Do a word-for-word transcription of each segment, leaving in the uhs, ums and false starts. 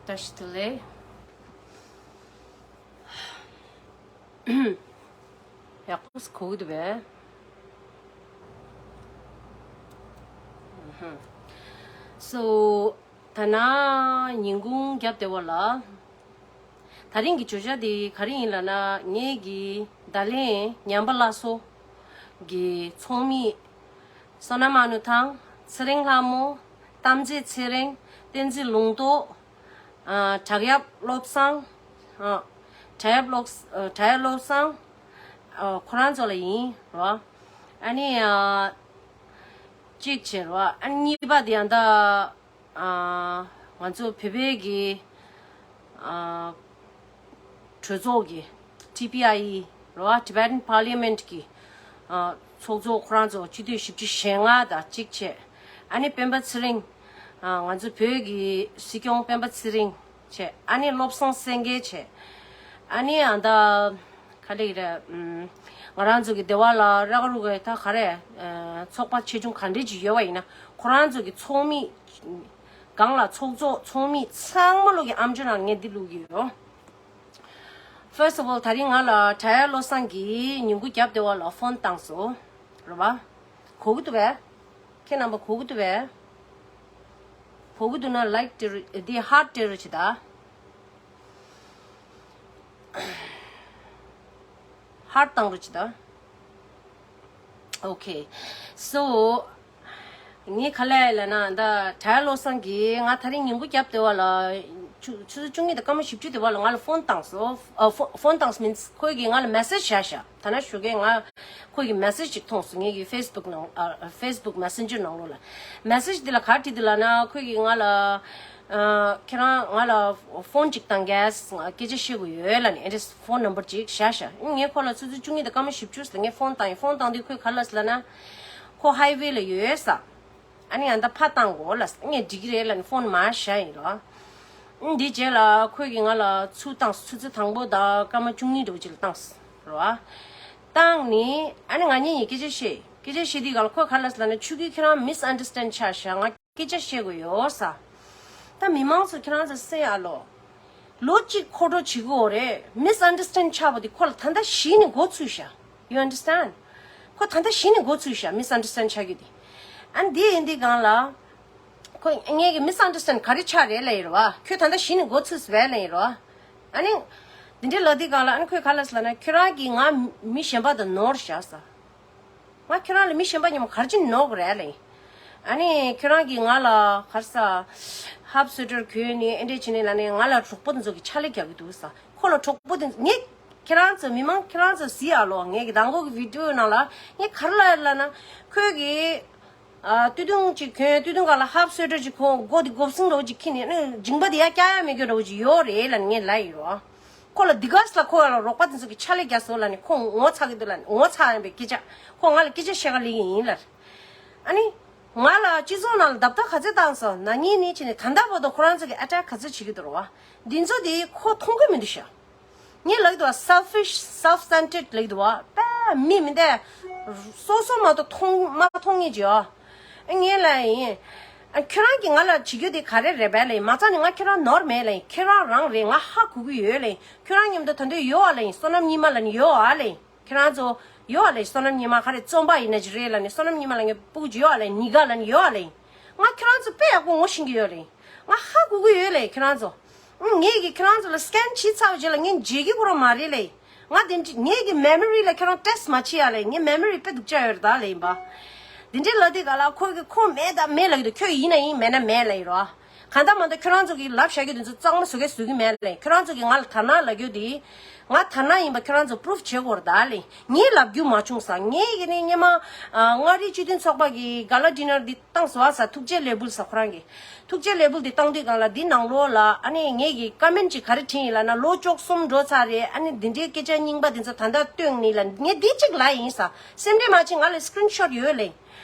བཀྲ་ཤིས་བདེ་ལེགས། ཡག་པོ་གོ་གི་འདུག་པས། So ད་ནང་ཉིན་གུང་རྒྱབ་བདེ་བ་ལ། ད་རིང་གི་བརྗོད་བྱ་འདི་ག་རེ་ཡིན་ལབ་ན། ངེད་ཀྱི་བརྡ་ལན་ཉམས་པ་སླར་གསོ་གི་ཚོགས་མི་བསོད་ནམས་ཨ་ནུ་དང་། ཚེ་རིང་ལྷ་མོ། གཏམ་རྗེ་ཚེ་རིང་། བསྟན་འཛིན་ལུང་རྟོགས། ཨ། བྲག་གཡབ་བློ་བཟང་། ཨ། བྲག་གཡབ་བློ། ཨ། བྲག་གཡབ་བློ་བཟང་། ཨ། ཁོ་རང་ཚོ་ལ་ཡིན་རོ། ཨ་ནི། ཨ། གཅིག་བྱས་རོ། ཨ་ནི་གཉིས་པ་དེ་ཡང་ད། ཨ། ང་ཚོ་བོད་པའི་གི། ཨ། གྲོས་ཚོགས་ཀྱི། ཊི་པི་ཨའི་ཨི་རོ། Tibetan Parliament གི། ཨ། ཚོགས་གཙོ་ཁོ་རང་ཚོ་སྤྱི་འཐུས་བཞི་བཅུ་ཞེ་ལྔ་དང་གཅིག་བྱས། ཨ་ནི་སྤེན་པ་ཚེ་རིང་། ཨ། ང་ཚོ་བོད་ཀྱི་སྲིད་སྐྱོང་སྤེན་པ་ཚེ་རིང་བྱས། ཨ་ནི་བློ་བཟང་སེང་གེ་བྱས། ཨ་ནི་ཨ་ད་ག་ལེ་རེད། ཨམ། ང་རང་ཚོ་གི་སྡེ་བ་ལ་ར་ག་རུ་གི་ད་ག་རེ། ཨ། ཚོགས་པ་ཆེ་ཆུང་ག་འདྲ་ཅིག་ཡོད་པ་ཡིན་ན། ཁོ་རང་ཚོ་གི་ཚོགས་མི། སྒང་ལ་ཚོགས་གཙོ་ཚོགས་མི་ཚང་མ་ལོ་གི་ཨམ་ཅོག་ནང་ངས་འདི་བླུག་གི་ཡོད། First of all ད་རིང་ང་ལ་བྲག་གཡབ་བློ་བཟང་གིས་ཉིན་གུང་རྒྱབ་བདེ་བ་ལ་ཕོན་བཏང་སོང་། རེད་པ། གོ་གི་འདུག་པས། ཁྱེད་རྣམ་པ་གོ་གི་འདུག་པས། གོ་གི་འདུག་ན་ལའིཀ་སྤྲད་རོགས། འདི་ཧརཊ་སྤྲད་རོགས་བྱེད་ད། ཧརཊ་བཏང་རོགས་བྱེད་ད། Okay. So ངས་ག་ལབ་ལབ་ན། ད་བྲག་གཡབ་བློ་བཟང་གིས་ང་ད་རིང་ཉིན་གུང་རྒྱབ་བདེ་བ་ལ། ཆུ་ཆུ་ཚོད་བཅུ་གཉིས་དང་སྐར་མ་བཞི་བཅུ་བདེ་བ་ལ་ང་ལ་ཕོན་བཏང་སོང་། ཨ། ཕོ་ཕོན་བཏང་སོང་མིན་ཁོས་ཀྱིས་ང་ལ་མེ་སེ་ཇི་བཞག་བཞག་ད་ནང་ཞོགས་ཀས་ང་ཁོས་ཀྱི་མེ་སེ་ཇི་ཅིག་མཐོང་སོང་། ངེད་ཀྱི་ཕེ་སི་བུག་ནང་། ཨ། ཕེ་སི་བུག་མེ་སེན་ཇར་ནང་ལོགས་ལ། མེ་སེ་ཇི་འདི་ལ་ག་རེ་བྲིས་འདུག་ལབ་ན། ཁོས་ཀྱིས་ང་ལ། ཨ། ཁྱེད་རང་ང་ལ་ཕོན་ཅིག་བཏང་གས། ང་སྐད་ཆ་བཤད་དགོས་ཡོད་ལབ་ནས། ཨེ་འདྲས་ཕོན་ནམ་བར་ཅིག་བཞག་བཞག་ངས་ཁོ་ལ་ཆུ་ཚོད་བཅུ་གཉིས་དང་སྐར་མ་བཞི་བཅུ་ལ་ངས་ཕོན་བཏང་ཡིན། ཕོན་བཏང་དུས་ཁོས་ག་ལབ་ལབ་ན། ཁོ་ཧའི་ཝེ་ལ་ཡོད་ས། ཨ་ནི་ཨ་ད་ཕར་བཏང་དགོས་ལབ། ངས་འགྲིག་གི་རེད་ལབ་ནས་ཕོན་མར་བཞག་ཡིན་རོ། འདི་རྗེས་ལ་ཁོས་ཀྱིས་ང་ལ་ཚུར་བཏང་། ཆུ་ཚོད་དང་པོ་དང་སྐར་མ་བཅུ་གཉིས་འདྲ་བོ་ཅིག་ལ་བཏང་རོ། བཏང་ནས་ཨ་ནི་ང་གཉིས་གཉིས་སྐད་ཆ་བཤད། སྐད་ཆ་བཤད་དུས་ག་ལ་ཁོས་ག་ལབ་ལབ་ན། ཆུ་གི་ཁྱེད་རང་མིས་ཨན་ཌར་སི་ཊེན་ཌི་ཆགས་ཤག་ང་སྐད་ཆ་བཤད་དགོས་ཡོད་ས། ད་མི་མང་ཚོ་ཁྱེད་རང་ཚོ་སེམས་ཡག་ལོ། ལོ་གཅིག་འཁོར་འགྲོ་བྱེད་དགོས་རེད། མིས་ཨན་ཌར་སི་ཊེན་ཌི་ཆགས་པ་དེ་ཁོ་ལ་ད་ལྟ་གཞི་ནས་འགོ་ཚུགས་ཤག You understand? ཁོ་ད་ལྟ་གཞི་ནས་འགོ་ཚུགས་ཤག་མིས་ཨན་ཌར་སི་ཊེན་ཌི་ཆགས་རྒྱུ་དེ། ཨ་ནི་དེ་ཡིན་དུས་སྒང་ལ། ཁོ་ངས་ཀྱི་མིས་ཨན་ཌར་སི་ཊེན་ཌི་ག་རེ་ཆགས་རེད་ལབ་ཡིན་རོ། ཁྱོད་ད་ལྟ་གཞི་ནས་འགོ་ཚུགས་ཟེར་བས་ལབ་ཡིན་རོ། ཨ་ནི། འདི་འདྲའི་ལབ་དུས་སྒང་ལ། ཨ་ནི་ཁོས་ག་ལབ་ཟེར་ལབ་ན། ཁྱོད་རང་གིས་ང་མི་གཞན་པ་དང་ནོར་བཞག་ས། ང་ཁྱོད་རང་ལ་མི་གཞན་པ་མཉམ་ག་རེ་བྱས་ནོར་གི་རེད་ལབ་ཡིན། ཨ་ནི་ཁྱོད་རང་གིས་ང་ལ་ག་རེ་ཟ། ཧབ་སུ་ཝེ་ཊར་གྱོན་ནས་ཨེ་འདྲས་བྱས་ནས་ལབ་ནས་ང་ལ་གྲོགས་པོ་དེ་ཚོ་གིས་ཕྱག་ལས་རྒྱག་གི་འདུག་ས། ཁོ་ལ་གྲོགས་པོ་དེ་ངས་ཁྱེད་རང་ཚོ་མི་མང་ཁྱེད་རང་ཚོ་གཟིགས་ཨ་ལོ། ངས་ཀྱི་དང་པོ་གི་བི་ཌི་ཡོ་ནང་ལ་ངས་ག་རེ་ལབ་ལབ་ན། ཁོས་ཀྱི། ཨ། སྟོད་ཐུང་ཅིག་གྱོན། སྟོད་ཐུང་སྒང་ལ་ཧབ་སུ་ཝེ་ཊར་ཅིག་གོན། མགོ་དེ་གོ་ཤིང་འདྲ་བོ་ཅིག་འཁྱེར་ནས། ཨ་ནི་མཇིང་པ་དེ་ཡར་བཀྱག་ཡ་མེད་རྒྱུ་འདྲ་བོ་ཅིག་ཡོད་རེད་ལབ་ནས་ངས་ལབ་ཡིན་རོ། ཁོ་ལ་འདི་ག་ས་ལ་ཁོ་ལ་རོགས་པ་དེ་ཚོ་གིས་ཕྱག་ལས་རྒྱག་སོང་ལབ་ནས་ཁོ་ངོ་ཚ་གི་འདུག་ལབ་ནས། ངོ་ཚ་ཡིན་པའི་སྐད་ཆ། ཁོ་ང་ལ་སྐད་ཆ་བཤད་ག་སླེབས་ཀྱི་ཡིན་ལབ། ཨ་ནི། ང་ལ་སྤྱི་ཚོགས་ནང་ལ་རྡབ་རྡབ་ག་ཚོད་བཏང་སོང་། ན་ནིང་ནས་བྱས་ནས་ད་ལྟ་བར་དུ་ཁོ་རང་ཚོ་གིས་ཨེ་ཊེག་ག་ཚོད་བྱེད་ཀྱི་འདུག་རོ། འདི་ཚོ་དེ་ཁོ་མཐོང་གི་མི་འདུག་ཤག་ངས་ལབ་ཀྱི་འདུག་བ། selfish, self centered ལབ་ཀྱི་འདུག་བ། དཔེ་མི་མི་འདྲ། སོ་སོ་མ་གཏོགས་མཐོང་མ་མཐོང་ངེས་ཀྱི་ཨ། ངས་ལབ་ཡིན། ཨ། ཁྱོད་རང་གིས་ང་ལ་བྱེད་རྒྱུ་དེ་ག་རེ་རེད་པས་ལབ་ཡིན། མ་རྩ་ནས་ང་ཁྱོད་རང་ནོར་མེད་ལབ་ཡིན། ཁྱོད་རང་རང་རེད། ང་ཧ་གོ་གི་ཡོད་ལབ་ཡིན། ཁྱོད་རང་མཉམ་དུ་ད་དུང་ཡོད་ཨ་ལབ་ཡིན། བསོད་ནམས་ཉི་མ་ལབ་ནི་ཡོད་ཨ་ལབ་ཡིན། ཁྱོད་རང་ཚོ་ཡོད་ཨ་ལབ་ཡིན། བསོད་ནམས་ཉི་མ་ག་རེ་རྩོམ་པ་ཡིན་ན་ཅི་རེད་ལབ་ནི། བསོད་ནམས་ཉི་མ་ལབ་ངའི་སྤུ་གུ་ཅིག་ཡོད་ཨ་ལབ་ཡིན། ཉི་དགའ་ལབ་ནི་ཡོད་ཨ་ལབ་ཡིན། ང་ཁྱོད་རང་ཚོ་དཔེ་ཡག་པོ་ངོ་ཤེས་ཀྱི་ཡོད་ལབ་ཡིན། ང་ཧ་གོ་གི་ཡོད་ལབ་ཡིན་ཁྱོད་རང་ཚོ། ཨང་། ངས་ཀྱིས་ཁྱོད་རང་ཚོ་ལ་སི་ཀེན་བྱས་ཚར་བའི་རྗེས་ལ་ངས་བརྗེད་ཀྱི་ཁོ་རང་མ་རེད་ལབ་ཡིན། ང་དེ་འདྲ་ངས་ཀྱི་མེ་མོ་རི་ལ་ཁྱོད་རང་ཊེ་སི་ཊི་མ་བྱེད་ཡ་ལབ་ཡིན། ངའི་མེ་མོ་རི་དཔེ་སྡུག་ཅག་ཡོད་རེད་ད་ལབ་ཡིན་པ། དེ་འདྲའི་ལབ་དུས་ག་ལ་ཁོ་གིས་ཁོ་མེད་ད་མེད་ལབ་ཀྱི་འདུག་ཁྱོད་ཡིན་ན་ཡིན་མེད་ན་མེད་ལབ་ཡིན་རོ། གང་ལྟར་མ་གཏོགས་ཁྱོད་རང་ཚོ་གིས་ལབ་བཞག་རྒྱུ་དེ་ཚོ་གཙང་མ་བཟོ་གས་བཟོ་གི་མེད་ལབ་ཡིན། ཁྱོད་རང་ཚོ་གིས་ང་ལ་དར་ནག་ལབ་རྒྱུ་དེ། ང་དར་ནག་ཡིན་པ་ཁྱོད་རང་ཚོ་པུ་རུབ་བྱེད་དགོས་རེད་ད་ལབ་ཡིན། ངས་ལབ་རྒྱུ་མ་བྱུང་ས། ངས་ཀྱི་ནི་སྔོན་མ། ཨ། མངའ་རིས་སྤྱི་མཐུན་ཚོགས་པ་གི་ག་ལ་ཌི་ནར་འདི་བཏང་སོང་ཨ་ས། ཐུགས་རྗེ་ལེགས་འབུལ་ས་ཁོ་རང་གི། ཐུགས་རྗེ་ལེགས་འབུལ་འདི་བཏང་དུས་སྒང་ལ་འདི་ནང་ལོགས་ལ། ཨ་ནི་ངས་ཀྱི་ཀོ་མེན་ཊི་ཅིག་ག་རེ་བྲིས་ཡིན་ལབ་ན། ལོ་བཅུ་གསུམ་འགྲོ་ཚར་རེད། ཨ་ནི་འདི་འདྲའི་སྐད་ཆ་རྙིང་པ་འདི་ཚོ་ད་ལྟ་བཏོན་ནི་ལ་ངས་འདི་གཅིག་ལབ་ཡིན་ས། སེམས་ཁྲལ་མ་བྱེད། ང་ལ་སི་ཀི་རིན་ཤོཊ་ཡོད་ལབ་ཡིན།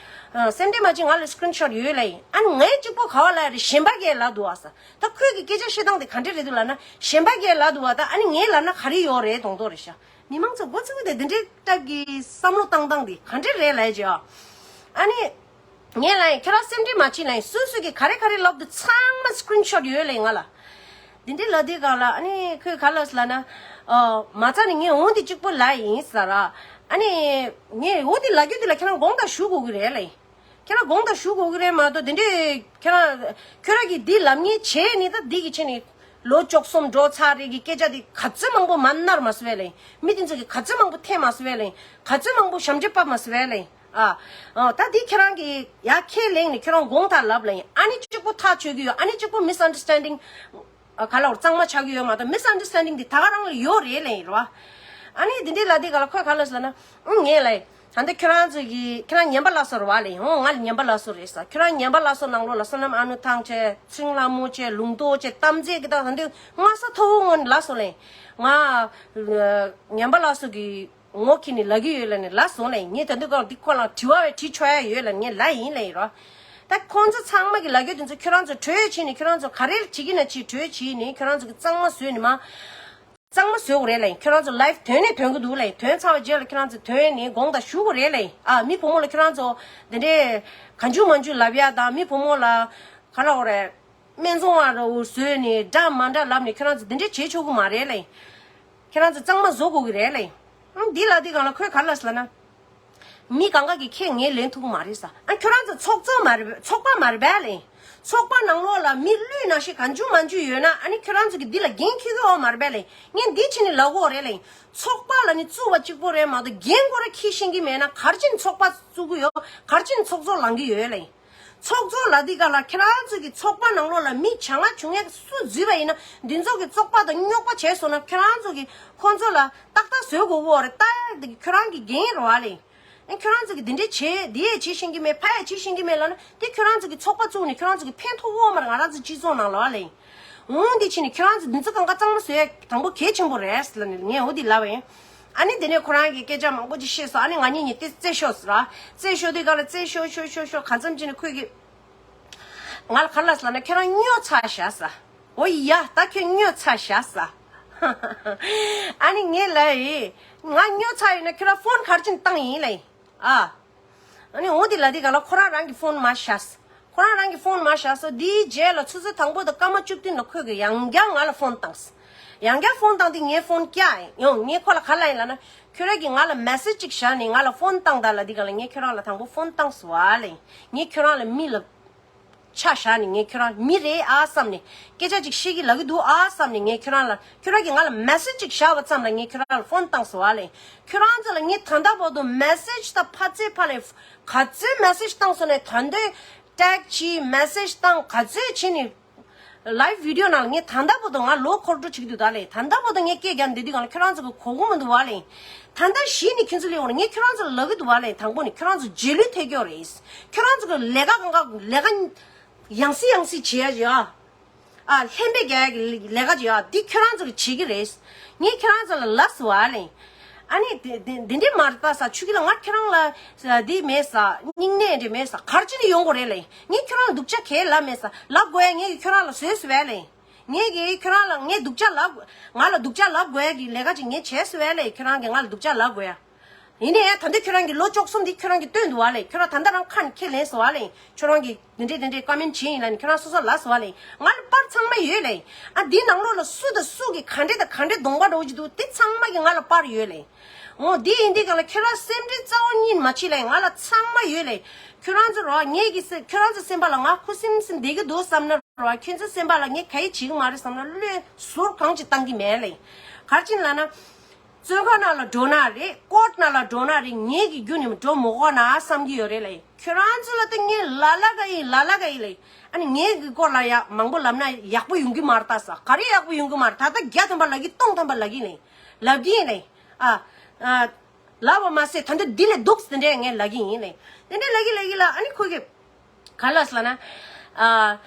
ཨ། སེམས་ཁྲལ་མ་བྱེད། ང་ལ་སི་ཀི་རིན་ཤོཊ་ཡོད་ལབ་ཡིན། ཨ་ནི་ངས་གཅིག་པོ་ག་བ་ལབ་རེད། གཞན་པ་གས་ལབ་འདུག་ཨ་ས། ད་ཁོས་ཀྱི་སྐད་ཆ་བཤད་སྟངས་དེ་ག་འདྲ་རེད་འདུག་ལབ་ན། གཞན་པ་གས་ལབ་འདུག་བ། ད་ཨ་ནི་ངས་ལབ་ན་ག་རེ་ཡོད་རེད་མདོག་མདོག་རེད་ཤག་མི་མང་ཚོ་འགོ་ཚུགས་དེ་འདི་འདྲའི་ཊའིབ་ཀྱི་བསམ་བློ་བཏང་སྟངས་དེ་ག་འདྲ་རེད་ལབ་ཡ་ཅིག་ཨ་ནི། ངས་ལབ་ཡིན། ཁྱེད་རང་སེམས་ཁྲལ་མ་བྱེད་ལབ་ཡིན། སུ་སུ་གིས་ག་རེ་ག་རེ་ལབ་འདུག་ཚང་མ་སི་ཀི་རིན་ཤོཊ་ཡོད་ལབ་ཡིན་ང་ལ། དེ་འདྲའི་ལབ་དུས་སྒང་ལ་ཨ་ནི་ཁོས་ག་ལབ་ལབ་ན། ཨ། མ་རྩ་ནས་ངས་འོ་འདི་གཅིག་པོ་ལབ་ཡིན་ཟེར་ར། ཨ་ནི་ངས་འོ་འདི་ལབ་རྒྱུ་འདི་ལ་ཁྱེད་རང་དགོངས་དག་ཞུ་དགོས་ཀྱི་རེད་ལབ་ཡིན། ཁྱེད་རང་དགོངས་དག་ཞུ་དགོས་ཀྱི་རེད་མ་གཏོགས་དེ་འདྲའི་ཁྱེད་རང་ཁྱོད་རང་གིས་འདི་ལབ་མཁན་བྱས་ནས་ད་འདི་གི་ཆེད་ནས་ལོ་བཅུ་གསུམ་འགྲོ་ཚར་རེད་གི་སྐད་ཆ་འདི་ག་ཚོད་མང་པོ་མ་ནར་མ་སོང་བས་ལབ་ཡིན། མི་དེ་ཚོ་གིས་ག་ཚོད་མང་པོ་འཐེན་མ་སོང་བས་ལབ་ཡིན། ག་ཚོད་མང་པོ་ཞབས་འདྲེན་བབས་མ་སོང་བས་ལབ་ཡིན། ཨ། ཨ། ད་འདི་ཁྱེད་རང་གིས་ཡར་ཁས་ལེན་ནས་ཁྱེད་རང་དགོངས་དག་ལབ་ལབ་ཡིན། ཨ་ནི་གཅིག་པོ་ཐག་ཆོད་ཀྱི་ཡོད། ཨ་ནི་གཅིག་པོ་མི་སི་ཨན་ཌར་སི་ཊན་ཌིང་ག་ལ་བར་གཙང་མ་ཆགས་ཀྱི་ཡོད་མ་གཏོགས་མི་སི་ཨན་ཌར་སི་ཊན་ཌིང་འདི་ད་ག་རང་ལ་ཡོད་རེད་ལབ་ཡིན་རེད་བ། ཨ་ནི་འདི་འདྲའི་ལབ་དུས་སྒང་ལ་ཁོས་ག་ལབ་ཟེར་ན། ཨང་། ངས་ལབ་ཡིན། ད་ལྟ་ཁྱོད་རང་ཚོ་གིས་ཁྱེད་རང་ངན་པ་ལབ་སོང་རེད་བ་ལབ་ཡིན། ཨོ་ང་ལ་ངན་པ་ལབ་སོང་རེད་ཟེར། ཁྱོད་རང་ངན་པ་ལབ་སོང་ནང་ལོགས་ལ་བསོད་ནམས་ཨ་ནུ་ཐང་བྱས། ཚེ་རིང་ལྷ་མོ་བྱས། ལུང་རྟོགས་བྱས། གཏམ་རྫས་ཀྱི་ད་ད་འདི་སྔ་ས་ཐོ་བོ་ངོ་ནས་ལབ་སོང་ལབ་ཡིན། ང་ངན་པ་ལབ་སོང་གི་ངོ་ཁྱེར་ནས་ལབ་ཀྱི་ཡོད་ལབ་ནས་ལབ་སོང་ལབ་ཡིན། ངས་ད་དུང་གང་འདི་ཁོ་ལ་དྲི་བ་བས་དྲི་ཆོག་ཡ་ཡོད་ལབ་ནས་ངས་ལབ་ཡིན་ལབ་ཡིན་རོ། ད་ཁོང་ཚོ་ཚང་མ་གི་ལབ་རྒྱུ་དེ་ཚོ་ཁྱོད་རང་ཚོ་གྲོས་བྱས་ནས་ཁྱོད་རང་ཚོ་ག་རེ་བྱེད་ཀྱི་ན་བྱེད། གྲོས་བྱས་ནས་ཁྱོད་རང་ཚོ་གི་གཙང་མ་བཟོས་ནས་མ། གཙང་མ་བཟོ་དགོས་རེད་ལབ་ཡིན། ཁྱོད་རང་ཚོ་ལའིབ་དོན་ནས་དོན་གྱི་འདུག་ལབ་ཡིན། དོན་ཚར་བའི་རྗེས་ལ་ཁྱོད་རང་ཚོ་དོན་ནས་དགོངས་དག་ཞུ་དགོས་རེད་ལབ་ཡིན། ཨ། མི་བུ་མོ་ལ་ཁྱོད་རང་ཚོ་དེ་འདྲས་གང་བྱུང་མང་བྱུང་ལབ་ཡ་དང་། མི་བུ་མོ་ལ་ག་ལབ་དགོས་རེད། སྨད་འཚོང་བ་ར་བཟོས་ནས་འདྲ་མ་འདྲ་ལབ་ནས་ཁྱོད་རང་ཚོ་འདི་འདྲས་བྱེད་ཆོག་གི་མ་རེད་ལབ་ཡིན། ཁྱོད་རང་ཚོ་གཙང་མ་བཟོ་དགོས་ཀྱི་རེད་ལབ་ཡིན། ཨང་། འདི་ལབ་དུས་སྒང་ལ་ཁོས་ག་ལབ་ཟེར་ལབ་ན། མི་གང་ག་གིས་ཁས་ངས་ལེན་ཐུབ་ཀྱི་མ་རེད་ཟེར། ཨ། ཁྱོད་རང་ཚོ་ཚོགས་གཙོ་མ་རེད། ཚོགས་པ་མ་རེད་པས་ལབ་ཡིན། ཚོགས་པ་ནང་ལོགས་ལ་མི་ལུས་ནང་བཞིན་གང་བྱུང་མང་བྱུང་ཡོད་ན། ཨ་ནི་ཁྱོད་རང་ཚོ་གིས་འདི་ལ་འགན་འཁྱེར་གྱི་ཡོད་མ་རེད་པས་ལབ་ཡིན། ངས་འདི་བྱས་ནས་ལབ་དགོས་རེད་ལབ་ཡིན། ཚོགས་པ་ལབ་ནི་བཙུགས་པ་གཅིག་པོ་རེད་མ་གཏོགས་འགན་ཁོ་རང་འཁྱེར་ཤེས་ཀྱི་མེད་ན་ག་རེ་བྱས་ནས་ཚོགས་པ་བཙུགས་ཀྱི་ཡོད། ག་རེ་བྱས་ནས་ཚོགས་གཙོ་ལངས་ཀྱི་ཡོད་ལབ་ཡིན། ཚོགས་གཙོ་ལབ་དུས་སྒང་ལ་ཁྱེད་རང་ཚོ་གི་ཚོགས་པ་ནང་ལོགས་ལ་མི་བྱ་ངན་བྱུང་ཡག་སུ་འཛུལ་བ་ཡིན་ན། འདི་ཚོ་གི་བཙོག་པ་དང་རྙོག་པ་བྱས་སོང་ན་ཁྱེད་རང་ཚོ་གི་ཁོང་ཚོ་ལ་ཏག་ཏག་བཟོ་དགོས་ཀྱི་ཡོད་རེད། ཏག་ཏག་འདི་ཁྱོད་རང་གི་འགན་རེད་བ་ལབ་ཡིན། ཨེ། ཁྱོད་རང་ཚོ་གི་འདི་འདྲས་བྱེད། འདི་ཡས་བྱེད་ཤེས་ཀྱི་མེད། ཕ་ཡས་བྱེད་ཤེས་ཀྱི་མེད་ལབ་ན། དེ་ཁྱོད་རང་ཚོ་གི་ཚོགས་པ་བཙུགས་ནས་ཁྱོད་རང་ཚོ་གི་ཕན་ཐོགས་ཡོད་མ་རེད། ང་རང་ཚོ་སྤྱི་ཚོགས་ནང་ལ་ལབ་ཡིན། འོ་འདི་བྱས་ནས་ཁྱོད་རང་ཚོ་འདི་ཚོ་གང་ག་གཙང་མ་བཟོ་ཡ་དང་པོ་གལ་ཆེན་པོ་རེད་ལབ་ནས་ངས་འོ་འདི་ལབ་པ་ཡིན། ཨ་ནི་དེ་ནས་ཁོ་རང་གིས་སྐད་ཆ་མང་པོ་ཅིག་བཤད་སོང་། ཨ་ནི་ང་གཉིས་གཉིས་དེ་རྩེད་ཤོག་ཟེར་ར། རྩེད་ཤོག་དུས་སྒང་ལ་རྩེད་ཤོག་ཤོག་ཤོག་ཤོག་གང་འཚམ་ཅིག་ནས་ཁོས་གིས་ང་ལ་ག་རེ་ལབ་ཟེར་ལབ་ན། ཁྱེད་རང་སྨྱོ་ཚར་ཤག་ཟེར། འོ་ཡ། ད་ཁྱོད་སྨྱོ་ཚར་ཤག་ཟེར། ཨ་ནི་ངས་ལབ་ཡིན། ང་སྨྱོ་ཚར་ཡིན་ན་ཁྱོད་རང་ཕོན་ག་རེ་བྱས་ནས་བཏང་ཡིན་ལབ་ཡིན། ཨ། ཨ་ནི་འོ་འདི་ལབ་དུས་སྒང་ལ་ཁོ་རང་རང་གི་ཕོན་མར་བཞག་སོང་། ཁོ་རང་རང་གི་ཕོན་མར་བཞག་སོང་། དེའི་རྗེས་ལ་ཆུ་ཚོད་དང་པོ་དང་སྐར་མ་བཅུ་བདུན་ལ་ཁོས་གི་ཡང་བསྐྱར་ང་ལ་ཕོན་བཏང་སོང་། ཡང་བསྐྱར་ཕོན་བཏང་དུས་ངས་ཕོན་བཀྱག་ཡོང་། ངས་ཁོ་ལ་ག་རེ་ལབ་ཡིན་ལབ་ན། ཁྱོད་རང་གིས་ང་ལ་མེ་སེ་ཇི་ཅིག་བཞག་ནས་ང་ལ་ཕོན་བཏང་དང་ལབ་དུས་སྒང་ལ་ངས་ཁྱོད་རང་ལ་དང་པོ་ཕོན་བཏང་སོང་བ་ལབ་ཡིན། ངས་ཁྱོད་རང་ལ་མི་ལ་ཆ་བཞག་ནས་ངས་ཁྱོད་རང་མི་རེད་ཨ་བསམ་ནས། སྐད་ཆ་ཅིག་བཤད་ཀྱི་ལབ་ཀྱི་འདུག་ཨ་བསམ་ནས། ངས་ཁྱོད་རང་ལ། ཁྱོད་རང་གིས་ང་ལ་མེ་སེ་ཇི་ཅིག་བཞག་པ་ཙམ་ལ་ངས་ཁྱོད་རང་ལ་ཕོན་བཏང་སོང་བ་ལབ་ཡིན། ཁྱོད་རང་ཚོ་ལ་ངས་ད་ལྟ་བར་དུ་མེ་སེ་ཇི་དང་ཕ་ཚེ་ཕ་ལས་ག་ཚོད་མེ་སེ་ཇི་བཏང་སོང་ནས། ད་འདོད་ཊེག་བྱས། མེ་སེ་ཇི་བཏང་། ག་ཚོད་བྱས་ནས་ལའིབ་བི་ཌི་ཡོ་ནང་ལ་ངས་ད་ལྟ་བར་དུ་ང་ལོ་འཁོར་འགྲོ་བྱེད་ཀྱི་འདུག་ད་ལབ་ཡིན། ད་ལྟ་བར་དུ་ངས་སྐད་རྒྱག་བསྡད་དུས་སྒང་ལ་ཁྱོད་རང་ཚོ་གི་གོ་གི་མི་འདུག་བ་ལབ་ཡིན། ད་ལྟ་གཞི་ནས་ཁྱོད་ཚོ་ལ་ཡོང་ནས་ངས་ཁྱོད་རང་ཚོ་ལ་ལབ་ཀྱི་འདུག་བ་ལབ་ཡིན། དང་པོ་ནས་ཁྱོད་རང་ཚོ་རྗེས་ལུས་ཐེབས་ཀྱི་ཡོད་རེད། ཁྱོད་རང་ཚོ་གི་ལས་ཀ་གང་ག་ལས་ཀ་ཡང་སེ་ཡང་སེ་བྱེད་ཡ་ཡོད། ཨ། ལྷན་པའི་རྒྱལ་གྱི་ལས་ཀ་ཅིག་ཡོད། འདི་ཁྱོད་རང་ཚོ་གིས་བྱེད་ཀྱི་རེད། ངས་ཁྱོད་རང་ཚོ་ལ་ལབ་སོང་བ་ལབ་ཡིན། ཨ་ནི་དེ་དེ་དེ་འདྲས་མ་རེད་ད་ཟེར། ཆུ་ཁྱི་ལ་ང་ཁྱོད་རང་ལ་འདི་མེད་ཟེར། སྙིང་ནད་འདྲས་མེད་ཟེར། ག་རེ་བྱས་ནས་ཡོང་དགོས་རེད་ལབ་ཡིན། ངས་ཁྱོད་རང་ལ་སྡུག་ཅག་གང་ལབ་མེད་ཟེར། ལབ་དགོས་ཡ་ངས་ཀྱིས་ཁྱོད་རང་ལ་བཟོས་སོང་བས་ལབ་ཡིན། ངས་ཀྱིས་ཁྱོད་རང་ལ་ངས་སྡུག་ཅག་ལབ། ང་ལ་སྡུག་ཅག་ལབ་དགོས་ཡ་གི་ལས་ཀ་ཅིག་ངས་བྱས་སོང་བས་ལབ་ཡིན། ཁྱོད་རང་གིས་ང་ལ་སྡུག་ཅག་ལབ་དགོས་ཡ། ཡིན་ནའི་ད་ལྟ་ཁྱོད་རང་གི་ལོ་བཅུ་གསུམ་འདི་ཁྱོད་རང་གིས་སྟོན་འདུག་བ་ལབ་ཡིན། ཁྱོད་རང་ད་ལྟ་རང་ཁ་ནས་ཁས་ལེན་སོང་བ་ལབ་ཡིན། ཁྱོད་རང་གིས་འདི་འདྲས་འདི་འདྲས་ཀོ་མེན་ཊི་བྱས་ཡིན་ལབ་ནས་ཁྱོད་རང་སོ་སོ་ལབ་སོང་བ་ལབ་ཡིན། ང་ལ་པར་ཚང་མ་ཡོད་ལབ་ཡིན། ཨ། འདི་ནང་ལོགས་ལ་སུ་དང་སུ་གིས་ག་འདྲས་དང་ག་འདྲས་གདོང་པ་འདྲ་བོ་ཅིག་འདུག་དེ་ཚང་མ་གི་ང་ལ་པར་ཡོད་ལབ་ཡིན། འོ་འདི་ཡིན་དུས་སྒང་ལ་ཁྱོད་རང་སེམས་ཁྲལ་རྩ་བ་ཉིད་མ་བྱེད་ལབ་ཡིན། ང་ལ་ཚང་མ་ཡོད་ལབ་ཡིན། ཁྱོད་རང་ཚོ་རོ་ངེད་ཀྱི་སེ་ཁྱོད་རང་ཚོ་སེམས་པ་ལ་ང་ཁུ་སིམ་སིམ་བསྡད་ཀྱི་འདུག་བསམ་ན་རོ། ཁྱོད་ཚོ་སེམས་པ་ལ་ངས་ག་ཡེ་བྱེད་ཀྱི་མ་རེད་བསམ་ན་བློས་ཟུར་གང་ཅིག་བཏང་གི་མེད་ལབ་ཡིན། ག་རེ་བྱས་ནས་ལབ་ན། བཙོན་ཁང་ནང་ལ་འགྲོ་ན་རེད། ཀོར་ཊི་ནང་ལ་འགྲོ་ན་རེད། ངེད་ཀྱི་རྒྱུ་ནས་འགྲོ་མི་དགོས་ན་བསམ་གྱི་ཡོད་རེད་ལབ་ཡིན། ཁྱོད་རང་ཚོ་ལ་ད་ངས་ལ་ལ་ག་ཡིན་ལ་ལ་ག་ཡིན་ལབ་ཡིན། ཨ་ནི་ངེད་ཀྱི་སྐོར་ལ་ཡ་མང་པོ་ལབ་ན་ཡག་པོ་ཡོང་གི་མ་རེད་ད་ཟེར། ག་རེ་ཡག་པོ་ཡོང་གི་མ་རེད། ད་ལྟ་བརྒྱ་ཐམ་པ་ལབ་ཀྱི་སྟོང་ཐམ་པ་ལབ་ཀྱི་ཡིན་ལབ་ཡིན་ལབ་ཡིན་ལབ་ཡིན། ཨ། ཨ། ལབ་པ་མ་ཟད་ད་ལྟ་འདི་ལས་སྡུག་དེ་འདྲས་ངས་ལབ་ཀྱི་ཡིན་ལབ་ཡིན། དེ་འདྲས་ལབ་ཀྱི་ལབ་ཀྱི་ལ་ཨ་ནི་ཁོ་གིས། ག་ལབ་ཟེར་ལབ་ན། ཨ།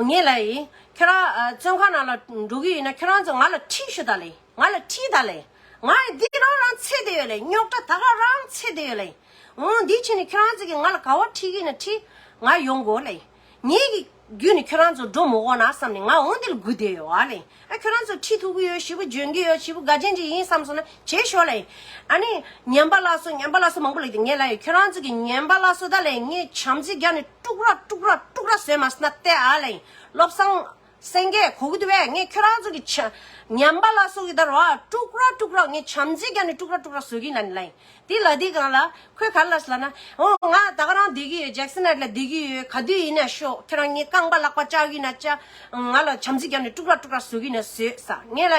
ངས་ལབ་ཡིན། ཁྱོད་རང་ཨ་བཙོན་ཁང་ནང་ལ་འགྲོ་གི་ཡིན་ན་ཁྱོད་རང་ཚོ་ང་ལ་ཁྲིད་ཤོག་ད་ལབ་ཡིན། ང་ལ་ཁྲིད་ད་ལབ་ཡིན། ང་འདི་རང་རང་ཚད་བསྡད་ཡོད་ལབ་ཡིན། རྙོག་དྲ་ད་ག་རང་ཚད་བསྡད་ཡོད་ལབ་ཡིན། འོ་འདི་བྱས་ནས་ཁྱོད་རང་ཚོ་གིས་ང་ལ་ག་པར་ཁྲིད་ཀྱི་ཡིན་ན་ཁྲིད། ང་ཡོང་དགོས་ལབ་ཡིན། ངེད་ཀྱི་བརྒྱུད་ནས་ཁྱོད་རང་ཚོ་འགྲོ་མི་དགོས་ན་བསམ་ནས་ང་འོ་འདི་ལ་སྒུག་བསྡད་ཡོད་ཨ་ལབ་ཡིན། ཨ་ཁྱོད་རང་ཚོ་ཁྲིད་ཐུབ་ཀྱི་ཡོད། ཞེ་པོ་འཇོན་གྱི་ཡོད། ཞེ་པོ་དགའ་ཅན་ཅིག་ཡིན་བསམ་སོང་ན་བྱེད་ཤོག་ལབ་ཡིན། ཨ་ནི་ངན་པ་ལབ་སོང་ངན་པ་ལབ་སོང་མང་པོ་ལབ་ཀྱི་འདུག་ངས་ལབ་ཡིན། ཁྱོད་རང་ཚོ་གིས་ངན་པ་ལབ་སོང་ད་ལབ་ཡིན། ངས་བྱམས་བརྩེ་བརྒྱབ་ནས་དཀྲུག་ར་དཀྲུག་ར་དཀྲུག་ར་བཟོས་མ་སོང་ན་བལྟས་ཨ་ལབ་ཡིན། བློ་བཟང་ སེང་གེ་གོ་གི་འདུག་བས། ངས་ཁྱོད་རང་ཚོ་གི་ཆ་ཉམས་པ་ལ་སོགས་ཀྱི་ད་རོ་ཨ་ཀྲུག་ར་ཀྲུག་ར་ངས་བྱམས་བརྩེ་རྒྱབ་ནས་ཀྲུག་ར་ཀྲུག་ར་བཟོ་གི་ན་ནི་ལ་ཡིན། དེ་ལ་དེ་གང་ལ་ཁོས་ག་ལ་ཟེར་ལབ་ན། འོ་ང་ད་ག་རང་བསྡད་ཀྱི་ཡོད། ཇེག་སན་ཨའི་ལན་ལ་བསྡད་ཀྱི་ཡོད། ག་དུས་ཡིན་ན་ཤོག་ཁྱོད་རང་ངའི་རྐང་པ་ལག་པ་བཅག་གི་ན་བཅག་ང་ལ་བྱམས་བརྩེ་རྒྱབ་ནས་ཀྲུག་ར་ཀྲུག་ར་བཟོ་གི་ན་བཟོས་ས། ངས་ལ་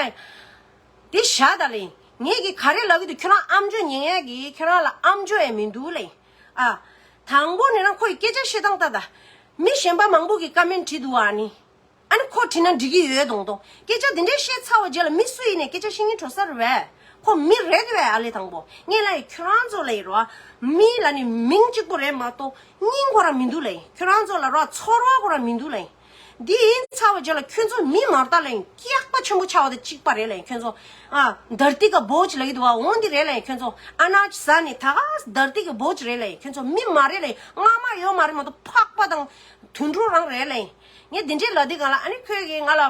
དེ་བཞག་ད་ལ་ཡིན། ངས་ཀྱི་ག་རེ་ལབ་ཀྱི་འདུག་ཁྱོད་རང་ཨམ་ཅོག་ཉན་ཡས་ཀྱི་ཁྱོད་རང་ལ་ཨམ་ཅོག་ཡང་མི་འདུག་ལ་ཡིན། ཨ། དང་པོ་ནས་རང་ཁོ་ཡི་སྐད་ཆ་བཤད་སྟངས་ལྟ་ད། མི་གཞན་པ་མང་པོ་གི་ཀ་མེན་བྲིས་འདུག་ཨ་ནི། ཨ་ནི་ཁོ་བྲིས་ན་འགྲིག་གི་ཡོད་མདོག་མདོག་སྐད་ཆ་དེ་འདྲས་བཤད་ཚར་བ་རྗེས་ལ་མི་སུ་ཡིན་ནས་སྐད་ཆ་བཤད་སྙིང་བྲོ་ས་རེད་བས། ཁོ་མི་རེད་བས། ཨ་ལེ་དང་པོ་ངས་ལབ་ཡི་ཁྱོད་རང་ཚོ་ལ་ཡི་རོ། མི་ལ་ནི་མིང་གཅིག་པོ་རེད་མ་གཏོགས་སྙིང་ཁོ་རང་མི་འདུག་ལབ་ཡིན། ཁྱོད་རང་ཚོ་ལ་རོ་ཚོར་བ་ཁོ་རང་མི་འདུག་ལབ་ཡིན། འདི་ཡིན་ཚར་བ་རྗེས་ལ་ཁྱོད་ཚོ་མི་མ་རེད་ད་ལབ་ཡིན། སྐྱག་པ་ཆེན་པོ་ཆགས་པ་དང་གཅིག་པ་རེད་ལབ་ཡིན། ཁྱོད་ཚོ་ཨ་धरती का बोझ ལབ་ཡི་འདུག་བ། འོ་འདི་རེད་ལབ་ཡིན། ཁྱོད་ཚོ་ཨ་ན་ཅི་ཟ་ནི་ད་ག་धरती का बोझ རེད་ལབ་ཡིན། ཁྱོད་ཚོ་མི་མ་རེད་ལབ་ཡིན། རྔ་མ་ཡོད་མ་རེད་མ་གཏོགས་ཕག་པ་དང་དུད་འགྲོ་རང་རེད་ལབ་ཡིན། ངས་འདི་འདྲའི་ལབ་དུས་གང་ལ་ཨ་ནི་ཁོས་ཀྱིས་ང་ལ།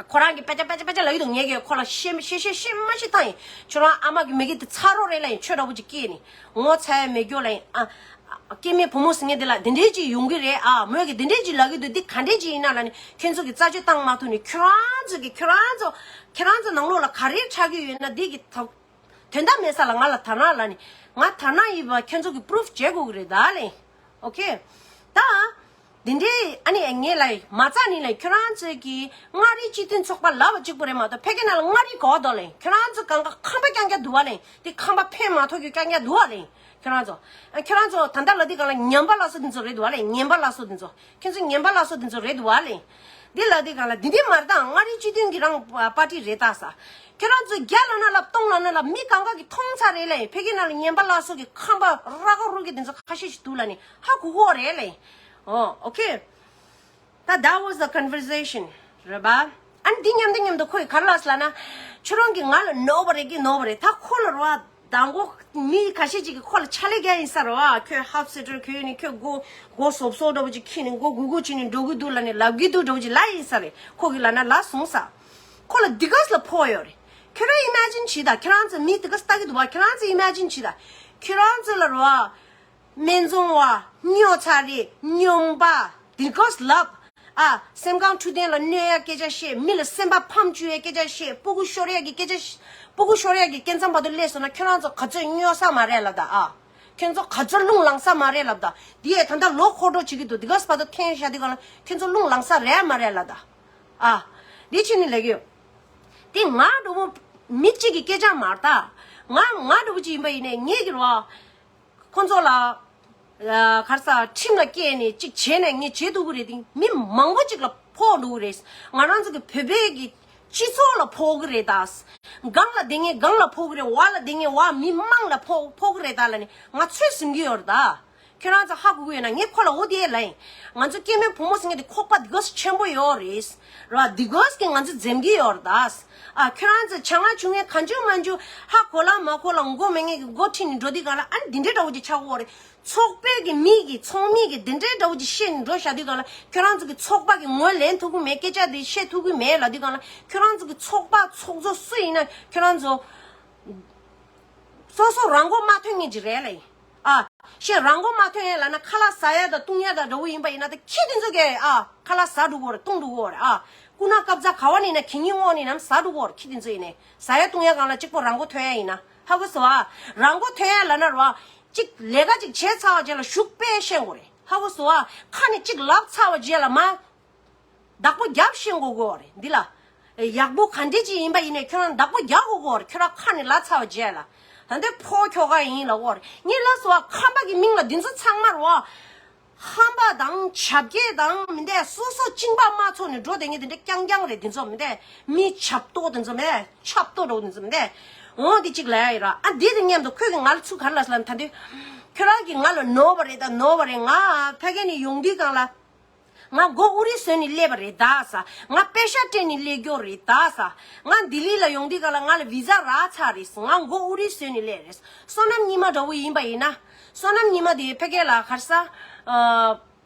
ཁོ་རང་གིས་པེ་ཅ་པེ་ཅ་པེ་ཅ་ལབ་ཀྱི་འདུག་ངས་ཀྱིས་ཁོ་ལ་བཤད་བཤད་བཤད་བཤད་མ་བཤད་ཐང་ཡིན། ཁྱོད་རང་ཨ་མ་གི་མི་གི་དེ་ཚ་རོགས་རེད་ལབ་ཡིན། ཆོས་འདྲ་པོ་ཅིག་སྐྱེས་ནི་ངོ་ཚ་ཡ་མེད་རྒྱུ་ལབ་ཡིན། ཨ་ཨ་སྐྱེ་དམན་བུ་མོ་ཟེར་མཁན་དེ་ལ་དེ་འདྲའི་ཅིག་ཡོང་གི་རེད། ཨ་མོས་ཀྱིས་དེ་འདྲའི་ཅིག་ལབ་ཀྱི་འདུག་འདི་ག་འདྲའི་ཅིག་ཡིན་ན་ལབ་ནི་ཁྱོད་ཚོ་གིས་རྩད་གཅོད་བཏང་མ་ཐུབ་ནི་ཁྱོད་རང་ཚོ་གིས་ཁྱོད་རང་ཚོ་ཁྱོད་རང་ཚོ་ནང་ལོགས་ལ་ག་རེ་འཁྲབ་ཀྱི་ཡོད་ན་འདི་གི་ཐོག་དོན་དག་མེད་ས་ལ་ང་ལ་དར་ན་ལབ་ནི། ང་དར་ན་ཡིན་པ་ཁྱོད་ཚོ་གིས་པུ་རུབ་བྱེད་དགོས་ཀྱི་རེད་ད་ལེ། ཨོ་ཁེ། ད། འདི་འདྲའི་ཨ་ནི་ངས་ལབ་མ་རྩ་ནི་ལབ་ཁྱོད་རང་ཚོས་ཀྱིས་མངའ་རིས་སྤྱི་མཐུན་ཚོགས་པ་ལབ་པ་གཅིག་པུ་རེད་མ་གཏོགས་ཕ་གི་ནང་ལ་མངའ་རིས་གོ་དོ་ལེ། ཁྱོད་རང་ཚོ་གང་ག་ཁང་པ་རྐྱང་རྐྱང་འདུག་བ་ལེ། དེ་ཁང་པ་ཕན་མ་ཐོགས་རྒྱུ་རྐྱང་རྐྱང་འདུག་བ་ལེ། ཁྱོད་རང་ཚོ། ཨ་ཁྱོད་རང་ཚོ་ད་ལྟ་ལབ་དུས་གང་ལ་ངན་པ་ལ་སོགས་དེ་ཚོ་རེད་འདུག་བ་ལེ། ངན་པ་ལ་སོགས་དེ་ཚོ། ཁྱོད་ཚོ་ངན་པ་ལ་སོགས་དེ་ཚོ་རེད་འདུག་བ་ལེ། འདི་ལབ་དུས་གང་ལ་འདི་འདི་མ་རེད་ད། མངའ་རིས་སྤྱི་མཐུན་གྱི་རང་པ་ཏི་རེད་ད་ས། ཁྱོད་རང་ཚོ་བརྒྱ་ལབ་ན་ལབ་སྟོང་ལབ་ན་ལབ་མི་གང་ག་གིས་མཐོང་ཚར་རེད་ལེ། ཕ་གི་ནང་ལ་ངན་པ་ལ་སོགས་ཀྱི་ཁང་པ་ར་ག་རུ་གི་དེ་ཚོ་ཁ་ཤས་ཤིག་འདུག་ལབ་ནི་ཧ་གོ་གོ་རེད་ལེ། ཨོ་ཨོ་ཁེ། ད་that was the conversation རེད་པ། ཨ་ནི་འདི་མཉམ་དུ་མཉམ་དུ་ཁོས་ག་རེ་ལབ་ཟེར་ལབ་ན། ཁྱོད་རང་གིས་ང་ལ་ནོར་བ་རེད་གི་ནོར་བ་རེད། ད་ཁོ་ལ་རོ་ཨ་མདང་དགོང་མི་ཁ་ཤས་ཅིག་གིས་ཁོ་ལ་ཕྱག་ལས་རྒྱག་ཡིན་ས་རོ་ཨ། ཁྱོད་ཧབ་སི་ཊར་གྱོན་ནས་ཁྱོད་མགོ་མགོ་སོབ་སོབ་འདྲ་པོ་ཅིག་འཁྱེར་ནས་མགོ་སྒུར་སྒུར་བྱས་ནས་འགྲོ་གི་འདུག་ལབ་ནས་ལབ་གི་འདུག་འདྲ་པོ་ཅིག་ལབ་ཡིན་ས་རེད། ཁོ་གིས་ལབ་ན་ལབ་སོང་ས། ཁོ་ལ་དེ་ག་ས་ལ་ཕོག་ཡོད་རེད། ཁྱོད་རང་ཨི་མེ་ཇིན་བྱེད་ད། ཁྱོད་རང་ཚོ་མི་དེ་ག་ས་ལྟ་གི་འདུག་བ། ཁྱོད་རང་ཚོ་ཨི་མེ་ཇིན་བྱེད་ད། ཁྱོད་རང་ཚོ་ལ་རོ་ཨ། སྨན་བཙོང་བ། སྨྱོ་ཚ་རེད། སྨྱོན་པ། དེ་ག་ས་ལབ། ཨ། སེམས་ཁམས་འཕྲོད་བསྟེན་ལ་གནོད་ཡ་སྐད་ཆ་བཤད། མི་ལ་སེམས་པ་ཕམ་བཅུག་ཡ་སྐད་ཆ་བཤད། སྤུ་གུ་ཤོར་ཡ་གི་སྐད་ཆ་བཤད། སྤུ་གུ་ཤོར་ཡ་གི་སྐད་མཚམས་བར་དུ་སླེབས་སོང་ན་ཁྱོད་རང་ཚོ་ག་ཚོད་སྨྱོ་ས་མ་རེད་ལབ་ད། ཨ། ཁྱོད་ཚོ་ག་ཚོད་རླུང་ལངས་ས་མ་རེད་ལབ་ད། དེ་ཡས་ད་ལྟ་ལོ་འཁོར་འགྲོ་བྱེད་ཀྱི་འདུག་དེ་ག་ས་བར་དུ་འཐེན་བཞག་དེ་ག་ལ་ཁྱོད་ཚོ་རླུང་ལངས་ས་རེད་མ་རེད་ལབ་ད། ཨ། དེ་ཕྱིན་ནས་ལབ་ཀྱི་ཡོད། དེ་ང་འདྲ་པོ་མི་གཅིག་གི་སྐད་ཆ་མ་རེད་ད། ང་ང་འདྲ་པོ་ཅིག་ཡིན་པ་ཡིན་ནའི་ངས་ཀྱི་རོ། ཁོང་ཚོ་ལ། ཨ། ག་རེ་ཟ་ཁྲིམས་ལ་སྐྱེལ་ནས་ཅིག་བྱས་ནས་ངས་བྱེད་ཐུབ་ཀྱི་རེད་དེ། མི་མང་པོ་ཅིག་ལ་ཕོག་འགྲོ་གི་རེད། ང་རང་ཚོ་གི་བོད་པའི་གི་སྤྱི་ཚོགས་ལ་ཕོག་གི་རེད་ད། སྒང་ལ་བསྡད་མཁན་སྒང་ལ་ཕོག་གི་རེད། འོག་ལ་བསྡད་མཁན་འོག་མི་མང་ལ་ཕོག་ཕོག་གི་རེད་ད་ལབ་ནས་ང་ཚོད་ཟིན་གྱི་ཡོད་རེད་ད། ཁྱོད་རང་ཚོ་ཧ་གོ་གི་ཡོད་ན། ངས་ཁོ་ལ་འོ་དེ་ལབ་ཡིན། ང་ཚོ་སྐྱེ་དམན་བུ་མོ་ཟེར་མཁན་དེ་ཁོག་པ་དེ་ག་ས་ཆེན་པོ་ཡོད་རེད། ར་དེ་ག་ས་གི་ང་ཚོ་འཛེམ་གྱི་ཡོད་རེད་ད། ཨ། ཁྱོད་རང་ཚོ་བྱ་ངན་བྱུང་མཁན་གང་བྱུང་མང་བྱུང་ཧ་གོ་ལ་མ་གོ་ལ་མགོ་མེད་མཁན་གྱི་མགོ་ཁྲིད་ནས་འགྲོ་དུས་གང་ལ་ཨ་ནི་འདི་འདྲའི་འདྲ་པོ་ཅིག་ཆགས་ཀྱི་ཡོད་རེད། ཚོགས་པའི་གི་མི་གི་ཚོགས་མི་གི་འདི་འདྲའི་འདྲ་པོ་ཅིག་བཤད་ནས་འགྲོ་བཞག་དུས་གང་ལ་ཁྱོད་རང་ཚོ་གི་ཚོགས་པ་གི་ངོས་ལེན་ཐུབ་ཀྱི་མེད། སྐད་ཆ་འདི་བཤད་ཐུབ་ཀྱི་མེད་ལབ་དུས་གང་ལ་ཁྱོད་རང་ཚོ་གི་ཚོགས་པ་ཚོགས་གཙོ་སུ་ཡིན་ན་ཁྱོད་རང་ཚོ་སོ་སོ་རང་མགོ་མ་ཐོན་མཁན་ཅིག་རེད་ལབ་ཡིན། ཨ། ཤེས། རང་མགོ་མ་ཐོན་ཡ་ལབ་ན་ཁ་ལག་ཟ་ཡ་དང་བཏུང་ཡ་དང་འདྲ་པོ་ཡིན་པ་ཡིན་ན་ད་ཁྱི་དེ་ཚོ་གས། ཨ། ཁ་ལག་ཟ་འགྲོ་གི་ཡོད་རེད། བཏུང་འགྲོ་གི་ཡོད་རེད། ཨ། སྐུ་ན་སྐབས་ཚ་ག་བ་ནས་ཡིན་ན་གད་སྙིགས་ངོགས་ནས་ཡིན་ནམ་ཟ་འགྲོ་གི་ཡོད་རེད། ཁྱི་དེ་ཚོ་ཡིན་ནའི་ཟ་ཡ་བཏུང་ཡ་སྒང་ལ་གཅིག་པོ་རང་མགོ་ཐོན་ཡ་ཡིན་ན་ཧ་གོ་སོང་ཨ། རང་མགོ་ཐོན་ཡ་ལབ་ན་རོ། གཅིག་ལས་ཀ་གཅིག་བྱས་ཚར་བ་རྗེས་ལ་ཞུགས་པས་ཤེས་དགོས་རེད། ཧ་གོ་སོང་ཨ། ཁ་ནས་གཅིག་ལབ་ཚར་བ་རྗེས་ལ་མ། བདག་པོ་རྒྱབ་ཤེས་དགོས་ཀྱི་ཡོད་རེད་འདི་ལ། ཡག་པོ་ག་འདྲ་ཅིག་ཡིན་པ་ཡིན་ནའི་ཁྱོད་རང་བདག་པོ་རྒྱག་དགོས་ཀྱི་ཡོད་རེད། ཁྱོད་རང་ཁ་ནས་ལབ་ཚར་བ་རྗེས་ལ། ད་འདི་ཕོ་ཁྱོ་ག་ཡིན་ལབ་ཀྱི་ཡོད་རེད། ངས་ལབ་སོང་བ། ཁམས་པ་གི་མིང་ལ་འདི་ཚོ་ཚང་མ་རོ། ཧམ་པ་དང་བྱ་བརྒྱད་དང་མི་འདས་སོ་སོ་གཅིན་པ་མ་ཚོགས་ནས་འགྲོ་བསྡད་མཁན་དེ་འདྲ་རྐྱང་རྐྱང་རེད། འདི་ཚོ་མི་འདས་མི་ཆབ་ཏོ་དེ་ཚོ་མེད། ཆབ་ཏོ་འདྲ་པོ་དེ་ཚོ་མི་འདས། འོ་འདི་གཅིག་ལབ་ཡ་ཡིན་ར། ཨ་འདི་དང་མཉམ་དུ་ཁོས་ཀྱིས་ང་ལ་ཚུར་ག་རེ་ལབ་ཟེར་ལབ་ན། ད་འདི་ཁྱོད་རང་གིས་ང་ལ་ནོར་བ་རེད་ད་ནོར་བ་རེད། ང་ཕ་གི་ནས་ཡོང་དུས་སྒང་ལ། ང་མགོ་ཨུ་རི་བཟོས་ནས་སླེབས་པ་རེད་ད་ས། ང་པེ་ཤ་སྤྲད་ནས་སླེབས་རྒྱུ་རེད་ད་ས། ང་ལྡི་ལི་ལ་ཡོང་དུས་གང་ལ་ང་ལ་བི་ཛ་རག་ཚར་རེད། ང་མགོ་ཨུ་རི་བཟོས་ནས་སླེབས་རེད། བསོད་ནམས་ཉི་མ་འདྲ་པོ་ཡིན་པ་ཡིན་ན། བསོད་ནམས་ཉི་མ་དེ་ཕ་གི་ལ་ག་རེ་ཟ། ཨ།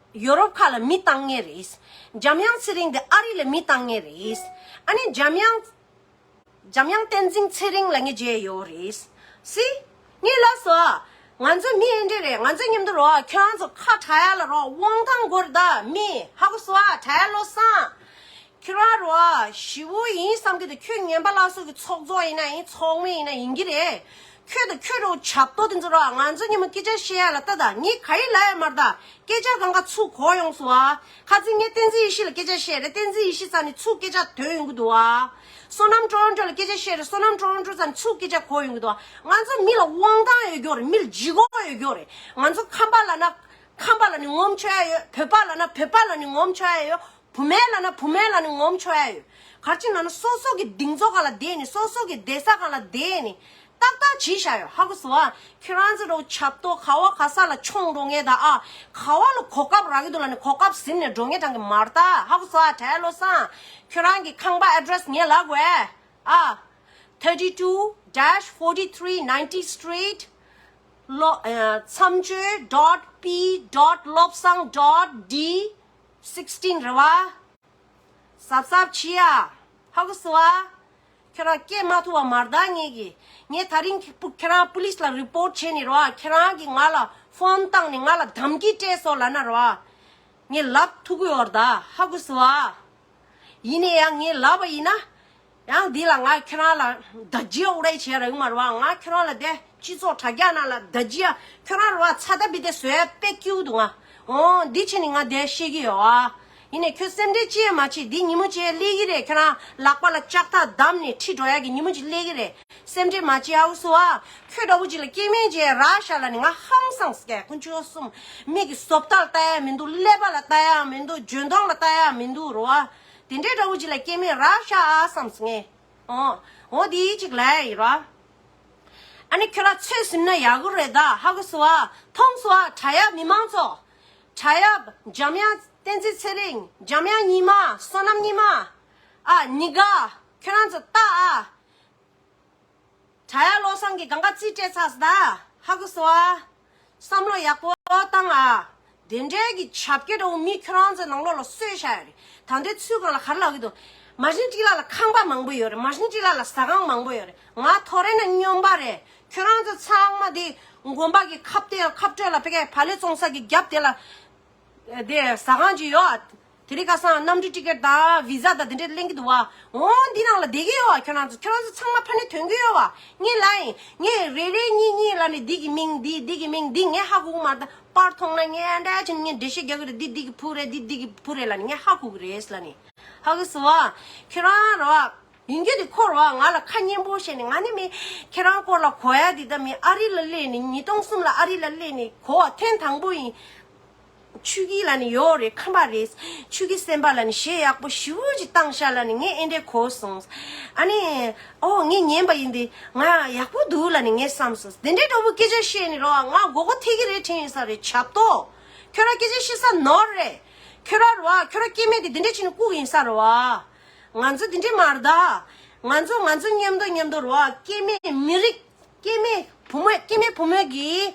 ཡོ་རོབ་ཁག་ལ་མི་བཏང་མཁན་རེད། འཇམ་དབྱངས་ཚེ་རིང་དེ་ཨ་རི་ལ་མི་བཏང་མཁན་རེད། ཨ་ནི་འཇམ་དབྱངས། འཇམ་དབྱངས་བསྟན་འཛིན་ཚེ་རིང་ལབ་མཁན་མཇལ་ཡོད་རེད། སི། ངས་ལབ་སོང་། ང་ཚོ་མི་ཨེ་འདྲས་རེད། ང་ཚོ་མཉམ་དུ་རོ། ཁྱོད་རང་ཚོ་ཁ་གྲག་ཡ་ལ་རོ་དབང་ཐང་དགོས་རེད་ད། མི་ཧ་གོ་སོང་ཨ། གྲག་ཡ་བློ་བཟང་། ཁྱོད་རང་རོ་ཞི་བོ་ཡིན་བསམ་གི་འདུག་ཁྱོད་ངན་པ་ལ་སོགས་ཀྱི་ཚོགས་གཙོ་ཡིན་ན་ཡིན། ཚོགས་མི་ཡིན་ན་ཡིན་གྱི་རེད། ཁྱོད་དང་ཁྱོད་རོ་ཆབ་ཏོ་དེ་ཚོ་རོ་ང་ཚོ་ཉི་མ་སྐད་ཆ་བཤད་ཡ་ལ་ལྟ་ད། ངས་ག་ཡི་ལ་ཡ་མར་ད། སྐད་ཆ་གང་ག་ཚུགས་གོ་ཡོང་སོང་ཨ། ཁ་ཚིག་ངས་བསྟན་འཛིན་ཡེ་ཤེས་ལ་སྐད་ཆ་བཤད་རེད། བསྟན་འཛིན་ཡེ་ཤེས་ས་ནས་ཚུགས་སྐད་ཆ་ཐོན་ཡོང་གི་འདུག་ཨ། བསོད་ནམས་ཀྲོ་ཀྲོ་ལ་སྐད་ཆ་བཤད་རེད། བསོད་ནམས་ཀྲོ་ཀྲོ་ས་ནས་ཚུགས་སྐད་ཆ་གོ་ཡོང་གི་འདུག་ཨ། ང་ཚོ་མི་ལ་དབང་ཐང་ཡོད་རྒྱུ་རེད། མི་ལ་ལྗིད་ཁོག་ཡོད་རྒྱུ་རེད། ང་ཚོ་ཁམས་པ་ལ་ན་ཁམས་པ་ལ་ནི་ངོམ་ཆོ་ཡ་ཡོད། བོད་པ་ལ་ན་བོད་པ་ལ་ནི་ངོམ་ཆོ་ཡ་ཡོད། བུད་མེད་ལ་ན་བུད་མེད་ལ་ནི་ངོམ་ཆོ་ཡ་ཡོད། ག་རེ་ཅིག་ན་ན་སོ་སོ་གི་གདིང་ཚོགས་ག་ལ་བསྡད་ནི། སོ་སོ་གི་བསྡད་ས་ག་ལ་བསྡད་ནི། ཏག་ཏག་བྱས་བཞག་ཡོད། ཧ་གོ་སོང་ཨ། ཁྱོད་རང་ཚོ་རོ་ཆབ་ཏོ་ག་བ་ག་ས་ལ་མཆོང་འགྲོ་ངེས་ད་ཨ། ག་བ་ལ་གོ་སྐབས་རག་གི་འདུག་ལ་ནི་གོ་སྐབས་ཟིན་ནས་འགྲོ་ངེས་དྲང་གི་མ་རེད་ད། ཧ་གོ་སོང་ཨ། བྲལ་བློ་བཟང་། ཁྱོད་རང་གི་ཁང་པ་ཨེ་ཌི་རེ་སི་ངས་ལབ་དགོས་ཨ། thirty two dash forty three ninety street ལོ། ཨ། མཚམས་གཅོད་dot p dot བློ་བཟང་dot d sixteen རེད་བ། གཟབ་གཟབ་བྱེད་ཡ། ཧ་གོ་སོང་ཨ། ཁྱོད་རང་སྐད་མ་ཐུབ་པ་མ་རེད་ད་ངེད་ཀྱིས། ངས་ད་རིང་ཁྱེད་རང་པུ་ལིས་ལ་རི་པོར་ཊི་བྱས་ནས་རོ། ཁྱེད་རང་གིས་ང་ལ་ཕོན་བཏང་ནས་ང་ལ་དམ་གྱིས་སྤྲད་སོང་ལབ་ན་རོ། ངས་ལབ་ཐུབ་ཀྱི་ཡོད་རེད་ད། ཧ་གོ་སོང་ཨ། ཡིན་ནའི་ཡང་ངས་ལབ་པ་ཡིན་ན། ཡང་འདི་ལ་ང་ཁྱེད་རང་ལ་ད་ཇི་ཨོ་རེ་བྱས་ར་ཡོད་མ་རེད་བ། ང་ཁྱེད་རང་ལ་དེ་སྤྱི་ཚོགས་དྲ་རྒྱ་ནང་ལ་ད་ཇི་ཨ་ཁྱེད་རང་རེད་བ། ཚ་ད་བི་དེ་བཟོས་པད་སྐྱིད་འདུག་ང་། འོ་འདི་བྱས་ནས་ང་དེ་བཤད་ཀྱི་ཡོད་ཨ། ཡིན་ནའི་ཁྱོད་སེམས་ཁྲལ་ཅི་ཡང་མ་བྱེད། འདི་ཉིན་མོ་བྱས་སླེབས་ཀྱི་རེད། ཁྱེད་རང་ལག་པ་ལ་ལྕགས་ཐག་བསྡམས་ནས་ཁྲིད་འགྲོ་ཡག་གི་ཉིན་མོ་ཅིག་སླེབས་ཀྱི་རེད། སེམས་ཁྲལ་མ་བྱེད། ཨའུ་སུ་ཨ། ཁྱོད་འདྲ་བོ་ཅིག་ལ་སྐྱེ་དམན་བྱས་ར་ཤ་ལ་ནི་ང་ཧང་སངས་སྐད་ཀུན་སྤྱོད་གསུམ། མིག་གི་བཟོ་ལྟ་ལ་ལྟ་ཡ་མི་འདུག་ཀླད་པ་ལ་ལྟ་ཡ་མི་འདུག་འཇོན་ཐང་ལ་ལྟ་ཡ་མི་འདུག་རོ་ཨ། དེ་འདྲའི་འདྲ་བོ་ཅིག་ལ་སྐྱེ་དམན་ར་ཤ་ཨ་བསམས་ངས། ཨོ། འོ་དེའི་ཅིག་ལ་ཡ་ཡིན་རོ། ཨ་ནི་ཁྱོད་ར་ཚོད་ཟིན་ན་ཡག་གི་རེད་ད། ཧ་གོ་སོང་ཨ། མཐོང་སོང་ཨ། དྲ་ཡག་མི་མང་ཚོ། དྲ་ཡག་འཇམ་དབྱངས་བསྟན་འཛིན་ཚེ་རིང་། འཇམ་དབྱངས་ཉི་མ། བསོད་ནམས་ཉི་མ། ཨ་ཉི་དགའ། ཁྱོད་རང་ཚོ་ལྟ་ཨ། དྲ་ཡག་བློ་བཟང་གིས་གང་ག་རྩིས་སྤྲད་ཚར་སོང་ད། ཧ་གོ་སོང་ཨ། བསམ་བློ་ཡག་པོ་བཏང་ཨ། དེ་འདྲའི་གི་བྱ་སྐད་འདྲ་བོ་མི་ཁྱོད་རང་ཚོའི་ནང་ལོགས་ལ་གསོས་བཞག་ཡོད་རེད། ད་ལྟའི་ཚུལ་སྒང་ལ་ག་རེ་ལབ་ཀྱི་འདུག་མ་ཤིན་ཊི་ལ་ལ་ཁང་པ་མང་པོ་ཡོད་རེད། མ་ཤིན་ཊི་ལ་ལ་ཟ་ཁང་མང་པོ་ཡོད་རེད། ང་ཐོ་རེ་ན་སྨྱོན་པ་རེད། ཁྱོད་རང་ཚོ་ཚང་མ་དེ་དགོན་པ་གི་ཁ་གཏད་ཁ་སྤྲོད་ལ་ཕ་གིའི་བག་ལེབ་བཙོང་ས་གི་རྒྱབ་དེ་ལ། དེ་ཟ་ཁང་ཅིག་ཡོད། དེ་རིང་ཁ་སང་གནམ་གྲུ་ཊི་ཀེ་ཊི་དང་བི་ཟ་དང་དེ་འདྲས་ལེན་གྱི་འདུག་བ། འོ་འདི་ནང་ལ་བསྡད་ཀྱི་ཡོད་བ། ཁྱོད་རང་ཚོ་ཁྱོད་རང་ཚོ་ཚང་མ་ཕ་ནས་ཐོན་གྱི་ཡོད་བ། ངས་ལབ་ཡིན། ངས་རེ་རེ་གཉིས་གཉིས་ལབ་ནས་འདི་གི་མིང་འདི། འདི་གི་མིང་འདི། ངས་ཧ་གོ་གི་མ་རེད། ད་པར་མཐོང་ན་ངས་ཨ་འདྲ་བྱས་ནས་ངས་འགྲེལ་བཤད་རྒྱག་གི་རེད། འདི་འདི་གི་བུ་རེད། འདི་འདི་གི་བུ་རེད་ལབ་ནས་ངས་ཧ་གོ་གི་རེད་ལབ་ནས། ཧ་གོ་སོང་བ། ཁྱོད་རང་རོ། ཡིན་རྒྱུ་དེ་ཁོ་རོ། ང་ལ་ཁ་སྙན་པོ་བཤད་ནས། ང་ནི་མི་ཁྱེད་རང་སྐོར་ལ་གོ་ཡ་དེ། ད་མི་ཨ་རི་ལ་སླེབས་ནས། ཉིས་སྟོང་གསུམ་ལ་ཨ་རི་ལ་སླེབས་ནས་གོ་བ་ཐེངས་དང་པོ་ཡིན། ཆོས་སྐྱིད་ལབ་ནས་ཡོད་རེད། ཁམས་པ་རེད། ཆོས་སྐྱིད་སེམས་དཔའ་ལབ་ནས་གཞས་ཡག་པོ་ཞེ་པོ་ཅིག་བཏང་ཤག་ལབ་ནས་ངས་ཨེ་འདྲས་གོ་སོང་། ཨ་ནི། ཨོ་ངས་ཉན་པ་ཡིན་ཏེ། ང་ཡག་པོ་འདུག་ལབ་ནས་ངས་བསམ་སོང་། དེ་འདྲའི་འདྲ་བོ་སྐད་ཆ་བཤད་ནས་རོ། ང་མགོ་སྐོར་ཐེབས་ཀྱི་རེད་དྲན་ཡིན་ས་རེད། བྱ་ཏོ། ཁྱོད་རང་སྐད་ཆ་བཤད་ས་ནོར་རེད། ཁྱོད་རང་རོ། ཁྱོད་རང་སྐྱེ་དམན་དེ་དེ་འདྲས་བྱས་ནས་བཀུག་ཡིན་ས་རེད་བ། ང་ཚོ་དེ་འདྲས་མ་རེད་ད། ང་ཚོ་ང་ཚོ་མཉམ་དུ་མཉམ་དུ་རོ། སྐྱེ་དམན་མི་རིགས། སྐྱེ་དམན་བུ་མོ། སྐྱེ་དམན་བུ་མོ་གི་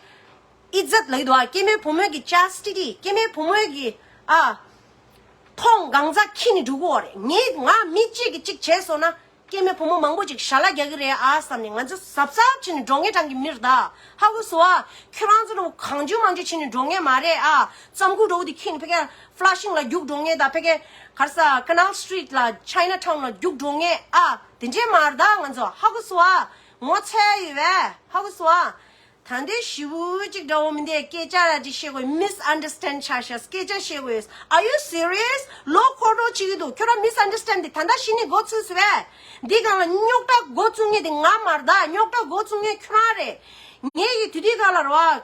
ཨི་ཛད་ལབ་ཀྱི་འདུག་ཨ། སྐྱེ་དམན་བུ་མོ་གི་ཅ་སི་ཊི་ཊི། སྐྱེ་དམན་བུ་མོ་གི་ཨ། མཐོང་གང་ཟག་ཁྱེར་ནས་འགྲོ་གི་ཡོད་རེད། ངས་ང་མི་གཅིག་གིས་གཅིག་བྱས་སོང་ན། སྐྱེ་དམན་བུ་མོ་མང་པོ་ཅིག་ཞལ་ལག་རྒྱག་གི་རེད་ཨ་བསམ་ནས། ང་ཚོ་གཟབ་གཟབ་བྱས་ནས་འགྲོ་ངེས་གྲས་ཀྱི་མི་རེད་ད། ཧ་གོ་སོང་ཨ། ཁྱོད་རང་ཚོ་ལ་གང་བྱུང་མང་བྱུང་བྱས་ནས་འགྲོ་ངེས་མ་རེད་ཨ། རྩམ་ཁུག་འདྲ་བོ་དེ་ཁྱེར་ནས་ཕ་གིའི་ཕ་ལ་ཤིང་ལ་རྒྱུགས་འགྲོ་ངེས་ད། ཕ་གིའི་ག་རེ་ཟ། ཀ་ནལ་སི་ཊི་རིཊ་ལ། ཅའི་ན་ཊའུན་ལ་རྒྱུགས་འགྲོ་ངེས་ཨ། དེ་འདྲས་མ་རེད་ད། ང་ཚོ་ཧ་གོ་སོང་ཨ། ངོ་ཚ་ཡོད་པས། ཧ་གོ་སོང་ཨ། ད་འདི་ཞི་བུ་གཅིག་འདྲ་བོ་མི་འདུག་སྐད་ཆ་ར་ཅིག་བཤད་དགོས། མིས་ཨན་ཌར་སི་ཊེན་ཌ་ཆགས་ཤག་སྐད་ཆ་བཤད་དགོས། Are you serious? ལོ་འཁོར་འགྲོ་བྱེད་ཀྱི་འདུག་ཁྱོད་རང་མིས་ཨན་ཌར་སི་ཊེན་ཌ་དེ་ད་ལྟ་གཞི་ནས་འགོ་ཚུགས་སོང་བས། འདི་སྒང་ལ་རྙོག་དྲ་འགོ་བཙུགས་མཁན་དེ་ང་མ་རེད་ད། རྙོག་དྲ་འགོ་བཙུགས་མཁན་ཁྱོད་རང་རེད། ངས་ཀྱི་དུས་དུས་སྒང་ལ་རེད་བ།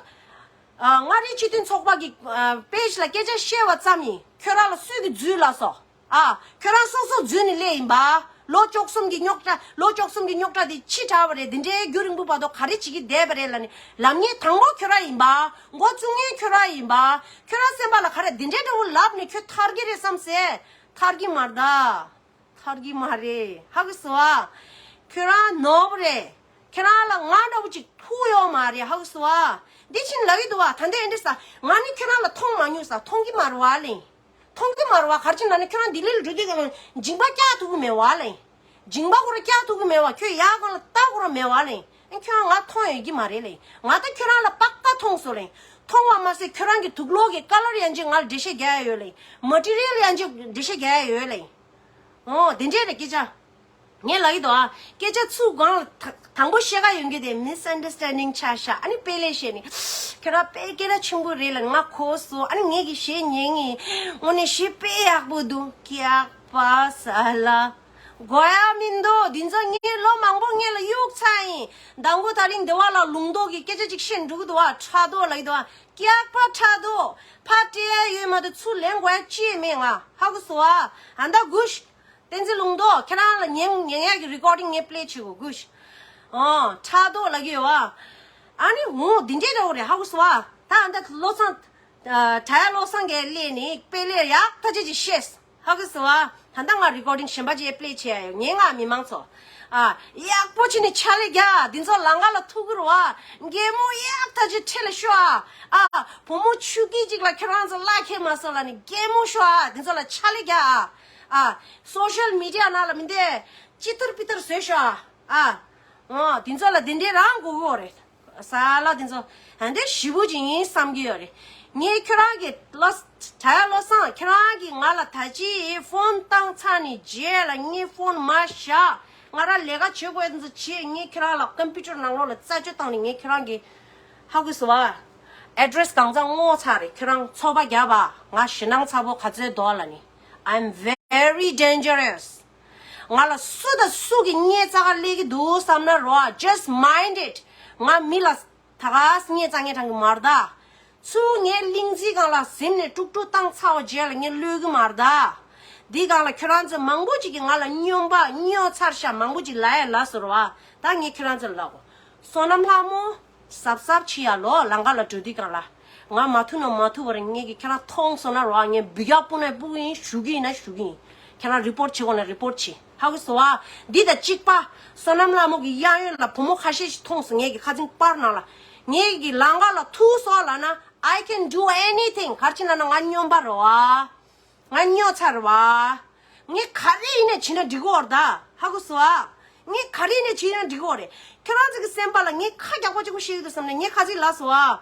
ཨ། མངའ་རིས་སྤྱི་མཐུན་ཚོགས་པ་གི་ཨ་པེ་ཇི་ལ་སྐད་ཆ་བཤད་པ་ཙམ་ཡིན། ཁྱོད་རང་ལ་སུས་ཀྱི་འཛུལ་ལབ་སོང་། ཨ། ཁྱོད་རང་སོ་སོ་འཛུལ་ནས་སླེབས་ཡིན་པ། ལོ་བཅུ་གསུམ་གྱི་རྙོག་དྲ། ལོ་བཅུ་གསུམ་གྱི་རྙོག་དྲ་དེ་ཕྱི་དྲགས་པ་རེད། དེ་འདྲའི་རྒྱུན་རིང་པོ་བར་དུ་ག་རེ་བྱེད་ཀྱི་བསྡད་པ་རེད་ལབ་ནས་ལབ་མཁན་དང་པོ་ཁྱོད་རང་ཡིན་པ། འགོ་བཙུགས་མཁན་ཁྱོད་རང་ཡིན་པ། ཁྱོད་རང་སེམས་པ་ལ་ག་རེ་དེ་འདྲའི་འདྲ་བོ་ལབ་ནས་ཁྱོད་ཐར་གྱི་རེད་བསམ་སེ། ཐར་གྱི་མ་རེད་ད། ཐར་གྱི་མ་རེད། ཧ་གོ་སོང་ཨ། ཁྱོད་རང་ནོར་བ་རེད། ཁྱོད་རང་ལ་ང་འདྲ་བོ་ཅིག་ཐུག་ཡོད་མ་རེད། ཧ་གོ་སོང་ཨ། འདི་ཕྱིན་ལབ་ཀྱི་འདུག་བ། ད་འདི་ཨེ་འདྲ་ས། ང་ནི་ཁྱོད་རང་ལ་མཐོང་མ་མྱོང་ས། མཐོང་གི་མ་རེད་བ་ལེ། མཐོང་གི་མ་རེད་བ། ག་རེ་བྱས་ན་ནི་ཁྱོད་རང་ལྡི་ལི་ལ་འགྲོ་དུས་སྒང་ལ་མཇིང་པ་བཀྱག་ཐུབ་ཀྱི་མེད་བ་ལེ། མཇིང་པ་ཁོ་རང་བཀྱག་ཐུབ་ཀྱི་མེད་བ། ཁྱོད་ཡར་སྒང་ལ་ལྟ་ཁོ་རང་མེད་བ་ལེ། ཨ་ཁྱོད་རང་ང་མཐོང་ཡོད་ཀྱི་མ་རེད་ལེ། ང་ད་ཁྱོད་རང་ལ་པག་པ་མཐོང་སོང་ལེ། མཐོང་བ་མ་ཟད་ཁྱོད་རང་གི་དུག་ལོག་གི་ཀ་ལར་ཡང་ཅིག་ང་ལ་འགྲེལ་བཤད་རྒྱག་ཡ་ཡོད་ལེ། མ་ཊི་རི་ཡལ་ཡང་ཅིག་འགྲེལ་བཤད་རྒྱག་ཡ་ཡོད་ལེ། ཨོ་དེ་འདྲས་རེད་སྐད་ཆ། ངས་ལབ་ཀྱི་འདུག་ཨ། སྐད་ཆ་ཚུར་སྒང་ལ་ད་དང་པོ་བཤད་ག་ཡོང་གི་དེ་མི་སི་ཨན་ཌར་སི་ཊན་ཌིང་ཆགས་ཤག་ཨ་ནི་དཔེ་ལས་བཤད་ནི། ཁྱེད་རང་དཔེ་སྐད་གྲགས་ཆེན་པོ་རེད་ལ་ང་གོ་སོང་། ཨ་ནི་ངས་ཀྱི་གཞས་ཉན་ངེས་དངོས་གནས་གཞས་དཔེ་ཡག་པོ་འདུག་ཀྱག་པ་ས་ལ། དགོས་ཡ་མི་འདུག་འདི་ཚོ་ངས་ལོ་མང་པོ་སྔོན་ལ་གཡུག་ཚར་ཡིན། མདང་དགོང་དེ་རིང་འདི་བ་ལ་ལུང་རྟོགས་ཀྱི་སྐད་ཆ་ཅིག་བཤད་འགྲོ་གི་འདུག་བ། ཕྲག་དོག་ལབ་ཀྱི་འདུག་བ། སྐྱག་པ་ཕྲག་དོག་ཕར་སྤྲད་ཡ་ཡོད་མ་གཏོགས་ཚུར་ལེན་དགོས་ཡ་ཅི་ཡང་མེད། ང་ཧ་གོ་སོང་བ། ཨ་ད་གུས། བསྟན་འཛིན་ལུང་རྟོགས་ཁྱེད་རང་ལ་ཉན་ཉན་ཡ་གི་རི་ཀོར་ཌིང་ངས་པི་ལེ་བྱེད་དགོས་གུས། ཨོ་ཕྲག་དོག་ལབ་ཀྱི་ཡོད་བ། ཨ་ནི་འོ་འདི་འདྲས་འདྲ་བོ་རེད། ཧ་གོ་སོང་བ། ད་ཨ་ད་བློ་བཟང་། ཨ། གྲྭ་ཡ་བློ་བཟང་གིས་སླེབས་ནས་དཔེ་ལས་ཡག་ཐག་ཆོད་ཅིག་བཤད། ཧ་གོ་སོང་ཨ། ད་ལྟ་ང་རི་ཀོར་ཌིང་གཞན་པ་ཅིག་པི་ལེ་བྱེད་ཡ་ཡོད། ཉན་ང་མི་མང་ཚོ། ཨ། ཡག་པོ་བྱས་ནས་ཕྱག་ལས་རྒྱག་འདི་ཚོ་ལམ་ཁ་ལ་ཐུག་གི་རེད་བ། གད་མོ་ཡག་ཐག་ཆོད་འཕྲེད་ལ་ཤོག་ཨ། ཨ། བུ་མོ་ཆུང་ཀི་ཅིག་ལ་ཁྱོད་རང་ཚོ་བླ་ཁྱེར་མ་སོང་ལབ་ནས་གད་མོ་ཤོག་ཨ། འདི་ཚོ་ལ་ཕྱག་ལས་རྒྱག་ཨ། ཨ། སོ་ཤལ་མི་ཌི་ཡ་ནང་ལ་མི་འདི་ཅི་ཏར་པི་ཏར་བཟོས་ཤོག་ཨ། ཨ། འོ་དེ་ཚོ་ལ་དེ་འདྲའི་རང་དགོས་ཀྱི་ཡོད་རེད། ས་ལ་དེ་ཚོ་ཧན་དེ་ཞེ་པོ་ཅིག་ཡིན་བསམ་གྱི་ཡོད་རེད། ངས་ཁྱོད་རང་གི་བློ་གྲྭ་ཡ་བློ་བཟང་ཁྱོད་རང་གིས་ང་ལ་ད་ཅི་ཕོན་བཏང་ཚར་ནས་རྗེས་ལ་ངས་ཕོན་མ་བཞག་ང་རང་ལས་ཀ་བྱེད་དགོས་དེ་ཚོ་བྱེད། ངས་ཁྱོད་རང་ལ་ཀམ་པུ་ཊར་ནང་ལོགས་ལ་རྩད་གཅོད་བཏང་ནས་ངས་ཁྱོད་རང་གི་ཧ་གོ་སོང་བ། ཨེ་ཌི་རེ་སི་གང་ཚང་བསྔོགས་ཚར་རེད། ཁྱོད་རང་ཚོགས་པ་རྒྱབ་པ། ང་ཞེད་སྣང་ཚ་པོ་ག་ཚོད་འདུག་ལབ་ནི། I'm very dangerous. ང་ལ་སུ་དང་སུ་གིས་བརྙས་བཙག་ག་སླེབས་ཀྱི་འདུག་བསམ་ན་རོ། Just mind it. ང་མི་ལ་ད་ག་སེ་བརྙས་བཙག་བརྙས་དྲང་གི་མ་རེད་ད། ཚུར་ངའི་གླིང་རྩིས་སྒང་ལ་གཟིམ་ནས་དཀྲུག་དཀྲུག་བཏང་ཚར་བ་རྗེས་ལ་ངས་གློད་ཀྱི་མ་རེད་ད། འདི་སྒང་ལ་ཁྱོད་རང་ཚོ་མང་པོ་ཅིག་གིས་ང་ལ་སྨྱོན་པ་སྨྱོ་ཚར་ཤག་མང་པོ་ཅིག་ལབ་ཡ་ལབ་སོང་རོ། ད་ངས་ཁྱོད་རང་ཚོ་ལ་ལབ་གོ། བསོད་ནམས་ལྷ་མོ། གཟབ་གཟབ་བྱེད་ཡ་ལོ། ལམ་ཁ་ལ་འགྲོ་དུས་སྒང་ལ། ང་མ་ཐུག་ན་མ་ཐུག་པ་རེད། ངས་ཀྱིས་ཁྱེད་རང་མཐོང་སོང་ན་རོ། ངས་འབུད་རྒྱག་སྤུ་ན་སྤུ་གི་ཡིན། ཞུ་གི་ཡིན་ན་ཞུ་གི་ཡིན། ཁྱེད་རང་རི་པོར་ཊི་བྱེད་དགོས་ན་རི་པོར་ཊི་བྱེད། ཧ་གོ་སོང་ཨ། འདི་དང་གཅིག་པ། བསོད་ནམས་ལྷ་མོ་གི་གཡས་གཡོན་ལ་བུ་མོ་ཁ་ཤས་ཤིག་མཐོང་སོང་། ངས་ཀྱིས་ཁ་འཛིང་པར་ནང་ལ། ངས་ཀྱིས་ལམ་ཁ་ལ་ཐུག་སོང་ལབ་ན། I can do anything. ག་རེ་བྱས་ན་ང་སྨྱོན་པ་རེད་བ། ང་སྨྱོ་ཚར་བ། ངས་ག་རེ་ཡིན་ནའི་བྱས་ན་འགྲིག་གི་ཡོད་རེད་ད། ཧ་གོ་སོང་ཨ། ངས་ག་རེ་ཡིན་ནའི་བྱས་ན་འགྲིག་གི་ཡོད་རེད། ཁྱོད་རང་ཚོ་གི་སེམས་པ་ལ་ངས་ཁ་རྒྱག་པ་གཅིག་པོ་བཤད་ཀྱི་འདུག་བསམ་ནས་ངས་ཁ་ཚིག་ལབ་སོང་ཨ།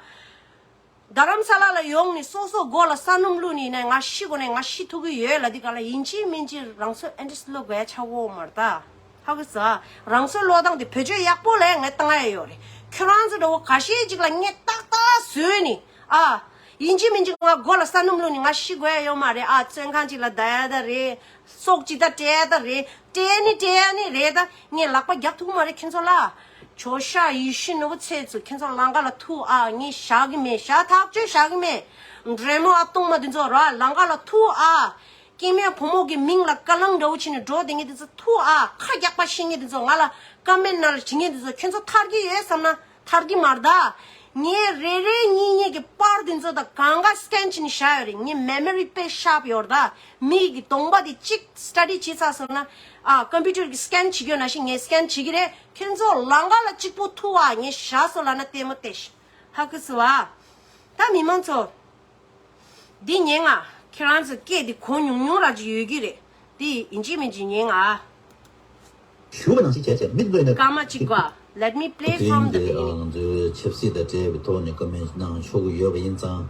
རྡ་རམ་ས་ལ་ལ་ཡོང་ནས་སོ་སོ་མགོ་ལ་ས་སྣུམ་བླུགས་ནས་ནས་ང་ཤི་དགོས་ནས་ང་ཤི་ཐུབ་ཀྱི་ཡོད་ལབ་དུས་སྒང་ལ་ཡིན་གཅིག་མིན་གཅིག་རང་ཚོ་ཨེ་འདྲས་བློ་དགོས་ཡ་ཆགས་ཀྱི་ཡོད་མ་རེད་ད། ཧ་གོ་སོང་ཨ། རང་སྲོག་བློས་བཏང་དེ་བེད་སྤྱོད་ཡག་པོ་ལས་ངས་བཏང་ཡ་ཡོད་རེད། ཁྱོད་རང་ཚོ་འདྲ་བོ་ཁ་ཤས་ཅིག་ལ་ངས་ཏག་ཏག་བཟོས་ནས་ཨ། ཡིན་གཅིག་མིན་གཅིག་ང་མགོ་ལ་ས་སྣུམ་བླུགས་ནས་ང་ཤི་དགོས་ཡ་ཡོད་མ་རེད་ཨ། བཙོན་ཁང་ཅིག་ལ་བསྡད་ཡ་ད་རེད། སྲོག་ཅིག་ད་སྤྲད་ཡ་ད་རེད། སྤྲད་ནི་སྤྲད་ཡ་ནི་རེད་ད། ངས་ལག་པ་རྒྱག་ཐུབ་ཀྱི་མ་རེད་ཁྱེད་ཚོ་ལ། ཇོ་ཤཱཀ་ཡེ་ཤེས་ནོར་བུ་ཚེ་བཙུན་ཁྱེད་ཚོ་ལམ་ཁ་ལ་ཐུག་ཨ། ངས་བཞག་གི་མེད། བཞག་ཐག་ཆོད་བཞག་གི་མེད། འདྲེ་མོ་ཨ་སྟོང་མ་འདི་ཚོ་ར་ལམ་ཁ་ལ་ཐུག་ཨ། སྐྱེ་དམན་བུ་མོ་གི་མིང་ལ་ཀ་ལང་འདྲ་བོ་བྱས་ནས་འགྲོ་བསྡད་མཁན་དེ་ཚོ་ཐུག་ཨ། ཁ་རྒྱག་པ་ཤེས་མཁན་དེ་ཚོ། ང་ལ་ཀ་མེན་ཊི་ནང་ལ་བྲིས་མཁན་དེ་ཚོ། ཁྱོད་ཚོ་ཐར་གྱི་ཡོད་བསམ་ན་ཐར་གྱི་མ་རེད་ད། ངས་རེ་རེ་གཉིས་གཉིས་ཀྱི་པར་དེ་ཚོ་དང་གང་ག་སི་ཀེན་བྱས་ནས་བཞག་ཡོད་རེད། ངའི་མེ་མོ་རི་དཔེ་ཤར་པ་ཡོད་རེད་ད། མི་གི་གདོང་པ་དེ་གཅིག་སི་ཊ་ཌི་བྱས་ཚར་སོང་ན། ཨ། ཀམ་པུ་ཊར་གི་སི་ཀེན་བྱེད་རྒྱུ་ནང་བཞིན་ངས་སི་ཀེན་བྱེད་ཀྱི་རེད། ཁྱོད་ཚོ་ལམ་ཁ་ལ་གཅིག་པོ་ཐུག་ཨ། ངས་བཞག་སོང་ལབ་ན་ལྟད་མོ་ལྟོས་ཤིག་ཧ་གོ་སོང་ཨ། ད་མི་མང་ཚོ། འདི་ཉན་ང་། ཁྱེད་རང་ཚོ་སྐད་འདི་གོ་ཉུང་ཉུང་རང་ཅིག་ཡོད་ཀྱི་རེད། འདི་ཡིན་གཅིག་མིན་གཅིག་ཉན་ང་། ཞུ་བ་ནང་བཞིན་བྱས་བྱས་མི་འདོད་ན། སྐར་མ་གཅིག་གོ། Let me play from the beginning. དེ་རིང་འདི་ང་ཚོའི་ཆབ་སྲིད་དང་འབྲེལ་བའི་ཐོག་ནས་ཀོ་མེན་ཊི་གནང་ཆོག་གི་ཡོད་པ་ཡིན་ཙང་།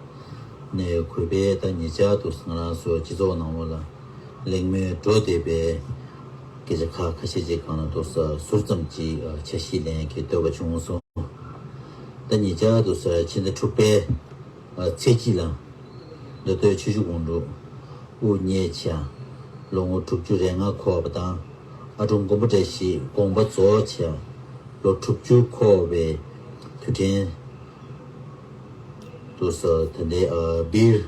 ནས་གུས་པས་ད་ཉེ་ཆར་དུ་ང་རང་ཚོ་སྤྱི་ཚོགས་ནང་ལོགས་ལ་གླེང་མོལ་འགྲོ་བསྡད་པའི་སྐད་ཆ་ཁ་ཁ་ཤས་ཅིག་སྒང་ལ་དུ་ཟུར་ཙམ་ཅིག་ཆ་ཤས་ལེན་གྱི་འདོད་པ་བྱུང་སོང་། ད་ཉེ་ཆར་དུ་ཕྱི་ཟླ་དྲུག་པའི་ཚེས་གཅིག་ལ་མདོ་སྟོད་ཆུ་བཞི་སྒང་དྲུག་དབུ་བརྙེས་བྱས། ལོ་ངོ་དྲུག་ཅུ་རེ་ལྔ་འཁོར་བ་དང་། ཨ་དཀྲུག་མགོན་པོ་བཀྲ་ཤིས་དགོངས་པ་རྫོགས་བྱས། ལོ་དྲུག་ཅུ་འཁོར་བའི་དུས་དྲན་དུ་ད་ལྟའི་སྦིར་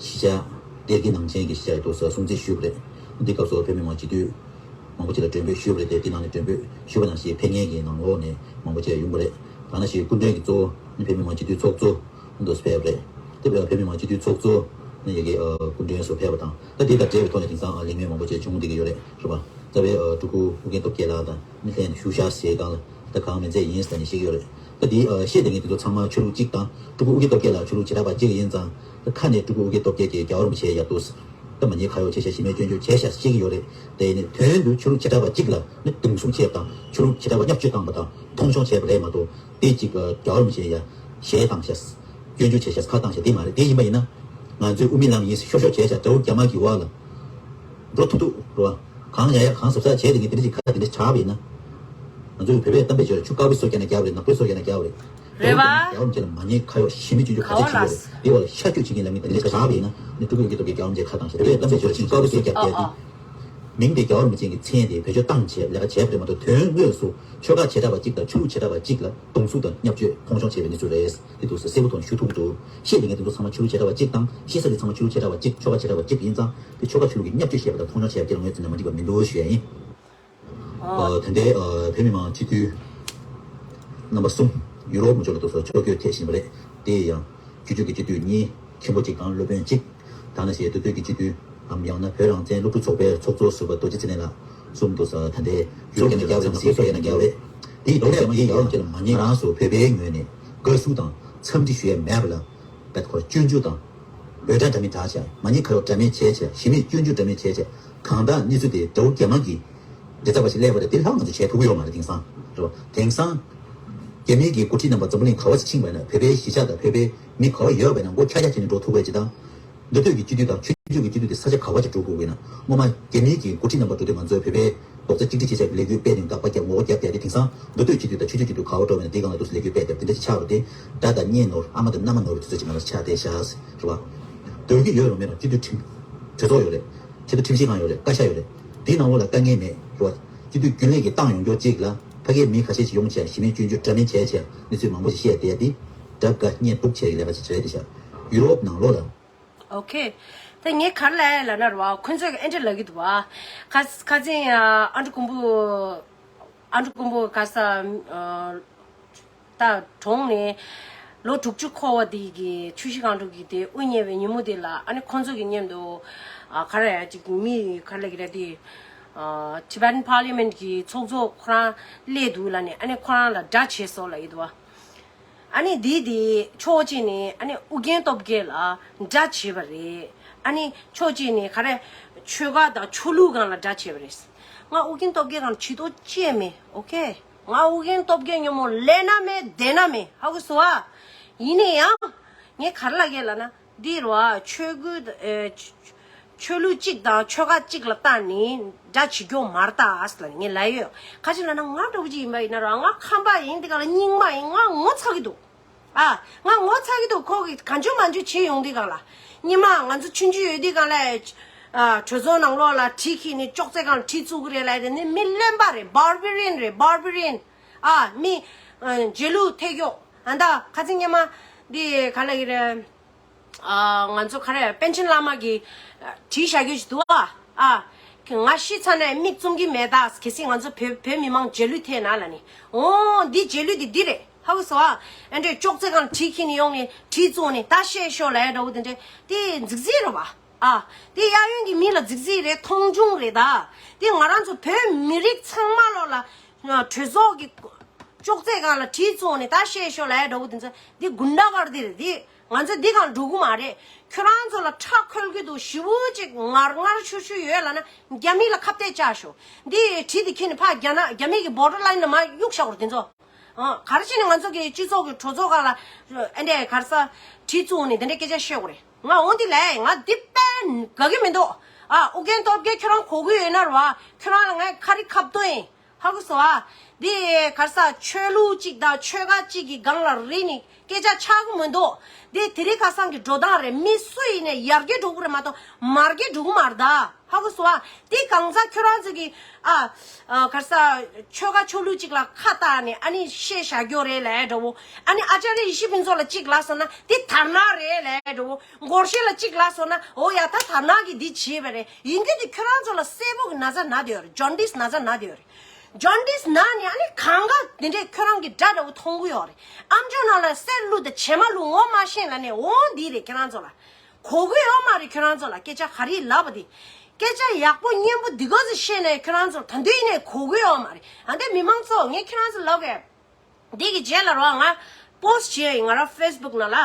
གཞིས་ཆགས་སྡེ་དགེ་ནང་ཆེན་གྱི་གཞིས་ཆགས་དུ་སྲུང་བརྩི་ཞུས་པ་རེད། འདི་སྐབས་སུ་བོད་མི་མང་སྤྱི་འཐུས་མང་པོ་ཅིག་ལ་མགྲོན་འབོད་ཞུས་པ་རེད་དེ། འདི་ནང་ནས་མགྲོན་འབོད་ཞུས་པ་ནང་བཞིན་ཕེབས་མཁན་གྱི་ནང་ལོགས་ནས་མང་པོ་ཅིག་ཡོང་གི་རེད། ད་ནང་བཞིན་སྐུ་མགྲོན་གྱི་གཙོ་བོ་ནི་བོད་མི་མང་སྤྱི་འཐུས་ཚོགས་གཙོ་འདུག་ཕེབས་པ་རེད། དེ་བོད་མི་མང་སྤྱི་འཐུས་ཚོགས་གཙོ་ནི་ཡ་གི་སྐུ་མགྲོན་སུ་ཕེབས་པ་དང་། ད་དེ་དང་འབྲེལ་བའི་ཐོག་ནས་དེང་སང་གླེང་མོལ་མང་པོ་ཅིག་བྱུང་བསྡད་ཀྱི་ཡོད་རེད། རེད་པ། རྩ་བའི་སྤྲུལ་སྐུ་ཨུ་རྒྱན་སྟོབས་རྒྱལ་ལགས་དང་ནི་ལྷན་དུ་བཞུགས་ཤག་ཟེར་སྒང་ལ་ད་གང་མིན་ཚད་ཡིན་ཟེར་ནས་བཤད་ཀྱི་ཡོད་རེད། ད་དེ་བཤད་བསྡད་མཁན་དེ་ཚོ་ཚང་མ་ཆོས་ལུགས་གཅིག་དང་། སྤྲུལ་སྐུ་ཨུ་རྒྱན་སྟོབས་རྒྱལ་ལགས་ཆོས་ལུགས་བྱེ་བྲག་པ་གཅིག་ཡིན་ཙང་། ད་ཁ་ནས་སྤྲུལ་སྐུ་ཨུ་རྒྱན་སྟོབས་རྒྱལ་གྱིས་རྒྱལ་བ་རིན་པོ་ཆེ་ཡག་འདུག་ད་མ་ཉེས་ཁ་གཡོགས་བྱས་ཤག་གཞི་མེད་སྐྱོན་བརྗོད་བྱས་ཤག་བཤད་ཀྱི་ཡོད་རེད། དེ་ནི་དོན་དུ་ཆོས་ལུགས་བྱེ་བྲག་པ་གཅིག་ལ་ནི་གདུང་སྲུང་བྱས་པ་དང་། ཆོས་ལུགས་བྱེ་བྲག་པ་བརྙས་བཅོས་བཏང་པ་དང་མཐོང་ཆུང་བྱས་པ་རེད་མ་གཏོགས། དེ་གཅིག་རྒྱལ་བ་རིན་པོ་ཆེ་ཡ་ཞལ་བཏང་ཤག་སྐྱོན་བརྗོད་བྱས་ཤག་ཁ་བཏང་ཤག་དེ་མ་རེད། དེ་ཡིན་པ་ཡིན་ན་ང་ཚོའི་དབུ་མའི་ལམ་ཡིན་ཤོ་ཤོ་བྱས་ཤག་དགྲ་བོ་རྒྱ་དམར་གྱི་འོག་ལ་འགྲོ་ཐུབ་ཐུབ་རེད་པ། གང་ཡག་ཡག་གང་ཟབ་ཟབ་བྱས་དེ་ངས་དེ་འདྲ་ཅིག་ཁ་དེ་འདྲ་ཆགས་པ་ཡིན་ན། ང་ཚོ་གི་བོད་པའི་གཏམ་དཔེ་བརྗོད་ལ་ཆུ་དཀར་པོའི་སོ་བརྒྱབ་ན་རྒྱག་པ་རེད། ནག་པོའི་སོ་བརྒྱབ་ན་རྒྱག་པ་རེད། རེད་བ། རྒྱལ་བ་རིན་པོ་ཆེ་ལ་མ་ཉེས་ཁ་གཡོག་གཞི་མེད་སྐྱོན་བརྗོད་ག་ཚད་བྱེད་ཀྱི་ཡོད་རེད། འདི་བ་ལ་ཤ་སྐྱོད་བྱེད་མཁན་ལ་མི་དེ་འདྲ་ཆགས་པ་ཡིན་ན་ནི་ཀྲུང་གོའི་སྐྱིད་སྡུག་གི་རྒྱལ་བ་རིན་པོ་ཆེ་ཁ་བཏང་ཤག་བོད་པའི་གཏམ་དཔེ་བརྗོད་ལ་ཆུ་དཀར་པོའི་སོ་བརྒྱབ་བསྡད་དེ། མིང་དེ་རྒྱལ་བ་རིན་པོ་ཆེ་གི་མཚན་དེ་བེད་སྤྱོད་བཏང་བྱས་ལས་ཀ་བྱས་པ་རེད་མ་གཏོགས། དོན་དངོས་སུ་ཆོལ་ཁ་བྱེ་བྲག་པ་གཅིག་དང་ཆོས་ལུགས་བྱེ་བྲག་པ་གཅིག་ལ་གདུང་སེམས་དང་བརྙས་བཅོས་མཐོང་ཆུང་བྱས་པའི་གནས་ཚུལ་རེད། དེ་འདུག་ཟེར་གསལ་པོ་མཐོང་ཞུ་ཐུབ་འདུག་ཤེས་དེ་ངས་དེ་ཚོ་ཚང་མ་ཆོས་ལུགས་བྱེ་བྲག་པ་གཅིག་དང་ཤེས་ས་དེ་ཚང་མ་ཆོས་ལུགས་བྱེ་བྲག་པ་གཅིག་ཆོལ་ཁ་བྱེ་བྲག་པ་གཅིག་ཡིན་ཙང་། དེ་ཆོལ་ཁ་ཆོས་ལུགས་ཀྱི་བརྙས་བཅོས་བྱས་པ་དང་མཐོང་ཆུང་བྱས་པ་དེ་ལ་ངོས་འཛིན་ན་མ་འགྲིག་པ་མི་འདུག་ཞུ་ཡ་ཡིན། ཨ། ད་ལྟའི་ཨ་བོད་མི་མང་སྤྱི་འཐུས་རྣམ་པ་གསུམ་ཡུ་རོབ་མི་ཕྱོགས་ལ་འདུག་སོ་ཕྱོགས་བསྐྱོད་ཐེབས་བཞིན་པ་རེད། དེ་ཡང་སྤྱི་འཐུས་ཀྱི་སྤྱི་འཐུས་གཉིས་མཁན་པོ་གཅིག་དང་སློབ་དཔོན་གཅིག་ད་ནང་བཞིན་འདི་ཚོའི་གི་སྤྱི་འཐུས་འམ་ཡང་ན་བོད་རང་བཙན་སློབ་ཕྲུག་ཚོགས་པའི་ཚོགས་གཙོ་ཟུར་པ་རྡོ་རྗེ་ཚེ་བརྟན་ལགས་གསུམ་འདུག་ས། ད་ལྟའི་ཡུ་རོབ་ཀྱི་རྒྱལ་བ་རིན་པོ་ཆེ་ཡིན་ན་རྒྱལ་བ་རེད། དེའི་ཐོག་ནས་ཡང་ཡང་ཀྱང་མ་ཉེས་རང་སུ་བོད་པའི་ངོས་ནས་དགའ་བསུ་དང་འཚམས་འདྲི་ཞུ་ཡས་མེད་པ་ལ། བད་ཁོ་སྐྱོན་བརྗོད་དང་། འོས་གྲངས་འདྲ་མིན་བསྒྲགས་བྱས། མ་ཉེས་ཁ་གཡོག་འདྲ་མིན་བྱས་བྱས། གཞི་མེད་སྐྱོན་བརྗོད་འདྲ་མིན་བྱས་བྱས། གང་ལྟར་གནས་ཚུལ་དེ་དགྲ་བོ་རྒྱ་དམར་གྱི་འདྲེ་རྩ་བ་ཞིག་སླེབས་པ་རེད། དེ་ལྷག་ང་ཚོ་བྱས་ཐུབ་ཀྱི་ཡོད་མ་རེད། དེང་སང་རེད་བ། དེང་སང་རྒྱ་མིའི་གི་འགོ་ཁྲིད་རྣམ་པ་འཛམ་བུ་གླིང་ག་བ་ཞིག་ཕྱིན་པ་ཡིན་ན་བོད་པའི་གཞིས་ཆགས་དང་བོད་པའི་མི་ག་བ་ཡོད་པ་ཡིན་ན་མགོ་ཁྱག་ཁྱག་བྱས་ནས་འགྲོ་ཐུབ་པ་ཅིག་དང་། མདོ་སྟོད་ཀྱི་སྤྱི་འཐུས་དང་ཆོས་ཕྱོགས་ཀྱི་སྤྱི་འཐུས་དེ་ས་ཆ་ག་བ་ཅིག་འགྲོ་དགོས་ཀྱི་ན། སྔོན་མ་རྒྱ་མིའི་གི་འགོ་ཁྲིད་རྣམ་པ་འགྲོ་དུས་ང་ཚོས་བོད་པའི་རྡོག་རྩ་གཅིག་སྒྲིལ་བྱེད་ཆེད་ལས་འགུལ་སྤེལ་ནས་འདུག་པ་རྒྱབ་ངོ་རྒོལ་རྒྱབ་བསྡད་དེ། དེང་སང་མདོ་སྟོད་སྤྱི་འཐུས་དང་ཆོས་ཕྱོགས་སྤྱི་འཐུས་ག་བ་འགྲོ་བ་ཡིན་ན་དེའི་སྒང་ལ་འདུག་ལས་འགུལ་སྤེལ་བསྡད་དེ་འདྲ་ཅིག་ཆགས་པ་རེད། དེ་དགྲ་དང་གཉེན་ནོར་ཨ་མ་དང་མནའ་མ་ནོར་བའི་དུས་ཚོད་ཅིག་ང་ལ་ཆགས་བསྡད་ཤག་རེད་བ། སྡོད་ཀྱི་ཡོད་རུང་མེད་རུང་སྤྱི་འཐུས་ཁྲིམས་གྲོས་ཚོགས་ཡོད་རེད། སྤྱི་འཐུས་ཁྲིམས་ཞིབ་ཁང་ཡོད་རེད། བཀའ་ཤག་ཡོད་རེད། དེའི་ནང་ལོགས་ལ་དཀའ་ངལ་མེད་རེད་བ། སྤྱི་འཐུས་རྒྱུན་ལས་ཀྱི་བཏང་ཡོང་རྒྱུ་གཅིག་ལ་ཕ་གིའི་མི་ཁ་ཤས་ཤིག་ཡོང་བྱས་གཞི་མེད་སྐྱོན་བརྗོད་འདྲ་མིན་བྱས་བྱས་གནས་ཚུལ་མང་པོ་ཞིག་བཤད་བསྡད་དེ། དགྲ་དགའ་གཉེན་སྡུག་བྱས་ཀྱི་ལས་ཀ་ཅིག་བྱས་བསྡད་ཤག་ཡུ་རོབ་ནང་ལོགས་ལ། ཨོ་ཁེ། ད་ངས་ག་རེ་ལབ་ཡ་ལབ་ན་རེད་བ། ཁོ་ཚོས་ཨེ་འདྲ་ལབ་ཀྱི་འདུག་བ། ཁ་ཁ་སང་ཨ་འབྲུག་མགོན་པོ། ཨ་འབྲུག་མགོན་པོ་ག་ས། ད་གྲོངས་ནས་ལོ་དྲུག་ཅུ་འཁོར་བ་དེ་གི་ཆུ་བཞི་སྒང་དྲུག་གི་དེ་དབུ་བརྙེས་པའི་ཉིན་མོ་དེ་ལ་ཨ་ནི་ཁོ་ཚོ་གི་མཉམ་དུ་ཨ་ག་རེ་ཡ་ཅིག་མི་ག་རེ་ལབ་ཀྱི་རེད་དེ། ཨ་Tibetan Parliament གི་ཚོགས་གཙོ་ཁོ་རང་སླེབས་འདུག་ལབ་ནས་ཨ་ནི་ཁོ་རང་ལ་དགྲ་བྱས་སོང་ལབ་ཀྱི་འདུག་བ། ཨ་ནི་དེ་དེ་ཕྱོགས་གཅིག་ནས་ཨ་ནི་ཨུ་རྒྱན་སྟོབས་རྒྱལ་ལ་དགྲ་བྱས་པ་རེད། ཨ་ནི་ཕྱོགས་གཅིག་ནས་ག་རེ་ཆོལ་ཁ་དང་ཆོས་ལུགས་སྒང་ལ་དགྲ་བྱས་པ་རེད། ང་ཨུ་རྒྱན་སྟོབས་རྒྱལ་སྒང་ལ་བྱེད་དོ་ཅི་ཡང་མེད། ཨོ་ཁེ། ང་ཨུ་རྒྱན་སྟོབས་རྒྱལ་མཉམ་པོ་ལས་ན་མེད་བསྡད་ན་མེད། ཧ་གོ་སོང་ཨ། ཡིན་ན་ཡང་ངས་ག་རེ་ལབ་ཀྱི་ལབ་ན་འདི་རེད་བ། ཆོས་ཁུལ་ཨེ་ཆོས་ལུགས་གཅིག་དང་ཆོལ་ཁ་གཅིག་ལ་བལྟས་ནས་དགྲ་བྱེད་རྒྱུ་མ་རེད་ད་ཨ་ལབ་ནས་ངས་ལབ་ཡོད། ག་ཅི་ལབ་ན་ང་འདྲ་བོ་ཅིག་ཡིན་པ་ཡིན་ན་ར་ང་ཁམས་པ་ཡིན་འདི་ག་ལ་རྙིང་མ་ཡིན། ང་ངོ་ཚ་གི་འདུག་ཨ། ང་ངོ་ཚ་གི་འདུག་ཁོ་གིས་གང་བྱུང་མང་བྱུང་བྱེད་ཡོང་དུས་སྒང་ལ། སྔོན་མ་ང་ཚོ་ཆུང་ཆུང་ཡོད་དུས་སྒང་ལ། ཨ། གྲོས་ཚོགས་ནང་ལོགས་ལ་གྲི་འཁྱེར་ནས་ཅོག་ཙེ་སྒང་ལ་གྲི་བཙུགས་ཀྱི་རེད་ལབ་དེ་ནི་མི་གླེན་པ་རེད། Barbarian རེད། Barbarian། ཨ། མི། ཨ། རྗེས་ལུས་ཐེབས་ཀྱོག་ཨ་ད་ཁ་སང་སྔོན་མ་འདི་ག་ལབ་ཀྱི་རེད། ཨ། ང་ཚོ་ག་རེ་པཎ་ཆེན་བླ་མ་གིས་བྲིས་བཞག་རྒྱུ་ཞིག་འདུག་ཨ། ཨ། ང་ཤི་ཚར་ནས་མིག་བཙུམ་གྱི་མེད་ད། གལ་སྲིད་ང་ཚོ་བོད་བོད་མི་མང་རྗེས་ལུས་ཐེབས་ན་ལབ་ནི། འོ་འདི་རྗེས་ལུས་འདི་འདི་རེད། ཧ་གོ་སོང་ཨ། ཨ་འདྲས་ཅོག་ཙེ་སྒང་གྲི་འཁྱེར་ནས་ཡོང་ནས་གྲི་བཙུགས་ནས་ད་བཤད་ཤོག་ལབ་ཡ་འདྲ་བོ་དེ་འདྲས་དེ་རྫིག་རྫིག་རེད་བ། ཨ། དེ་གཡས་གཡོན་གྱི་མི་ལ་རྫིག་རྫིག་རེད། མཐོང་ཆུང་རེད་ད། དེ་ང་རང་ཚོ་བོད་མི་རིགས་ཚང་མ་ལོག་ལ་གྲོས་ཚོགས་ཀྱི་ཅོག་ཙེ་སྒང་ལ་གྲི་བཙུགས་ནས་ད་བཤད་ཤོག་ལབ་ཡ་འདྲ་བོ་དེ་ཚོ་འདི་གུན་ཌ་གར་དི་རེད་དེ། ང་ཚོ་འདི་སྒང་འགྲོ་གི་མ་རེད། ཁྱོད་རང་ཚོ་ལ་ཁྲག་ཁོལ་གྱི་འདུག་ཞེ་པོ་ཅིག་ངར་ངར་ཤུར་ཤུར་ཡོད་ལབ་ན་རྒྱ་མི་ལ་ཁ་གཏད་བཅག་ཤོག་འདི་གྲི་འདི་འཁྱེར་ནས་ཕར་རྒྱ་ནག་རྒྱ་མི་གི་བོར་ཌར་ལ་ཡིན་ལ་མར་གཡུག་བཞག་དགོས་རེད་དེ་ཚོ། ཨ། ག་རེ་བྱས་ནས་ང་ཚོ་གི་སྤྱི་ཚོགས་ཀྱི་གྲོས་ཚོགས་སྒང་ལ་ཨེ་འདྲས་ག་རེ་ཟ་གྲི་བཙུགས་ནས་དེ་འདྲས་སྐད་ཆ་བཤད་དགོས་རེད། ང་འོ་འདི་ལས་ང་འདི་དཔེ་དགའ་གི་མི་འདུག་ཨ། ཨུ་རྒྱན་སྟོབས་རྒྱལ་ཁྱོད་རང་གོ་གི་ཡོད་ན་རེད་བ། ཁྱོད་རང་ལ་ངས་ཁ་རི་ཁ་བཏོན་ཡིན། ཧ་གོ་སོང་ཨ། འདི་ག་རེ་ཟ་ཆོས་ལུགས་གཅིག་དང་ཆོལ་ཁ་གཅིག་གི་སྒང་ལ་རིལ་ནས་སྐད་ཆ་ཆགས་གི་མི་འདུག་འདི་དེ་རིང་ཁ་སང་གི་འགྲོ་སྟངས་རེད། མི་སུ་ཡིན་ནའི་ཡར་རྒྱས་འགྲོ་གི་རེད་མ་གཏོགས་མར་རྒྱས་འགྲོ་གི་མ་རེད་ད། ཧ་གོ་སོང་ཨ། དེ་གང་ཟག་ཁྱོད་རང་ཚོ་གི་ཨ། ཨ། ག་རེ་ཟ། ཆོལ་ཁ་ཆོས་ལུགས་གཅིག་ལ་ཁ་བཏགས་ནས་ཨ་ནི་བཤད་བཞག་རྒྱུ་རེད་ལབ་འདྲ་བོ། ཨ་ནི་ཨ་ཅཱརྱ་ཡེ་ཤེས་ཕུན་ཚོགས་ལ་གཅིག་ལབ་སོང་ན་དེ་དར་ནག་རེད་ལབ་འདྲ་བོ། སྒོར་གཞས་ལ་གཅིག་ལབ་སོང་ན་འོ་ཡ་ད་དར་ནག་གིས་འདི་བྱས་པ་རེད། ཡིན་རྒྱུ་དེ་ཁྱོད་རང་ཚོ་ལ་སེར་པོ་གི་ན་ཚ་ན་བསྡད་ཡོད་རེད། ཇོན་ཏིས་ན་ཚ་ན་བསྡད་ཡོད་རེད། ཇོན་ཏིས་ན་ནི་ཨ་ནི་གང་ག་དེ་འདྲས་ཁྱོད་རང་གི་དགྲ་འདྲ་བོ་མཐོང་གི་ཡོད་རེད། ཨམ་ཅོག་ནང་ལ་གསེར་བླུགས་དང་བྱེ་མ་བླུགས་ངོ་མ་ཤེས་ལབ་ནས་འོ་འདི་རེད་ཁྱོད་རང་ཚོ་ལ། གོ་གི་ཡོད་མ་རེད་ཁྱོད་རང་ཚོ་ལ་སྐད་ཆ་ག་རེ་ལབ་པ་དེ། སྐད་ཆ་ཡག་པོ་སྙན་པོ་འདི་ག་ཚོད་བཤད་ནས་ཁྱོད་རང་ཚོ་ད་དུང་ཡིན་ནས་གོ་གི་ཡོད་མ་རེད། ཨ་འདི་མི་མང་ཚོ་ངས་ཁྱོད་རང་ཚོ་ལབ་གས། འདི་གི་རྗེས་ལ་རོ་ང་པོ་སི་ཊི་བྱས་ཡིན་ང་རང་ཕེ་སི་བུག་ནང་ལ།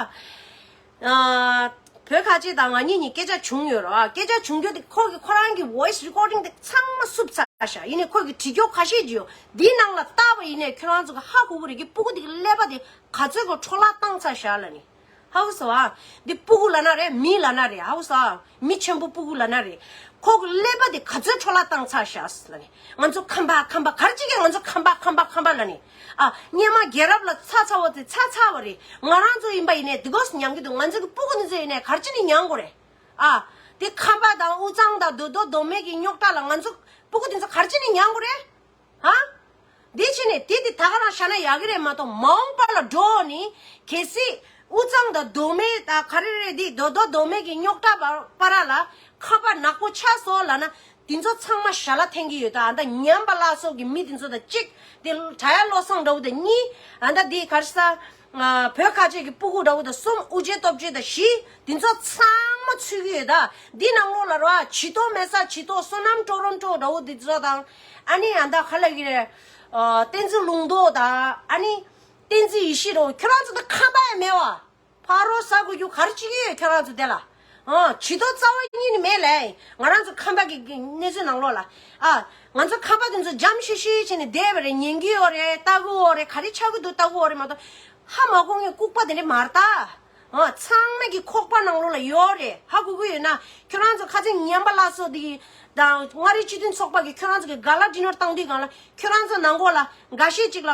ཨ། བོད་ཁ་ཆེ་དང་ང་གཉིས་གཉིས་སྐད་ཆ་བྱུང་ཡོད་རོ། སྐད་ཆ་བྱུང་རྒྱུ་དེ་ཁོ་གི་ཁོ་རང་གི་ཝོ་ཡི་སི་རི་ཀོར་ཌིང་དེ་ཚང་མ་བསུབ་ཚར་ཤག་ཡིན་ནས་ཁོ་གི་བྲིས་རྒྱུ་ཁ་ཤས་ཅིག་ཡོད། འདིའི་ནང་ལ་བལྟས་པ་ཡིན་ནས་ཁྱོད་རང་ཚོ་གི་ཧ་གོ་གི་རེད་གི་སྤུ་གུ་དེ་གི་ཀླད་པ་དེ་ག་ཚོད་གི་འཕྲོ་བརླག་བཏང་ཚར་ཤག་ལབ་ནས། ཧ་གོ་སོང་ཨ། འདི་སྤུ་གུ་ལབ་ན་རེད། མི་ལབ་ན་རེད། ཧ་གོ་སོང་ཨ། མི་ཆེན་པོ་སྤུ་གུ་ལབ་ན་རེད། ཁོ་གི་ཀླད་པ་དེ་ག་ཚོད་འཕྲོ་བརླག་བཏང་ཚར་ཤག་ལབ་ནས། ང་ཚོ་ཁམས་པ་ཁམས་པ་ག་རེ་བྱེད་ཀྱི། ང་ཚོ་ཁམས་པ་ཁམས་པ་ཁམས་པ་ལབ་ནས། ཨ། སྔོན་མ་རྒྱལ་རབས་ལ་ཚ་ཚ་བོ་དེ་ཚ་ཚ་བ་རེད། ང་རང་ཚོ་ཡིན་པ་ཡིན་ནའི་དེ་གོ་སི་ཉམས་ཀྱི་འདུག་ང་ཚོ་གི་སྤུ་གུ་དེ་ཚོ་ཡིན་ནའི་ག་རེ་བྱས་ནས་ཉམས་དགོས་རེད། ཨ། དེ་ཁམས་པ་དང་དབུས་གཙང་དང་མདོ་སྟོད་མདོ་སྨད་ཀྱི་རྙོག་དྲ་ལ་ང་ཚོ་སྤུ་གུ་དེ་ཚོ་ག་རེ་བྱས་ནས་ཉམས་དགོས་རེད། ཧ། འདི་ཕྱིན་ནས་དེ་དེ་ད་ག་རང་བཞག་ན་ཡག་གི་རེད་མ་གཏོགས། མ་འོངས་པ་ལ་འགྲོ་ནི། གལ་སྲིད་དབུས་གཙང་དང་མདོ་སྨད་དང་ག་རེ་རེད། འདི་མདོ་སྟོད་མདོ་སྨད་ཀྱི་རྙོག་དྲ་བར་བར་ལ་ཁམས་པ་ནག་པོ་ཆགས་སོང་ལབ་ན། དེ་ཚོ་ཚང་མ་ཞལ་ལག་འཐེན་གྱི་ཡོད། ད་ཨ་ད་ཉམས་པ་སླར་གསོ་གི་མི་དེ་ཚོ་དང་གཅིག་དེ་བྲག་གཡབ་བློ་བཟང་འདྲ་བོ་དང་གཉིས། ཨ་ད་འདི་ག་རེ་ཟ། བོད་ཁ་ཆེ་གི་སྤུ་གུ་འདྲ་བོ་དང་གསུམ། དབུ་ཅན་སྟོབས་ཆེན་དང་བཞི། དེ་ཚོ་ཚང་མ་ཚུད་ཀྱི་ཡོད། ད་འདི་ནང་ལོགས་ལ་རོ། ཇུས་གཏོགས་མེད་ས་ཇུས་གཏོགས་བསོད་ནམས་ཀྲོ་རོན་ཀྲོ་འདྲ་བོ་དེ་ཚོ་དང་། ཨ་ནི་ཨ་ད་ག་ལབ་ཀྱི་རེད། ཨ། བསྟན་འཛིན་ལུང་རྟོགས་དང་། ཨ་ནི་བསྟན་འཛིན་ཡེ་ཤེས་འདྲ་བོ། ཁྱོད་རང་ཚོ་ད་ཁམས་པ་ཡང་མེད་བ། ཕ་རོལ་ཟ་དགོས་རྒྱུ་ག་རེ་བྱེད་ཀྱི་ཡོད་ཁྱོད་རང་ཚོ་དེ་ལ། ཨ། ཇུས་གཏོགས་རྩ་བ་ཉིད་ནས་མེད་ལེ། ང་རང་ཚོ་ཁམས་པ་གི་གི་གནས་ཚུལ་ནང་ལོགས་ལ། ཨ། ང་ཚོ་ཁམས་པ་དེ་ཚོ་འཇམ་ཤིག་ཤིག་བྱས་ནས་བསྡད་པ་རེད། ཉན་གྱི་ཡོད་རེད། ལྟ་གི་ཡོད་རེད། ག་རེ་ཆགས་ཀྱི་འདུག་ལྟ་གི་ཡོད་རེད་མ་གཏོགས། ཧ་མ་གོ་མཁན་ལྐུགས་པ་དེ་འདྲ་མ་རེད་ད། ཨ། ཚང་མ་གི་ཁོག་པ་ནང་ལོགས་ལ་ཡོད་རེད། ཧ་གོ་གི་ཡོད་ན། ཁྱོད་རང་ཚོ་ཁ་སང་ཉམས་པ་སླར་གསོ་དེ་གི་དང་མངའ་རིས་སྤྱི་མཐུན་ཚོགས་པ་གི་ཁྱོད་རང་ཚོ་གི་ག་ལ་ཌི་ནར་བཏང་དུས་སྒང་ལ། ཁྱོད་རང་ཚོ་ནང་ལོགས་ལ་འགའ་ཤས་ཅིག་ལ།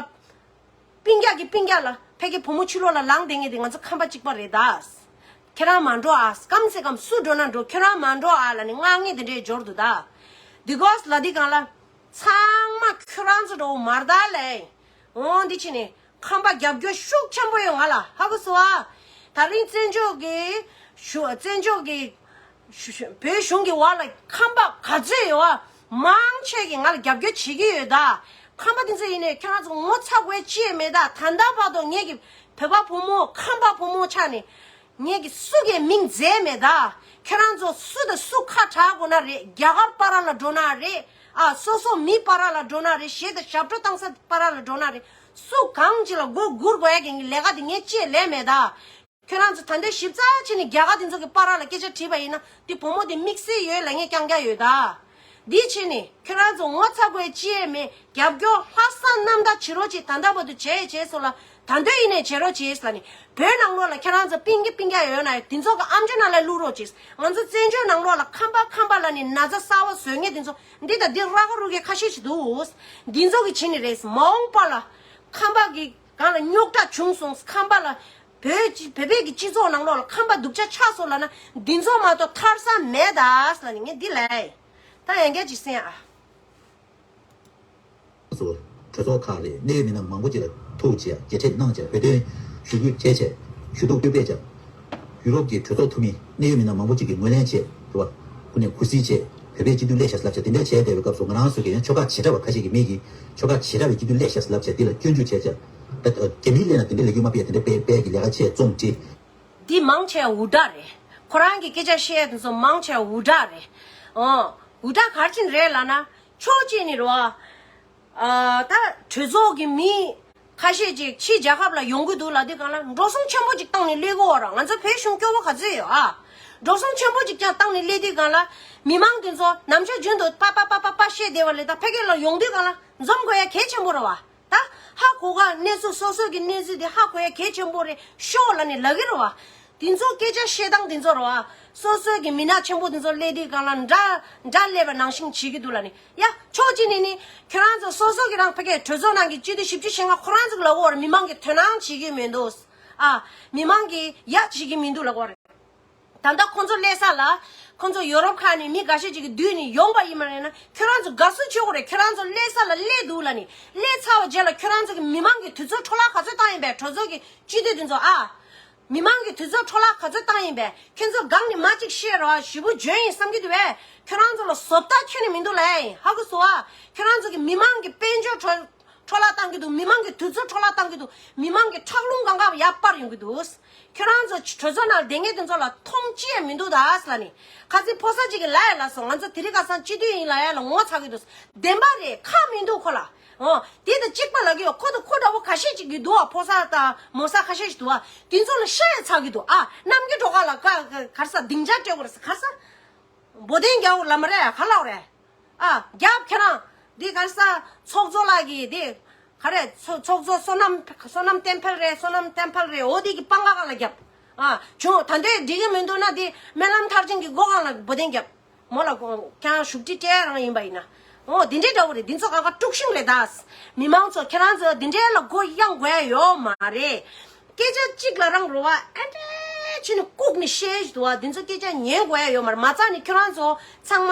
སྤུན་ཀྱག་གི་སྤུན་ཀྱག་ལ་ཕ་གི་བུ་མོ་ཕྱི་ལོགས་ལ་ལངས་བསྡད་མཁན་དེ་ང་ཚོ་ཁམས་པ་གཅིག་པ་རེད་ད། ཁྱེད་རང་མ་འགྲོ་ཨ། སྐམ་སེ་སྐམ་སུ་འགྲོ་ན་འགྲོ། ཁྱོད་རང་མ་འགྲོ་ཨ་ལབ་ནས་ངག་ངག་དེ་འདྲའི་འབྱོར་འདུག་ད། འདི་གོ་སི་ལབ་དུས་སྒང་ལ། ཚང་མ་ཁྱོད་རང་ཚོ་འགྲོ་མ་རེད་ད་ལེ། འོ་འདི་ཕྱིན་ནས་ཁམས་པ་རྒྱབ་སྐྱོར་ཤུགས་ཆེན་པོ་ཡོད་ང་ལ། ཧ་གོ་སོང་ཨ། ད་རིང་བཙན་བྱོལ་གི་ཞུ་བཙན་བྱོལ་གི་ཞུ་ཞུ་བོད་གཞུང་གི་འོག་ལ་ཁམས་པ་ག་ཚོད་ཡོད་བ། མང་ཆེ་གིས་ང་ལ་རྒྱབ་སྐྱོར་བྱེད་ཀྱི་ཡོད་ད། ཁམས་པ་དེ་ཚོ་ཡིན་ནའི་ཁྱོད་རང་ཚོ་ངོ་ཚ་དགོས་ཅི་ཡང་མེད་ད། ད་ལྟ་བར་དུ་ངེད་ཀྱི་བོད་པ་བུ་མོ་ཁམས་པ་བུ་མོ་ཆགས་ནས་ངེད་ཀྱི་སུ་གིས་མིང་བརྗེད་མེད་ད། ཁྱོད་རང་ཚོ་སུ་དང་སུ་ཁ་གྲག་དགོས་ན་རེད། རྒྱ་གར་བར་ལ་འགྲོ་ན་རེད། ཨ། སོ་སོ་མི་བར་ལ་འགྲོ་ན་རེད། གཞས་དང་ཞབས་བྲོ་བཏང་ས་བར་ལ་འགྲོ་ན་རེད། སུ་གང་ཅིག་ལ་མགོ་སྒུར་དགོས་ཡ་གི་ལས་ཀ་དེ་ངས་ཅི་ཡང་ལས་མེད་ད། ཁྱོད་རང་ཚོ་ད་ལྟ་ཞིབ་ཚགས་བྱས་ནས་རྒྱ་གར་དེ་ཚོ་གི་བར་ལ་སྐད་ཆ་དྲིས་པ་ཡིན་ན། དེ་བུ་མོ་དེ་དམིགས་བསལ་ཡོད་ལབ་མཁན་རྐྱང་རྐྱང་ཡོད་ད། འདི་བྱས་ནས་ཁྱོད་རང་ཚོ་ངོ་ཚ་དགོས་ཅི་ཡང་མེད། རྒྱབ་སྐྱོར་ལྷག་བསམ་རྣམ་དག་བྱེད་རོགས་བྱེད། ད་ལྟ་བར་དུ་བྱས་བྱས་སོང་ལ། ད་དུང་ཡིན་ནའི་བྱེད་རོགས་བྱེད་ལབ་ནས། བོད་ནང་ལོགས་ལ་ཁྱེད་རང་ཚོ་སྤུན་ཀྱག་སྤུན་ཀྱག་ཡོད་ན་ཡང་དེ་ཚོ་གི་ཨམ་ཅོག་ནང་ལ་བླུག་རོགས་བྱེད། ང་ཚོ་བཙན་བྱོལ་ནང་ལོགས་ལ་ཁམས་པ་ཁམས་པ་ལབ་ནས་ན་ཚ་གསར་བ་བཟོ་མཁན་དེ་ཚོ་འདི་དང་འདི་ར་ག་རུ་གའི་ཁ་ཤས་ཤིག་འདུག་འདི་ཚོ་གི་བྱས་ནས་རེད། མ་འོངས་པ་ལ་ཁམས་པ་གི་སྒང་ལ་རྙོག་དྲ་བྱུང་སོང་། ཁམས་པ་ལ་བོད་ཀྱི་བོད་པའི་གི་སྤྱི་ཚོགས་ནང་ལོགས་ལ་ཁམས་པ་སྡུག་ཅག་ཆགས་སོང་ལབ་ན་འདི་ཚོ་མ་གཏོགས་ཐར་ས་མེད་ད་ལབ་ནས་ངས་འདི་ལབ་ཡིན། ད་ཡང་བསྐྱར་ཅིག་གསན་ཨ། སོ། གྲོས་ཚོགས་ཁག་ལས་གནད་ཡོད་མི་སྣ་མང་པོ་ཅིག་ལ་ཐུག་བྱས་མཇལ་འཕྲད་གནང་བྱས་བོད་དོན་ཞུ་སྐུལ་བྱས་བྱས་ཞུ་གཏུག་སྐུལ་སྤེལ་བྱས། ཡུ་རོབ་ཀྱི་གྲོས་ཚོགས་འཐུས་མི་གནད་ཡོད་མི་སྣ་མང་པོ་ཅིག་གིས་ངོས་ལེན་བྱས་རེད་བ། ཁོ་ནས་གུས་བརྩི་བྱས་བོད་པའི་སྤྱི་འཐུས་སླེབས་ཤག་ལབ་བྱས་དེ་འདྲ་བྱས་བསྡད་པའི་སྐབས་སུ་ང་རང་ཚོ་གིས་ཡང་ཆོལ་ཁ་བྱེ་བྲག་པ་ཁ་ཤས་ཀྱི་མི་གིས་ཆོལ་ཁ་བྱེ་བྲག་པའི་སྤྱི་འཐུས་སླེབས་ཤག་ལབ་བྱས་འདི་ལ་སྐྱོན་འཛུགས་བྱས་བྱས། རྒྱ་མིའི་སླེབས་ན་དེ་འདྲ་ལས་འགུལ་མ་སྤེལ་དེ་འདྲ་སྤེལ་སྤེལ་གྱི་ལས་ཀ་བྱས་རྩོམ་བྲིས། འདི་མང་ཆེ་འུར་སྒྲ་རེད། ཁོ་རང་གི་སྐད་ཆ་བཤད་དེ་ཚོ་མང་ཆེ་འུར་སྒྲ་རེད། ཨོ། འུར་སྒྲ་ག་རེ་བྱས་ནས་རེད་ལབ་ན། ཕྱོགས་གཅིག་ནས་རེད་བ། ཨ། ད་གྲོས་ཚོགས་ཀྱི་མི་ཁ་ཤས་ཅིག་ཕྱིའི་རྒྱལ་ཁབ་ལ་ཡོང་གི་འདུག་ལབ་དུས་སྒང་ལ་འགྲོ་སོང་ཆེན་པོ་ཅིག་བཏང་ནས་སླེབས་ཀྱི་ཡོད་རེད། ང་ཚོ་བོད་གཞུང་སྐྱོ་བོ་ག་ཚོད་ཡོད་ཨ། འགྲོ་སོང་ཆེན་པོ་ཅིག་ཀྱང་བཏང་ནས་སླེབས་དུས་སྒང་ལ་མི་མང་དེ་ཚོ་ནམ་ཞག་རྒྱུན་དུ་པ་པ་པ་པ་པ་བཤད་བསྡད་པ་ལས་ད་ཕ་གི་ལ་ཡོང་དུས་སྒང་ལ་འཛོམས་དགོས་ཡ་གལ་ཆེན་པོ་རེད་བ། ད་ཧ་གོ་ག་གནས་ཚུལ་སོ་སོ་གི་གནས་ཚུལ་དེ་ཧ་གོ་ཡ་གལ་ཆེན་པོ་རེད་ཤོག་ལབ་ནས་ལབ་ཀྱི་རེད་བ། དེ་ཚོ་སྐད་ཆ་བཤད་སྟངས་དེ་ཚོ་རེད་བ། སོ་སོའི་གི་མི་སྣ་ཆེན་པོ་དེ་ཚོ་སླེབས་དུས་སྒང་ལ་འདྲ་འདྲ་སླེབས་པ་ནང་བཞིན་བྱེད་ཀྱི་འདུག་ལབ་ནས། ཡ། ཕྱོགས་གཅིག་ནས་ནི་ཁྱོད་རང་ཚོ་སོ་སོ་གི་རང་ཕ་གིའི་གྲོས་ཚོགས་ནང་གི་སྤྱི་འཐུས་བཞི་བཅུ་ཞེ་ལྔ་ཁོ་རང་ཚོ་གི་ལབ་ཀྱི་ཡོད་རེད། མི་མང་གི་དོན་སྣང་བྱེད་ཀྱི་མི་འདུག་ཨ། མི་མང་གི་ཡ་བྱེད་ཀྱི་མི་འདུག་ལབ་ཀྱི་ཡོད་རེད། ད་ལྟ་ཁོང་ཚོ་སླེབས་ས་ལ། ཁོང་ཚོ་ཡོ་རོབ་ཁག་ནས་མི་འགའ་ཤས་ཅིག་གིས་བསྡུས་ནས་ཡོང་པ་ཡིན་པ་ཡིན་ན་ཁྱོད་རང་ཚོ་དགའ་བསུ་ཞུ་དགོས་རེད། ཁྱོད་རང་ཚོ་སླེབས་ས་ལ་སླེབས་འདུག་ལབ་ནས། སླེབས་ཚར་བའི་རྗེས་ལ་ཁྱོད་རང་ཚོ་གི་མི་མང་གི་དུས་ཚོད་འཕྲོ་བརླག་ག་ཚོད་བཏང་ཡིན་པས། གྲོས་ཚོགས་ཀྱི་སྤྱི་འཐུས་དེ་ཚོ་ཨ། མི་མང་གི་དུས་ཚོད་འཕྲོ་བརླག་ག་ཚོད་བཏང་ཡིན་པས། ཁྱོད་ཚོ་སྒང་ནས་མ་གཅིག་བཤད་རོགས། ཞེ་པོ་འཇོན་ཡིན་བསམ་གྱི་འདུག་པས། ཁྱོད་རང་ཚོ་ལ་བཟོ་ལྟ་ཁྱོན་ནས་མི་འདུག་ལབ་ཡིན། ཧ་གོ་སོང་ཨ། ཁྱོད་རང་ཚོ་གི་མི་མང་གི་དཔལ་འབྱོར་འཕྲོ་འཕྲོ་བརླག་བཏང་གི་འདུག་མི་མང་གི་དུས་ཚོད་འཕྲོ་བརླག་བཏང་གི་འདུག་མི་མང་གི་ཁྲག་རླུང་གང་ག་ཡར་སྤར་ཡོང་གི་འདུག་ཁྱོད་རང་ཚོ་གྲོས་ཚོགས་ནང་བསྡད་མཁན་དེ་ཚོ་ལ་མཐོང་ཅི་ཡང་མི་འདུག་ད་ཟེར་ལབ་ནས། ཁ་སང་ཕོ་གསར་ཅིག་གིས་ལབ་ཡ་ལབ་སོང་། ང་ཚོ་དེ་རིང་ཁ་སང་སྤྱི་འཐུས་ཡིན་ལབ་ཡ་ལ་ངོ་ཚ་གི་འདུག་བདེན་པ་རེད། ཁག་མི་འདུག་ཁོ་ལ། འོ། དེ་དང་གཅིག་པ་ལབ་ཀྱི་ཡོད། ཁོ་དང་ཁོ་འདྲ་བོ་ཁ་ཤས་ཅིག་གི་འདུག་བ། ཕོ་གསར་དང་མོ་གསར་ཁ་ཤས་ཤིག་འདུག་བ། དེ་ཚོ་ལ་ཤ་ཡང་ཚ་གི་འདུག་ཨ། གནམ་གྱི་གྲོགས་ཁ་ལ་ཀ་ཀ་ག་རེ་ཟ། སྡིངས་ཆ་སྤྲད་དགོས་རེད་ཟ། ག་རེ་ཟ། འབོ་ལྡན་རྒྱལ་པོ་ལ་མ་རེད། ག་ལབ་རེད། ཨ། རྒྱབ་ཁྱེད་རང་། འདི་ག་རེ་ཟ། ཚོགས་གཙོ་ལགས་ཀྱིས་འདི། ག་རེ། ཚོགས་ཚོགས་གཙོ་བསོད་ནམས་བསོད་ནམས་བསྟན་འཕེལ་རེད། བསོད་ནམས་བསྟན་འཕེལ་རེད། འོ་འདི་གི་པང་ཁ་ཁ་ལ་རྒྱབ། ཨ། བྱུང་། ད་འདོད་འགྲིག་གི་མི་འདུག་ན་དེ་སྨོན་ལམ་མཐར་ཕྱིན་གྱི་སྒོ་ཁང་ལ་འབོད་སྡེང་རྒྱབ། མོ་ལ་ཁོང་ཁྱེད་རང་བཞུགས་ཁྲི་སྤྲད་རང་ཡིན་པ་ཡིན་ན། འོ་དེ་འདྲའི་འདྲ་བོ་རེད། འདི་ཚོ་གང་ག་དཀྲུག་ཤིང་རེད་ད། མི་མང་ཚོ་ཁྱེད་རང་ཚོ་འདི་འདྲའི་ལ་མགོ་གཡང་དགོས་ཡ་ཡོད་མ་རེད། སྐད་ཆ་གཅིག་ལ་རང་རོ་བ་ཨ་འདྲས་བྱས་ནས་བཀུག་ནས་བཤད་ཞིག་འདུག་བ། འདི་ཚོ་སྐད་ཆ་ཉན་དགོས་ཡ་ཡོད་མ་རེད། མ་རྩ་ནས་ཁྱོད་རང་ཚོ་ཚང་མ་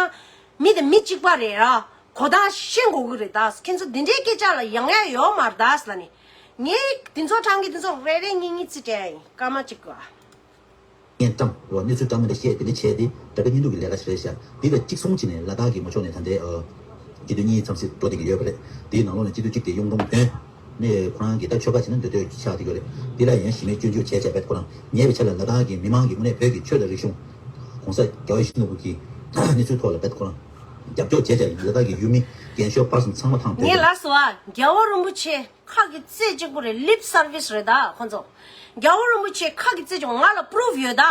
མི་དང་མི་གཅིག་པ་རེད་ར། གོ་སྟངས་ཤེས་དགོས་ཀྱི་རེད་ད། ཁྱེད་ཚོ་འདི་འདྲའི་སྐད་ཆ་ལ་ཡང་ཡ་ཡོད་མ་རེད་ད་ལ་ནི། ངས་འདི་ཚོ་གྲངས་ཀྱི་འདི་ཚོ་རེ་རེ་གཉིས་གཉིས་ཚིག་སྤྲད་ཡིན་སྐར་མ་གཅིག་ག་ངས་བཀྲམ་རོགས། གནས་ཚུལ་བཀྲམ་མི་འདྲ་བཤད། དེ་འདྲ་བྱས་ཏེ་དྲ་དགའ་བརྙན་ཐུང་གི་ལས་ཀ་ཞིག་རེད་ཤག་འདི་ལ་གཅིག་གསུམ་བྱས་ནས་ལ་དྭགས་ཀྱི་ངོ་ཕྱོགས་ནས་ད་ལྟའི་ཨ། སྤྱི་འཐུས་གཉིས་མཚམས་བསྲེ་འགྲོ་བསྡད་ཀྱི་ཡོད་པ་རེད། དེའི་ནང་ལོགས་ནས་སྤྱི་འཐུས་གཅིག་དེ་གཡུང་དྲུང་བསྟན། ནས་ཁོ་རང་གིས་ད་ཆོལ་ཁ་བྱས་ན་འདོད་འདོད་ཆགས་བསྡད་ཡོད་རེད། འདི་ལ་ཡང་གཞི་མེད་སྐྱོན་བརྗོད་བྱས་བྱས་བེད་ཁོ་རང་ཉེས་པའི་ཆ་ལ་ལ་དྭགས་ཀྱི་མི་མང་གི་དངོས་གནས་བོད་ཀྱི་ཆོས་དང་རིག་གཞུང་། ༸གོང་ས་༸རྒྱལ་བ་ཡིད་བཞིན་ནོར་བུ་གི་གནས་ཚུལ་ཐོག་ལ་བེད་ཁོ་རང་རྒྱབ་སྐྱོར་བྱས་བྱས་ལ་དྭགས་ཀྱི་ཡུལ་མི་རྒན་ཤོས་ཕར་ཚུར་ཚང་མ་ཐང་བོད་ངས་ཀྱི་ལབ་སོང་ཨ། རྒྱལ་བ་རིན་པོ་ཆེ་ཁ་གི་རྩེ་གཅིག་པོ་རེད། ལིབ་སར་བིས་རེད་ད་ཁོ་ཚོ། རྒྱལ་བ་རིན་པོ་ཆེ་ཁ་གི་རྩེ་གཅིག་པོ་ང་ལ་པུ་རུབ་ཡོད་ད།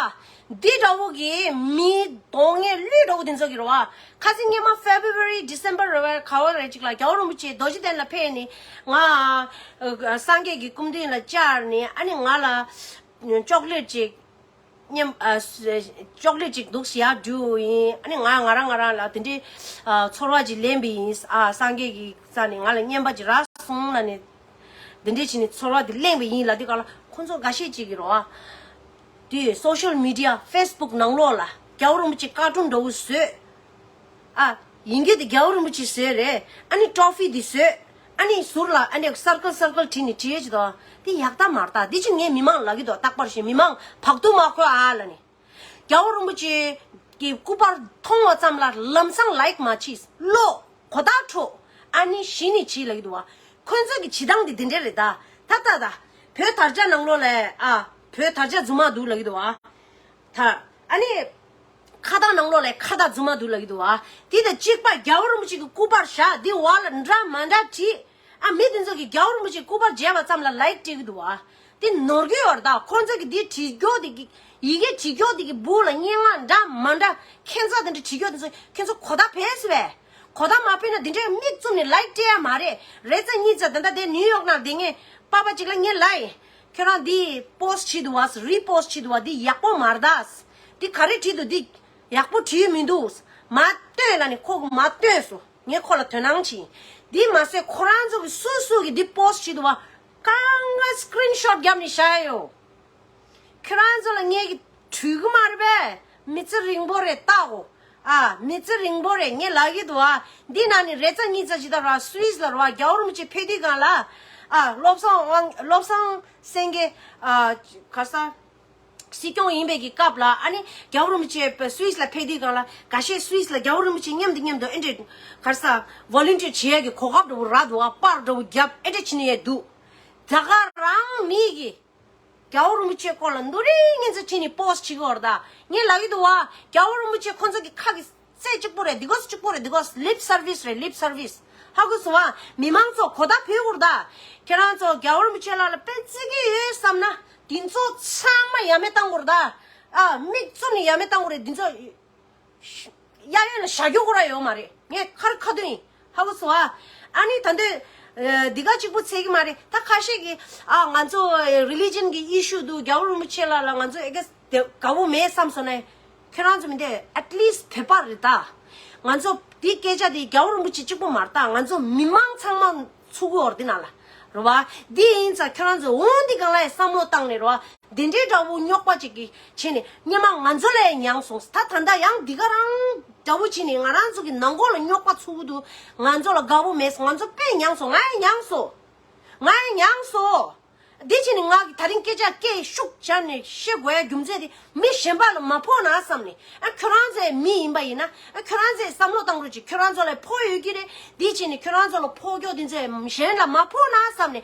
འདི་འདྲ་བོ་གི་མི་གདོང་ངན་ལུས་འདྲ་བོ་དེ་ཚོ་གི་རེད་བ། ཁ་སང་སྔོན་མ་ཕེབ་རུ་ཝ་རི་ཌི་སེམ་བར་རེད་བ། ག་བ་རེད་ཅིག་ལ་རྒྱལ་བ་རིན་པོ་ཆེ་རྡོ་རྗེ་གདན་ལ་ཕེབས་ནས་ང་ཨ་སངས་རྒྱས་ཀྱི་སྐུ་མདུན་ལ་བཅར་ནས་ཨ་ནི་ང་ལ་ཅོག་ལེ་ཊི་ཅིག་མཉམ་ཨ་ཅོག་ལེ་ཊི་ཅིག་འདུག་ཟེར་ཡ་འདྲ་བོ་ཡིན། ཨ་ནི་ང་ང་རང་ང་རང་ལ་དེ་འདྲའི་ཨ་ཚོར་བ་ཅིག་ལེན་པ་ཡིན། ཨ་སངས་རྒྱས་ཀྱི་རྩ་ནས་ང་ལ་རྔན་པ་ཅིག་རག་སོང་ལ་ནི་དེ་འདྲའི་བྱས་ནས་ཚོར་བ་དེ་གླེང་བ་ཡིན་ལབ་དུས་སྒང་ལ་ཁོ་ཚོ་འགའ་ཤས་ཅིག་གིས་རེད་བ། དེ་སོ་ཤལ་མི་ཌི་ཡ་ཕེ་སི་བུག་ནང་ལོགས་ལ་རྒྱལ་བ་རིན་པོ་ཆེ་བཀའ་དྲུང་འདྲ་བོ་བཟོས། ཨ་ཡིན་གྱི་དེ་རྒྱལ་བ་རིན་པོ་ཆེ་བཟོས་རེད། ཨ་ནི་ཊོ་ཕི་དེ་བཟོས། ཨ་ནི་ཟུར་ལ་ཨ་ནི་སར་ཀལ་སར་ཀལ་བྲིས་ནས་བྲིས་ཡོད་ཀྱི་འདུག་དེ་ཡག་ད་མ་རེད་ད། དེ་ཅི་ངས་མི་མང་ལ་ལབ་ཀྱི་འདུག་རྟག་པར་བཞིན་མི་མང་བག་ཐུག་མ་ཁོ་ཨ་ལ་ནི། རྒྱལ་བ་རིན་པོ་ཆེ་གི་སྐུ་པར་མཐོང་བ་ཙམ་ལ་ལམ་སང་ལའིཀ་མ་བྱེད། ཀློག་གོ་བརྡ་འཕྲོད། ཨ་ནི་གཞི་ནས་བྱེད་ལབ་ཀྱི་འདུག་བ། ཁོ་ཚོ་གི་བྱེད་སྟངས་དེ་དེ་འདྲ་རེད་ད། ད་ད་ད། བོད་དར་ཆ་ནང་ལོགས་ལ་ཨ་བོད་དར་ཆ་རྫུན་མ་འདུག་ལབ་ཀྱི་འདུག་བ། ད་ཨ་ནི་ཁ་བཏགས་ནང་ལོགས་ལ་ཁ་བཏགས་རྫུན་མ་འདུག་ལབ་ཀྱི་འདུག་བ། དེ་དང་གཅིག་པ་རྒྱལ་བ་རིན་པོ་ཆེ་གི་སྐུ་པར་བཞག་འདི་བ་ལ་འདྲ་མ་འདྲ་བྲིས། ཨ་མི་དེ་ཚོ་གིས་རྒྱལ་བ་རིན་པོ་ཆེའི་སྐུ་པར་མཇལ་བ་ཙམ་ལ་ལའིཀ་སྤྲད་ཀྱི་འདུག་བ། དེ་ནོར་གྱི་ཡོད་རེད་ད། ཁོང་ཚོ་གིས་དེ་བྲིས་རྒྱུ་དེ་གི་ཡི་གེ་བྲིས་རྒྱུ་དེ་གི་སྦུག་ལ་སྙན་ངག་འདྲ་མ་འདྲ་ཁྱད་མཚར་དེ་འདྲ་བྲིས་རྒྱུ་དེ་ཚོ་ཁྱེད་ཚོ་གོ་བརྡ་ཕེབས་སོང་བས། གོ་བརྡ་མ་ཕེབས་ན་དེ་འདྲའི་མིག་བཙུམ་ནས་ལའིཀ་སྤྲད་ཡ་མ་རེད། རེ་ཙམ་གཉིས་ཙམ་ད་ལྟ་དེ་ནིའུ་ཡོག་ནང་བསྡད་མཁན་པ་ཕ་གཅིག་ལ་ངས་ལབ་ཡིན། ཁྱོད་རང་དེ་པོ་སི་བྲིས་འདུག་བ། རི་པོ་སི་བྲིས་འདུག་བ། དེ་ཡག་པོ་མ་རེད་ད། དེ་ག་རེ་བྲིས་འདུག་དེ་ཡག་པོ་བྲིས་མི་འདུག་མ་སྟོན་ལབ་ནས་ཁོ་གིས་མ་སྟོན་སོང་། ངས་ཁོ་ལ་དོ་སྣང་བྱས། འདི་མ་ཟད་ཁོ་རང་ཚོ་གི་སུ་སུ་གི་འདི་པོ་སི་བྱེད་འདུག་བ། གང་ག་སི་ཀི་རིན་ཤོཊ་བརྒྱབ་ནས་བཞག་ཡོད། ཁྱོད་རང་ཚོ་ལ་ངས་ཀྱི་འཁྲུལ་གི་མ་རེད་པས། མི་ཚེ་རིང་པོ་རེད་ལྟ་གོ། ཨ་མི་ཚེ་རིང་པོ་རེད། ངས་ལབ་ཀྱི་འདུག་ཨ། འདི་ནང་ནས་རེ་ཙམ་གཉིས་ཙམ་ཅིག་ད་ར་སུད་སི་ལ་ར་རྒྱལ་བ་རིན་པོ་ཆེ་ཕེབས་དུས་སྒང་ལ། ཨ་བློ་བཟང་དབང་བློ་བཟང་སེང་གེ་ཨ་ག་ས། སྲིད་སྐྱོང་ཡིན་པའི་གི་སྐབས་ལ་ཨ་ནི་རྒྱལ་བ་རིན་པོ་ཆེ་སུད་སི་ལ་ཕེབས་དུས་སྒང་ལ་འགའ་ཤས་སུད་སི་ལ་རྒྱལ་བ་རིན་པོ་ཆེ་མཉམ་དུ་མཉམ་དུ་ཨེ་འདྲས་ག་རེ་ཟ་ཝོ་ལུན་ཊིར་བྱེད་ཡས་ཀྱི་གོ་སྐབས་འདྲ་བོ་རག་འདུག་བ། པར་འདྲ་བོ་བརྒྱབ་ཨེ་འདྲས་བྱེད་ནི་ཡས་འདུག་ད་ག་རང་མི་གི་རྒྱལ་བ་རིན་པོ་ཆེ་སྐོར་ལ་འདུག་རིང་ངན་ཚ་ཁྲིད་ནས་པོ་སི་བྱེད་གི་ཡོད་རེད་ད། ངས་ལབ་ཀྱི་འདུག་བ། རྒྱལ་བ་རིན་པོ་ཆེ་ཁོ་ཚོ་གི་ཁ་གི་རྩེ་གཅིག་པོ་རེད། འདི་གོ་གཅིག་པོ་རེད། འདི་གོ་ལིབ་སར་བིས་རེད། ལིབ་སར་བིས། ཧ་གོ་སོང་ཨ། མི་མང་ཚོ་གོ་བརྡ་ཕུལ་དགོས་རེད་ད། ཁྱེད་རང་ཚོ་རྒྱལ་བ་རིན་པོ་ཆེ་ལགས་ལ་དཔེ་བརྩི་གི་ཡོད་བསམ་ན་དེ་ཚོ་ཚང་མ་ཡ་མེད་བཏང་དགོས་རེད་ད། ཨ་མིག་བཙུམ་ནས་ཡ་མེད་བཏང་དགོས་རེད། དེ་ཚོ་གཡས་གཡོན་ལ་བཞག་རྒྱུ་ཁོ་རང་ཡོད་མ་རེད། ངས་ཁ་རི་ཁ་ཐུག་ཡིན། ཧ་གོ་སོང་ཨ། ཨ་ནི་ད་འདོད་འདི་ག་གཅིག་པུ་ཚད་གི་མ་རེད། ད་ཁ་ཤས་ཀྱིས་ཨ་ང་ཚོ་རི་ལི་ཇན་གི་ཨི་ཤུ་འདུག་རྒྱལ་བ་རིན་པོ་ཆེ་ལགས་ལ་ང་ཚོ་ཨེ་གེ་སི་དེ་དགའ་བོ་མེད་བསམ་སོང་ན། ཁྱོད་རང་ཚོ་མི་འདི་ཨེཊ་ལིསྚ་བོད་པ་རེད་ད། ང་ཚོ་འདི་སྐད་ཆ་འདི་རྒྱལ་བ་རིན་པོ་ཆེ་གཅིག་པུ་མ་རེད་ད། ང་ཚོ་མི་མང་ཚང་མ་ཚུགས་ཀྱི་ཡོད་རེད་འདི་ནང་ལ། རེད་བ། འདི་ཡིན་ཙང་ཁྱོད་རང་ཚོ་འོང་འདི་སྒང་ལ་ཡང་བསམ་བློ་བཏང་ནས་རེད་བ། འདི་འདྲའི་འདྲ་བོ་རྙོག་པ་ཅིག་གིས་བྱས་ནས་སྔོན་མ་ང་ཚོ་ལ་ཡང་མྱངས་སོང་། ད་ད་ལྟ་ཡང་འདི་ག་རང་འདྲ་བོ་བྱས་ནས་ང་རང་ཚོ་གི་ནང་ཁོག་ལ་རྙོག་པ་ཚུགས་ཀྱི་འདུག་ང་ཚོ་ལ་དགའ་བོ་མེད་སོང་། ང་ཚོ་དཔེ་མྱངས་སོང་། ང་ཡང་མྱངས་སོང་། ང་ཡང་མྱངས་སོང་། འདི་བྱས་ནས་ང་གིས་ད་རིང་སྐད་ཆ་སྐད་ཤུགས་བྱས་ནས་བཤད་དགོས་ཡ་རྒྱུ་མཚན་དེ་མི་གཞན་པ་ལ་མ་ཕོག་ན་བསམ་ནས། ཨ་ཁྱོད་རང་ཚོའི་མི་ཡིན་པ་ཡིན་ན། ཨ་ཁྱོད་རང་ཚོས་བསམ་བློ་བཏང་རོགས་གྱིས། ཁྱོད་རང་ཚོ་ལ་ཕོག་ཡོད་ཀྱི་རེད། འདི་བྱས་ནས་ཁྱོད་རང་ཚོ་ལ་ཕོག་རྒྱུ་དེ་ཚོ་གཞན་ལ་མ་ཕོག་ན་བསམ་ནས།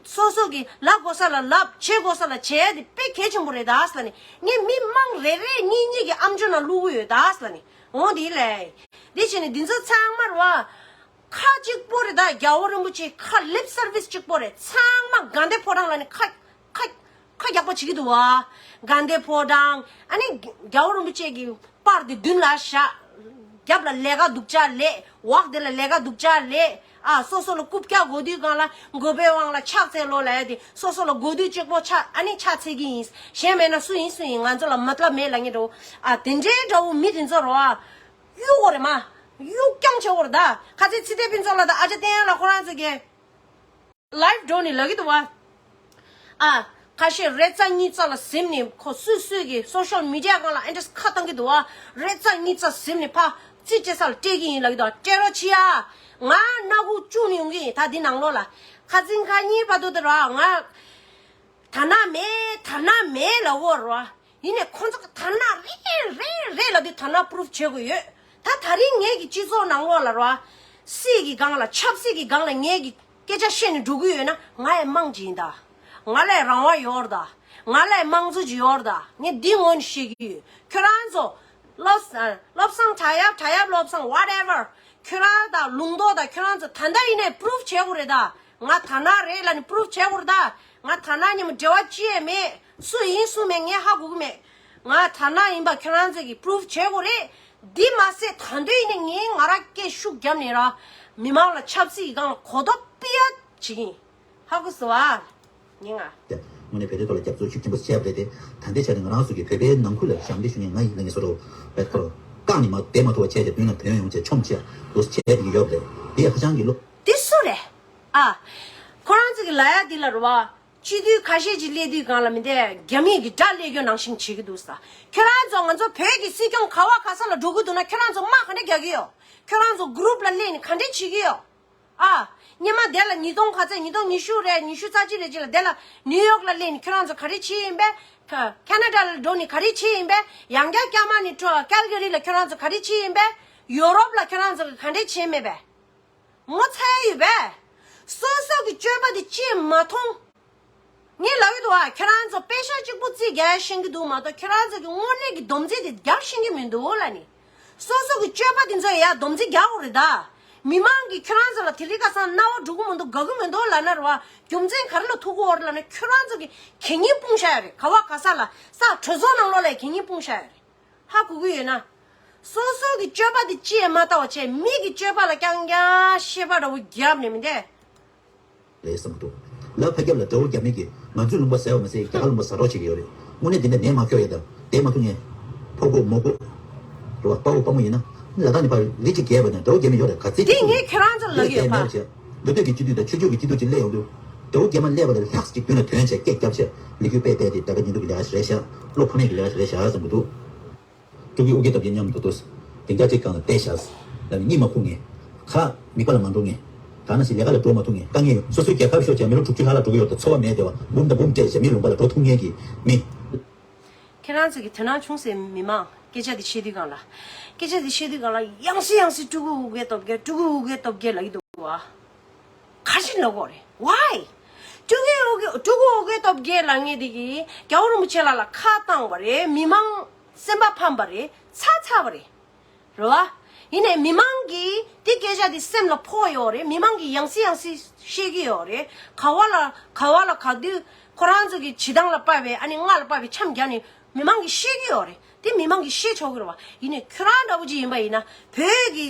སོ་སོ་གིས་ལབ་དགོས་ས་ལ་ལབ། བྱེད་དགོས་ས་ལ་བྱེད་ཡ་དེ་དཔེ་གལ་ཆེན་པོ་རེད་ད་ཟེར་ལབ་ནས། ངས་མི་མང་རེ་རེ་གཉིས་གཉིས་ཀྱི་ཨམ་ཅོག་ནང་བླུག་གི་ཡོད་ད་ཟེར་ལབ་ནས། འོང་དེ་ལས། འདི་བྱས་ནས་འདི་ཚོ་ཚང་མ་རེད་བ། ཁ་གཅིག་པོ་རེད་ད། རྒྱལ་བ་རིན་པོ་ཆེ་ཁ་ལིབ་སར་བིས་གཅིག་པོ་རེད། ཚང་མ་དགའ་ལྡན་ཕོ་བྲང་ལ་ནི་ཁ་ཁ་ཁ་རྒྱག་པ་བྱེད་ཀྱི་འདུག་བ། དགའ་ལྡན་ཕོ་བྲང་། ཨ་ནི་རྒྱལ་བ་རིན་པོ་ཆེ་གི་པར་དེ་མདུན་ལ་བཞག་རྒྱབ་ལ་ལས་ཀ་སྡུག་ཅག་ལས། འོག་དེ་ལ་ལས་ཀ་སྡུག་ཅག་ལས། ཨ་སོ་སོ་ལ་རྐུབ་བཀྱག་དགོས་དུས་སྒང་ལ་མགོ་པའི་དབང་ལ་ཕྱག་འཚལ་ལོ་ལབ་ཡ་དེ་སོ་སོ་ལ་དགོས་དུས་གཅིག་པོ་ཕྱག་ཨ་ནི་ཕྱག་འཚལ་གི་ཡིན། གཞན་མེད་ན་སུ་ཡིན་སུ་ཡིན་ང་ཚོ་ལ་མ་ཏ་ལབ་མེད་ལབ་མཁན་འདྲ་བོ། ཨ་དེ་འདྲའི་འདྲ་བོ་མི་དེ་ཚོ་རོ་ཨ་གཡུག་དགོས་རེད་མ། གཡུག་རྐྱང་བྱེད་དགོས་རེད་ད། ཁ་ཚེ་ཚེ་བརྟན་ཕུན་ཚོགས་ལགས་དང་ཨ་ཅག་བསྟན་དབྱངས་ལགས་ཁོ་རང་ཚོ་གི་ལའིབ་འགྲོ་ནི་ལབ་ཀྱི་འདུག་བ། ཨ། ཁ་ཤས་རེ་ཙ་གཉིས་ཙ་ལ་གཟིམ་ནས་ཁོ་སུས་སུས་ཀྱི་སོ་ཤལ་མི་ཌི་ཡ་སྒང་ལ་ཨེ་འདྲས་ཁ་བཏང་གི་འདུག་བ། རེ་ཙ་གཉིས་ཙ་གཟིམ་ནས་ཕ་རྩིས་སྤྲད་ས་ལ་སྤྲད་ཀྱི་ཡིན་ལབ་ཀྱི་འདུག་སྤྲད་རོགས་བྱེད་ཡ། ང་སྣ་ཁུག་བཅུག་ནས་ཡོང་གི་ཡིན་ད་འདི་ནང་ལོགས་ལ། ཁ་ཚིག་ཁ་གཉིས་བར་དུ་དེ་ར་ང་དར་ནག་མེད་དར་ནག་མེད་ལབ་ཀྱི་ཡོད་རེད་བ། ཡིན་ནའི་ཁོ་ཚོ་གི་དར་ནག་རེད་རེད་རེད་ལབ་དུས་དར་ནག་པུ་རུབ་བྱེད་དགོས་ཡོད། ད་ད་རིང་ངེད་ཀྱི་སྤྱི་ཚོགས་ནང་ལོགས་ལ་ར། སྲིད་ཀྱི་སྒང་ལ་ཆབ་སྲིད་ཀྱི་སྒང་ལ་ངེད་ཀྱི་སྐད་ཆ་བཤད་ནས་འགྲོ་གི་ཡོད་ན་ང་ཡི་དམངས་ཅིག་ཡིན་ད། ང་ལ་ཡི་རང་དབང་ཡོད་རེད་ད། ང་ལ་ཡི་དམངས་གཙོ་ཅིག་ཡོད་རེད་ད། ངས་འདི་ངོས་ནས་བཤད་ཀྱི་ཡོད། ཁྱོད་རང་ཚོ་བློ་བཟང་བློ་བཟང་གྲགས་ཡབ་གྲགས་ཡབ་བློ་བཟང་whatever། ཁྱོད་རང་དང་ལུང་རྟོགས་དང་ཁྱོད་རང་ཚོ་ད་ལྟ་ཡིན་ནའི་པུ་རུབ་བྱེད་དགོས་རེད་ད། ང་དར་ནག་རེད་ལབ་ནས་པུ་རུབ་བྱེད་དགོས་རེད་ད། ང་དར་ནག་མཉམ་འབྲེལ་བ་ཅི་ཡང་མེད། སུ་ཡིན་སུ་མེད་ངས་ཧ་གོ་གི་མེད། ང་དར་ནག་ཡིན་པ་ཁྱོད་རང་ཚོ་གིས་པུ་རུབ་བྱེད་དགོས་རེད། འདི་མ་ཟད་ད་འདོད་ཡིན་ནའི་ངས་ང་རང་སྐད་ཤུགས་བརྒྱབ་ནས་ར། མི་མང་ལ་ཆབ་སྲིད་ཀྱི་སྒང་ལ་གོ་རྟོགས་སྤེལ་ཡ་བྱེད་ཀྱི་ཡིན། ཧ་གོ་སོང་ཨ། ངས་ང་། དངོས་གནས་བོད་དོན་ཐོག་ལ་རྒྱབ་སྐྱོར་ཤུགས་ཆེན་པོ་བྱས་པ་རེད་དེ། ད་ལྟའི་ཆ་ནས་ང་རང་ཚོ་གིས་བོད་པའི་ནང་ཁུལ་ལ་ཞབས་འདེགས་ཞུ་མཁན་ང་ཡིན་ལབ་མཁན་བཟོ་འདྲ་བོ་བོད་ཐོག་ལ་བཀག་ནས་མ་བསྡད་མ་ཐུབ་པ་བྱས་ཏེ་མདུན་ལ་ཐོན་ཡོང་བྱས་མཆོང་བྱས་འདུག་བྱས་བསྡད་ཀྱི་ཡོད་པ་རེད། དེ་ཧ་ཅང་གི་བློ། དེ་སུ་རེད། ཨ། ཁོ་རང་ཚོ་གི་ལབ་ཡ་འདི་ལ་རེད་བ། སྤྱི་འཐུས་ཁ་ཤས་ཅིག་སླེབས་དུས་སྒང་ལ་མི་འདས་རྒྱ་མིས་ཀྱི་དགྲ་སླེབས་རྒྱུ་ནང་བཞིན་བྱེད་ཀྱི་འདུག་ས། ཁྱོད་རང་ཚོ་ང་ཚོ་བོད་ཀྱི་སྲིད་སྐྱོང་ག་བ་ག་ས་ལ་འགྲོ་གི་འདུག་ན་ཁྱོད་རང་ཚོ་དམག་ག་འདྲ་རྒྱག་གི་ཡོད། ཁྱོད་རང་ཚོ་གུ་རུབ་ལ་སླེབས་ནས་ག་འདྲ་བྱེད་ཀྱི་ཡོད། ཨ། སྔོན་མ་དེ་ལ་ཉིས་སྟོང་ག་ཚད་ཉིས་སྟོང་ཉི་ཤུ་རེད་ཉི་ཤུ་རྩ་གཅིག་རེད་ཅིག་ལ་དེ་ལ་ནིའུ་ཡོག་ལ་སླེབས་ནས་ཁྱོད་རང་ཚོ་ག་རེ་བྱས་ཡིན་པས། ཁ་ཁ་ན་ཌ་ལ་འགྲོ་ནས་ག་རེ་བྱས་ཡིན་པས། ཡང་བསྐྱར་ཀྱ་མ་ནས་འགྲོ་ཀལ་ག་རི་ལ་ཁྱོད་རང་ཚོ་ག་རེ་བྱས་ཡིན་པས། ཡོ་རོབ་ལ་ཁྱོད་རང་ཚོ་ག་འདྲ་བྱས་མེད་པས། ངོ་ཚ་ཡ་ཡོད་པས། སོ་སོ་གི་སྤྱོད་པ་དེ་ཅིས་མ་མཐོང་། ངས་ལབ་ཡོད་དོ་ཨ། ཁྱོད་རང་ཚོ་པེ་ཤག་གཅིག་པུ་རྩིས་རྒྱག་ཤེས་ཀྱི་འདུག་མ་གཏོགས་ཁྱོད་རང་ཚོ་གི་དངོས་གནས་ཀྱི་སྡོམ་རྩིས་དེ་རྒྱག་ཤེས་ཀྱི་མི་འདུག་ལབ་ནི། སོ་སོ་གི་སྤྱོད་པ་དེ་ཚོ་ཡ་སྡོམ་རྩིས་རྒྱག་དགོས་རེད་ད། མི་མང་གིས་ཁྱོད་རང་ཚོ་ལ་དེ་རིང་ཁ་སང་རྣ་བ་འགྲོ་གི་མི་འདུག་དགའ་གི་མི་འདུག་ལབ་ན་རེད་བ། རྒྱུ་མཚན་ག་རེ་ལ་ཐུག་གི་ཡོད་རེད་ལབ་ན་ཁྱོད་རང་ཚོ་གི་གད་སྙིགས་སྤུངས་བཞག་ཡོད་རེད། ག་བ་ག་ས་ལ་ས་གྲོས་ཚོགས་ནང་ལོགས་ལ་གད་སྙིགས་སྤུངས་བཞག་ཡོད་རེད། ཧ་གོ་གི་ཡོད་ན། སོ་སོ་གི་སྤྱོད་པ་དེ་ཅི་ཡང་མ་ལྟ་བ་བྱས་མི་གི་སྤྱོད་པ་ལ་རྐྱང་རྐྱང་བཤད་པ་འདྲ་བོ་བརྒྱབ་ནས་མི་འདས། རེད་བསམ་གི་འདུག་ལ་ཕ་རྒྱབ་ལ་དགྲ་བོ་རྒྱབ་མི་གིས་ང་ཚོའི་ལུང་པ་ཟ་བ་མ་ཟད་རྒྱ་གར་ལུང་པ་ཟ་རོགས་བྱེད་ཀྱི་ཡོད་རེད། དངོས་གནས་འདི་འདྲ་ནད་མ་ཁྱོག་ཡ་དང་བསྡད་མ་ཐུབ་མཁན། ཕོ་རྒོད་མོ་རྒོད། རེད་བ་དཔའ་བོ་དཔའ་མོ་ཡིན་ན། ལ་དྭགས་ནས་ཕར་རི་གཅིག་བརྒལ་བ་ན་དགྲ་བོ་རྒྱབ་མི་ཡོད་རེད་ག་ཚོད་དེ་ཅིག་ངས་ཁྱོད་རང་ཚོ་ལ་ལབ་ཡོད་པ། མེད་པ་བྱས། མདོ་སྟོད་ཀྱི་སྤྱི་འཐུས་དང་ཆོས་ཕྱོགས་ཀྱི་སྤྱི་འཐུས་ཅིག་སླེབས་ཡོང་དུས། དགྲ་བོ་རྒྱབ་མ་སླེབས་པ་ལས་ལྷག་ཅིག་མདུན་ལ་ཐོན་བྱས་སྐད་བརྒྱབ་བྱས་ལས་འགུལ་སྤེལ་བསྡད་དེ་ད་ག་ཉིན་ཐོ་གི་ལས་ཀ་ཞིག་རེད་ཤག་བློ་ཕམ་མེད་ཀྱི་ལས་ཀ་ཞིག་རེད་ཤག་བསམ་གྱི་འདུག་ཀྲུང་གོའི་ཨུ་རྒྱན་སྟོབས་རྒྱལ་མཉམ་དུ་འདུག་སྡིངས་ཆ་གཅིག་སྒང་ལ་བསྡད་ཤག་ལ་གཉིད་མ་ཁུག་མཁན། ཁ་མིད་པ་ལ་མ་འགྲོ་མཁན། གང་ན་ཞིག་ལས་ཀ་ལ་འགྲོ་མ་ཐུབ་མཁན། དཀའ་ངལ་ཡོད། སོ་སོའི་རྒྱལ་ཁབ་ཤོར་བྱས་མི་ལོ་དྲུག་ཅུ་ལྷག་ལ་འགྲོ་གི་ཡོད་དང་འཚོ་བ་མེད་བསྡད་པ་འབུམ་དང་འབུམ་སྤྲད་བྱས་མི་ལུང་པ་ལ་འགྲོ་ཐུབ་མཁན་གྱི་མི། ཁྱེད་རང་ཚོ་གི་དོ་སྣང་ཆུང་སའི་མི་མང་སྐད་ཆ་འདི་བཤད་དུས་སྒང་ལ། སྐད་ཆ་འདི་བཤད་དུས་སྒང་ལ་ཡང་སེ་ཡང་སེ་ཀྲུང་གོའི་ཨུ་རྒྱན་སྟོབས་རྒྱལ་ཀྲུང་གོའི་ཨུ་རྒྱན་སྟོབས་རྒྱལ་ལབ་ཀྱི་འདུག་བ། ག་རེ་ལབ་དགོས་རེད། Why། ཀྲུང་གོའི་ཨུ་རྒྱན་ཀྲུང་གོའི་ཨུ་རྒྱན་སྟོབས་རྒྱལ་ལབ་མཁན་འདི་གིས་རྒྱལ་བ་རིན་པོ་ཆེ་ལགས་ལ་ཁ་བཏང་བ་རེད། མི་མང་སེམས་པ་ཕམ་པ་རེད། ཚ་ཚ་བ་རེད། རེད་བ། ཡིན་ནའི་མི་མང་གིས་འདི་སྐད་ཆ་འདི་སེམས་ལ་ཕོག་ཡོད་རེད། མི་མང་གིས་ཡང་སེ་ཡང་སེ་བཤད་ཀྱི་ཡོད་རེད། ག་བ་ལ་ག་བ་ལ་ག་དུས་ཁོ་རང་ཚོ་གི་བྱེད་སྟངས་ལ་དཔག་པའི་ཨ་ནི་ང་ལ་དཔག་པའི་འཆམ་རྒྱག་ནས་མི་མང་གིས་བཤད་ཀྱི་ཡོད་རེད། དེ་མི་མང་གིས་བཤད་ཆོག་གི་རེད་བ། ཡིན་ནའི་ཁྱོད་རང་འདྲ་བོ་ཅིག་ཡིན་པ་ཡིན་ན་བོད་ཀྱི་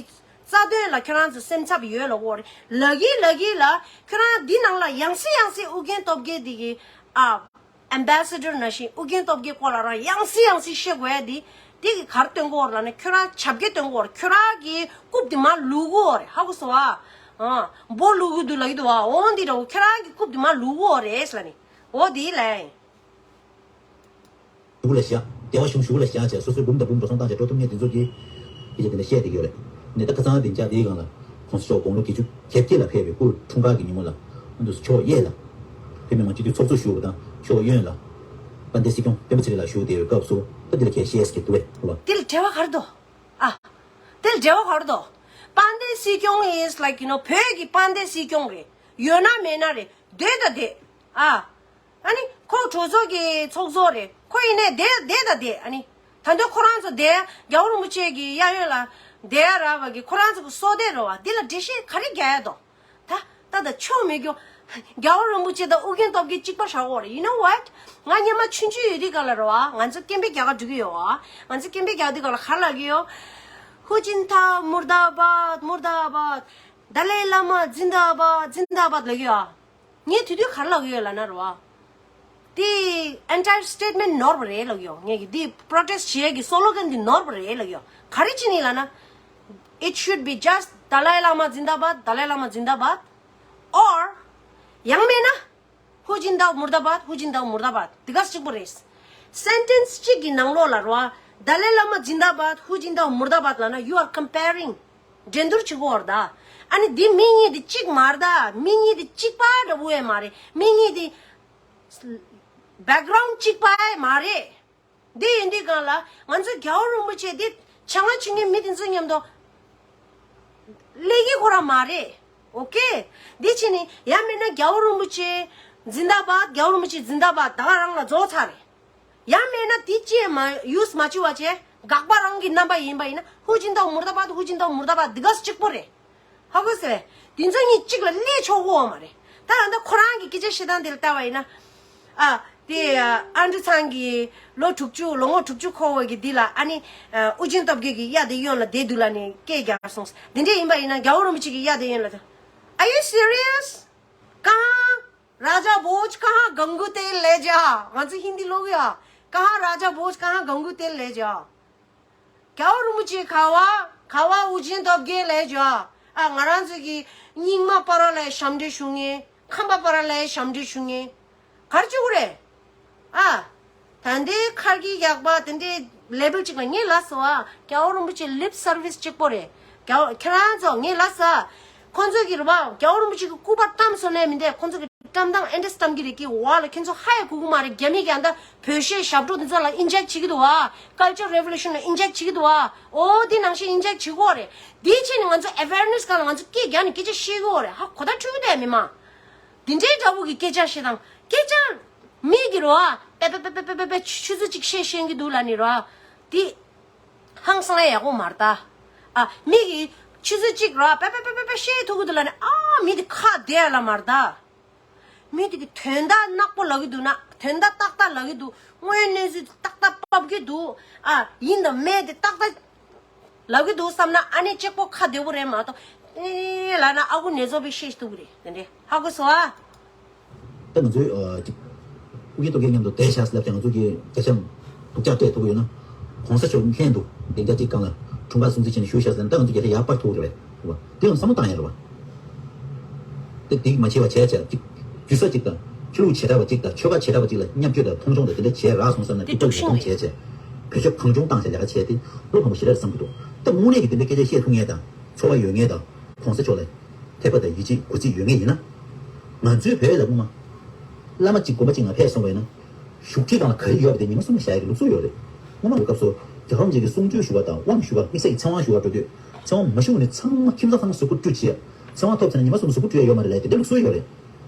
རྩ་དོན་ལ་ཁྱོད་རང་ཚོ་སེམས་འཚབ་ཡོད་ལབ་ཀྱི་ཡོད་རེད། ལབ་ཀྱི་ལབ་ཀྱི་ལ་ཁྱོད་རང་འདི་ནང་ལ་ཡང་སེ་ཡང་སེ་ཨུ་རྒྱན་སྟོབས་རྒྱལ་འདི་གི་ཨ། ཨེམ་བེ་སེ་ཌར་ནང་བཞིན་ཨུ་རྒྱན་སྟོབས་རྒྱལ་སྐོར་ལ་རང་ཡང་སེ་ཡང་སེ་བཤད་དགོས་ཡ་འདི། འདི་གི་ག་རེ་སྟོན་གྱི་ཡོད་རེད་ལབ་ན་ཁྱོད་རང་བྱ་བརྒྱད་སྟོན་གྱི་ཡོད་རེད། ཁྱོད་རང་གི་རྐུབ་དེ་མར་ལུག་གི་ཡོད་རེད། ཧ་གོ་སོང་ཨ། ཨ། འབོ་ལུག་གི་འདུག་ལབ་ཀྱི་འདུག་ཨ། འོ་འདི་འདྲ་བོ་ཁྱོད་རང་གི་རྐུབ་དེ་མར་ལུག་གི་ཡོད་རེད་ལབ་ནི། འོ་འདི་ལབ་ཡིན། གཞུག་ལ་བཞག་བདེ་བ་གཞུང་གཞུག་ལ་བཞག་བྱས་སོ་སོའི་འབུམ་དང་འབུམ་འགྲོ་སོང་བཏང་བྱས་འགྲོ་ཐུབ་མཁན་དེ་ཚོ་གིས་སྐད་ཆ་དེ་འདྲ་བཤད་བསྡད་ཀྱི་ཡོད་རེད། ནས་ད་ཁ་སང་དེ་འཇགས་དེའི་སྒང་ལ་༸གོང་ས་མཆོག་དགུང་ལོ་བརྒྱད་ཅུ་གྱ་བརྒྱད་ལ་ཕེབས་པའི་སྐུ་འཁྲུངས་སྐར་གྱི་ཉིན་མོ་ལ་ཨ་འདུག་ཕྱོགས་གཡས་ལ་བོད་མི་མང་སྤྱི་འཐུས་ཚོགས་གཙོ་ཞུ་བ་དང་ཕྱོགས་གཡོན་ལ་དཔལ་ལྡན་སྲིད་སྐྱོང་སྤེན་པ་ཚེ་རིང་ལགས་བཞུགས་བསྡད་པའི་སྐབས་སུ་ད་འདི་ལ་ཁས་བཤད་ཟེར་གྱི་འདུག་བས་ལ། དེ་ལ་འབྲེལ་བ་ག་རེ་འདུག་ཨ། དེ་ལ་འབྲེལ་བ་ག་རེ་འདུག་དཔལ་ལྡན་སྲིད་སྐྱོང་is like you know བོད་ཀྱི་དཔལ་ལྡན་སྲིད་སྐྱོང་རེད། ཡོད་ན་མེད་ན་རེད། སྡོད་ད་བསྡད། ཨ། ཨ་ནི་ཁོ་གྲོས་ཚོགས་ཀྱི་ཚོགས་གཙོ་རེད། ཁོ་ཡིན་ནའི་བསྡད་བསྡད་ད་བསྡད། ཨ་ནི་ད་དུང་ཁོ་རང་ཚོ་བསྡད་རྒྱལ་བ་རིན་པོ་ཆེ་གི་གཡས་གཡོན་ལ་བསྡད་ཡ་རག་པ་གི་ཁོ་རང་ཚོ་གི་སྲོག་གཏད་རེད་བ། འདི་ལ་འགྲེལ་བཤད་ག་རེ་རྒྱག་ཡ་འདུག་ད་ད་ད་ཆོ་མེད་རྒྱུ། རྒྱལ་བ་རིན་པོ་ཆེ་དང་ཨོ་རྒྱན་སྟོབས་རྒྱལ་གཅིག་པ་ཧྲ་གོ་རེད། You know what། ང་སྔོན་མ་ཆུང་ཆུང་ཡོད་དུས་སྒང་ལ་རེད་བ། ང་ཚོ་སྐད་འབོད་རྒྱག་ག་འགྲོ་གི་ཡོད་བ། ང་ཚོ་སྐད་འབོད་རྒྱག་དུས་སྒང་ལ་ག་རེ་ལབ་ཀྱི་ཡོད། ཧུ་ཅིན་ཐའོ་མུར་དཱ་བཱད། མུར་དཱ་བཱད། ཏཱ་ལའི་བླ་མ་ཛིན་དཱ་བཱད་ཛིན་དཱ་བཱད་ལབ་ཀྱི་ཡོད། ངས་དེ་དུས་ག་རེ་ལབ་ཀྱི་ཡོད་ལབ་ན་རེད་བ། དེ་entire statement་ནོར་བ་རེད་ལབ་ཀྱི་ཡོད། ངས་ཀྱི་དེ་protest་བྱེད་ཡས་ཀྱི་slogan་དེ་ནོར་བ་རེད་ལབ་ཀྱི་ཡོད། ག་རེ་བྱས་ནས་ལབ་ན། It should be just Dalai Lama Zindabad, Dalai Lama Zindabad, or ཡང་མིན་ན། ཧུ་ཇིན་ཏའོ་མུར་དཱ་བཱད། ཧུ་ཇིན་ཏའོ་མུར་དཱ་བཱད། དེ་ག་གཅིག་པོ་རེད། Sentence་གཅིག་གི་ནང་ལོགས་ལ་རོ། ཏཱ་ལའི་བླ་མ་ཛིན་དཱ་བཱད། ཧུ་ཇིན་ཏའོ་མུར་དཱ་བཱད་ལབ་ན། You are comparing. འགྲན་བསྡུར་བྱེད་ཀྱི་ཡོད་རེད་ད། ཨ་ནི་འདི་མི་གཉིས་དེ་གཅིག་མ་རེད་ད། མི་གཉིས་དེ་གཅིག་པ་འདྲ་བོ་ཡང་མ་རེད། མི་གཉིས་དེ་background་གཅིག་པ་ཡང་མ་རེད། འདི་ཡིན་དུས་སྒང་ལ་ང་ཚོ་རྒྱལ་བ་རིན་པོ་ཆེ་འདི་བྱ་ང་བྱེད་མཁན་མི་དེ་ཚོ་མཉམ་དུ་སླེབས་ཀྱི་ཁོ་རང་མ་རེད། ཨོ་ཀེ། འདི་བྱས་ནས་ཡང་མིན་ན་རྒྱལ་བ་རིན་པོ་ཆེ་ཛིན་དཱ་བཱད། རྒྱལ་བ་རིན་པོ་ཆེ་ཛིན་དཱ་བཱད། ད་ག་རང་ལ་རྫོགས་ཚར་རེད། ཡང་མིན་ན་དེ་ཅིག་མ་use་མ་བྱས་པ་བྱས་དགག་པ་རང་གི་རྣམ་པ་ཡིན་པ་ཡིན་ན། ཧུ་ཅིན་ཐའོ་མུར་དཱ་བཱད། ཧུ་ཅིན་ཐའོ་མུར་དཱ་བཱད། འདི་ག་གཅིག་པོ་རེད། ཧ་གོ་སོང་ངས། དེ་ཚོ་གཉིས་གཅིག་ལ་སླེབས་ཆོག་གི་ཡོད་མ་རེད། ད་ད་ལྟ་ཁོ་རང་གི་སྐད་ཆ་བཤད་སྟངས་དེ་ལ་ལྟ་བ་ཡིན་ན། ཨ། དེ་ཨ་ཨན་ཌྲུ་ཚང་གིས་ལོ་དྲུག་ཅུ། ལོ་ངོ་དྲུག་ཅུ་འཁོར་བ་གི་འདི་ལ་ཨ་ནི་ཨ་ཨུ་རྒྱན་སྟོབས་རྒྱལ་གྱི་གཡའ་དེ་གཡོན་ལ་བསྡད་འདུག་ལབ་ནས་སྐད་རྒྱག་སོང་། དེ་འདྲས་ཡིན་པ་ཡིན་ན་རྒྱལ་བ་རིན་པོ་ཆེ་གི་གཡའ་དེ་གཡོན་ལ། Are you serious? कहाँ राजा भोज, कहाँ गंगू तेल ले जा। ང་ཚོ་ཧིན་དི་ཀློག་ཡ། कहाँ राजा भोज, कहाँ गंगू तेल ले जा. རྒྱལ་བ་རིན་པོ་ཆེ་ག་བ། ག་བ་ཨུ་རྒྱན་སྟོབས་རྒྱལ་ལས་བྱ། ཨ། ང་རང་ཚོ་གི་རྙིང་མ་པ་ར་ལ་ཞབས་འདྲེན་ཞུ་མཁན། ཁམས་པ་པ་ར་ལ་ཞབས་འདྲེན་ཞུ་མཁན། ག་རེ་བྱེད་དགོས་རེད། ཨ། ད་ལྟའི་ཁར་གི་ཡག་པ་དེ་འདྲའི་ལེ་བལ་ཅིག་ལ་ངས་ལབ་སོང་ཨ། རྒྱལ་བ་རིན་པོ་ཆེ་lip service་གཅིག་པོ་རེད། རྒྱལ་བ་ཁྱེད་རང་ཚོ་ངས་ལབ་སོང་། ཁོང་ཚོ་གི་རེད་པ། རྒྱལ་བ་རིན་པོ་ཆེ་གི་སྐུ་པར་བཀྲམ་སོང་ནས་མི་འདས། ཁོང་ཚོ་གི་བཀྲམ་སྟངས་ཨེ་འདྲས་བཀྲམ་གི་རེད་ཀི། འོག་ལ་ཁྱེད་ཚོ་ཧ་ཡང་གོ་གི་མ་རེད། རྒྱ་མི་གི་ཨ་ད་བོད་གཞས་ཞབས་བྲོ་དེ་ཚོ་ལ་inject་བྱེད་ཀྱི་འདུག་བ། Culture Revolution་ལ་inject་བྱེད་ཀྱི་འདུག་བ། ཨོ་དེ་ནང་བཞིན་inject་བྱེད་དགོས་རེད། དེའི་ཆེད་ནས་ང་ཚོ་awareness་སྒང་ལ་ང་ཚོ་སྐད་རྒྱག་ནས་སྐད་ཆ་བཤད་དགོས་རེད། ཧ་གོ་ད་འཁྲུལ་གི་འདུག་མི་མང་། དེ་འདྲའི་འདྲ་བོ་གི་སྐད་ཆ་བཤད་སྟངས། སྐད་ཆ་མི་གི་རོ་ཨ། པེ་པེ་པེ་པེ་པེ་པེ་ཆུ་ཚོད་གཅིག་བཤད་ཤེས་ཀྱི་འདུག་ལབ་ནས་རོ་ཨ། དེ་ཧང་སང་ཡག་པོ་མ་རེད་ད། ཨ། མི་གི་ཆུ་ཚོད་གཅིག་རོ་ཨ། པེ་པེ་པེ་པེ་པེ་བཤད་ཐུབ་ཀྱི་འདུག་ལབ་ནས། ཨ། མི་དེ་ཁ་བདེ་ཡ་ལ་མ་རེད་ད། མི་དེ་གི་དོན་དག་ནག་པོ་ལབ་ཀྱི་འདུག་ན། དོན་དག་ཏག་ཏག་ལབ་ཀྱི་འདུག། དངོས་གནས་ཚུལ་ཏག་ཏག་ཕབ་ཀྱི་འདུག། ཨ། ཡིན་དང་མིན་དེ་ཏག་ཏག་ལབ་ཀྱི་འདུག་བསམ་ན། ཨ་ནི་གཅིག་པོ་ཁ་བདེ་པོ་རེད་མ་གཏོགས། ཨེ་ལབ་ན་ཨ་ཁུ་ནེ་ཙོ་པས་བཤད་ཐུབ་ཀྱི་རེད། དེ་འདྲས་ཧ་གོ་སོང་ཨ། ད་ང་ཚོའི་ཨ་ཅིག་ཨུ་རྒྱན་སྟོབས་རྒྱལ་མཉམ་དུ་བསྡད་ཤག་ཟེར་ལབ་ཀྱང་། ང་ཚོ་གི་བརྒྱ་ཆ་སྡུག་ཅག་སྤྲད་ཐུབ་ཀྱི་ཡོད་ན། གོང་ས་མཆོག་མཁྱེན་འདུག། བདེ་འཇགས་སྤྱི་ཁང་ལ་འཁྲུངས་སྐར་སྲུང་བརྩི་བྱས་ནས་བཞུགས་ཤག་ཟེར་ན། ད་ང་ཚོ་བརྒྱ་ཆ་ཡར་སྤར་ཐུབ་ཀྱི་རེད་པ། དེ་ཡང་བསམ་བློ་བཏང་ཡ་རེད་པ། དེ་འདི་མ་བྱེད་པ་བྱས་བྱས་ཅིག་རྒྱུ་ས་གཅིག་དང་། ཆོས་ལུགས་བྱེ་བྲག་པ་གཅིག་དང་། ཆོལ་ཁ་བྱེ་བྲག་པ་གཅིག་ལ་མཉམ་སྤྱོད་དང་མཐོང་ཆུང་དང་དེ་འདྲ་བྱས་རག་སོང་བསམ་ན། དེ་དེ་སྒྲུབ་ནས་སྒོམ་བྱས་བྱས། བེད་སྤྱོད་གང་བྱུང་བཏང་བྱས་ལས་ཀ་བྱས་ཏེ་བློ་ཕམ་པོ་ཞེ་དྲག་བསམ་གྱི་འདུག། ད་དངོས་གནས་ཀྱི་དེ་འདྲའི་སྐད་ཆ་བཤད་ཐུབ་མཁན་དང་། ཚོར་བ་ཡོད་མཁན་དང་། གོང་ས་མཆོག་ལ་དད་པ་དང་ཡིད་ཆེས་གུས་བརྩི་ཡོད་མཁན་ཡིན་ན། ང་ཚོའི་བོད་ལ་སྔོན་མ་བླ་མ་གཅིག་དགོན་པ་གཅིག་ནང་ཕེབས་སོང་བ་ཡིན་ན། བཞུགས་ཁྲི་སྒང་ལ་ག་རེ་ཡོད་པ་དེ་ཉི་མ་གསུམ་ལ་བཞག་ཡག་གི་ལུགས་སྲོལ་ཡོད་རེད། སྔོན་མ་ལོ་སྐབས་སུ་རྒྱལ་བ་རིན་པོ་ཆེ་གི་གསུང་ཆོས་ཞུ་བ་དང་། དབང་ཞུ་བ། དམིགས་བསལ་གྱི་ཚེ་དབང་ཞུ་བར་འགྲོ་དུས། ཚེ་དབང་མ་ཞུ་བ་ནས་ཚང་མ་ཁྱིམ་ཚང་ཚང་མ་གཟུགས་པོ་བཀྲུ་བྱས། ཚེ་དབང་ཐོབ་ཚར་ན་ཉི་མ་གསུམ་གཟུགས་པོ་བཀྲུ་ཡ་ཡོད་མ་རེད་ལབ། དེ་འདྲའི་ལུགས་སྲོལ་ཡོད་རེད།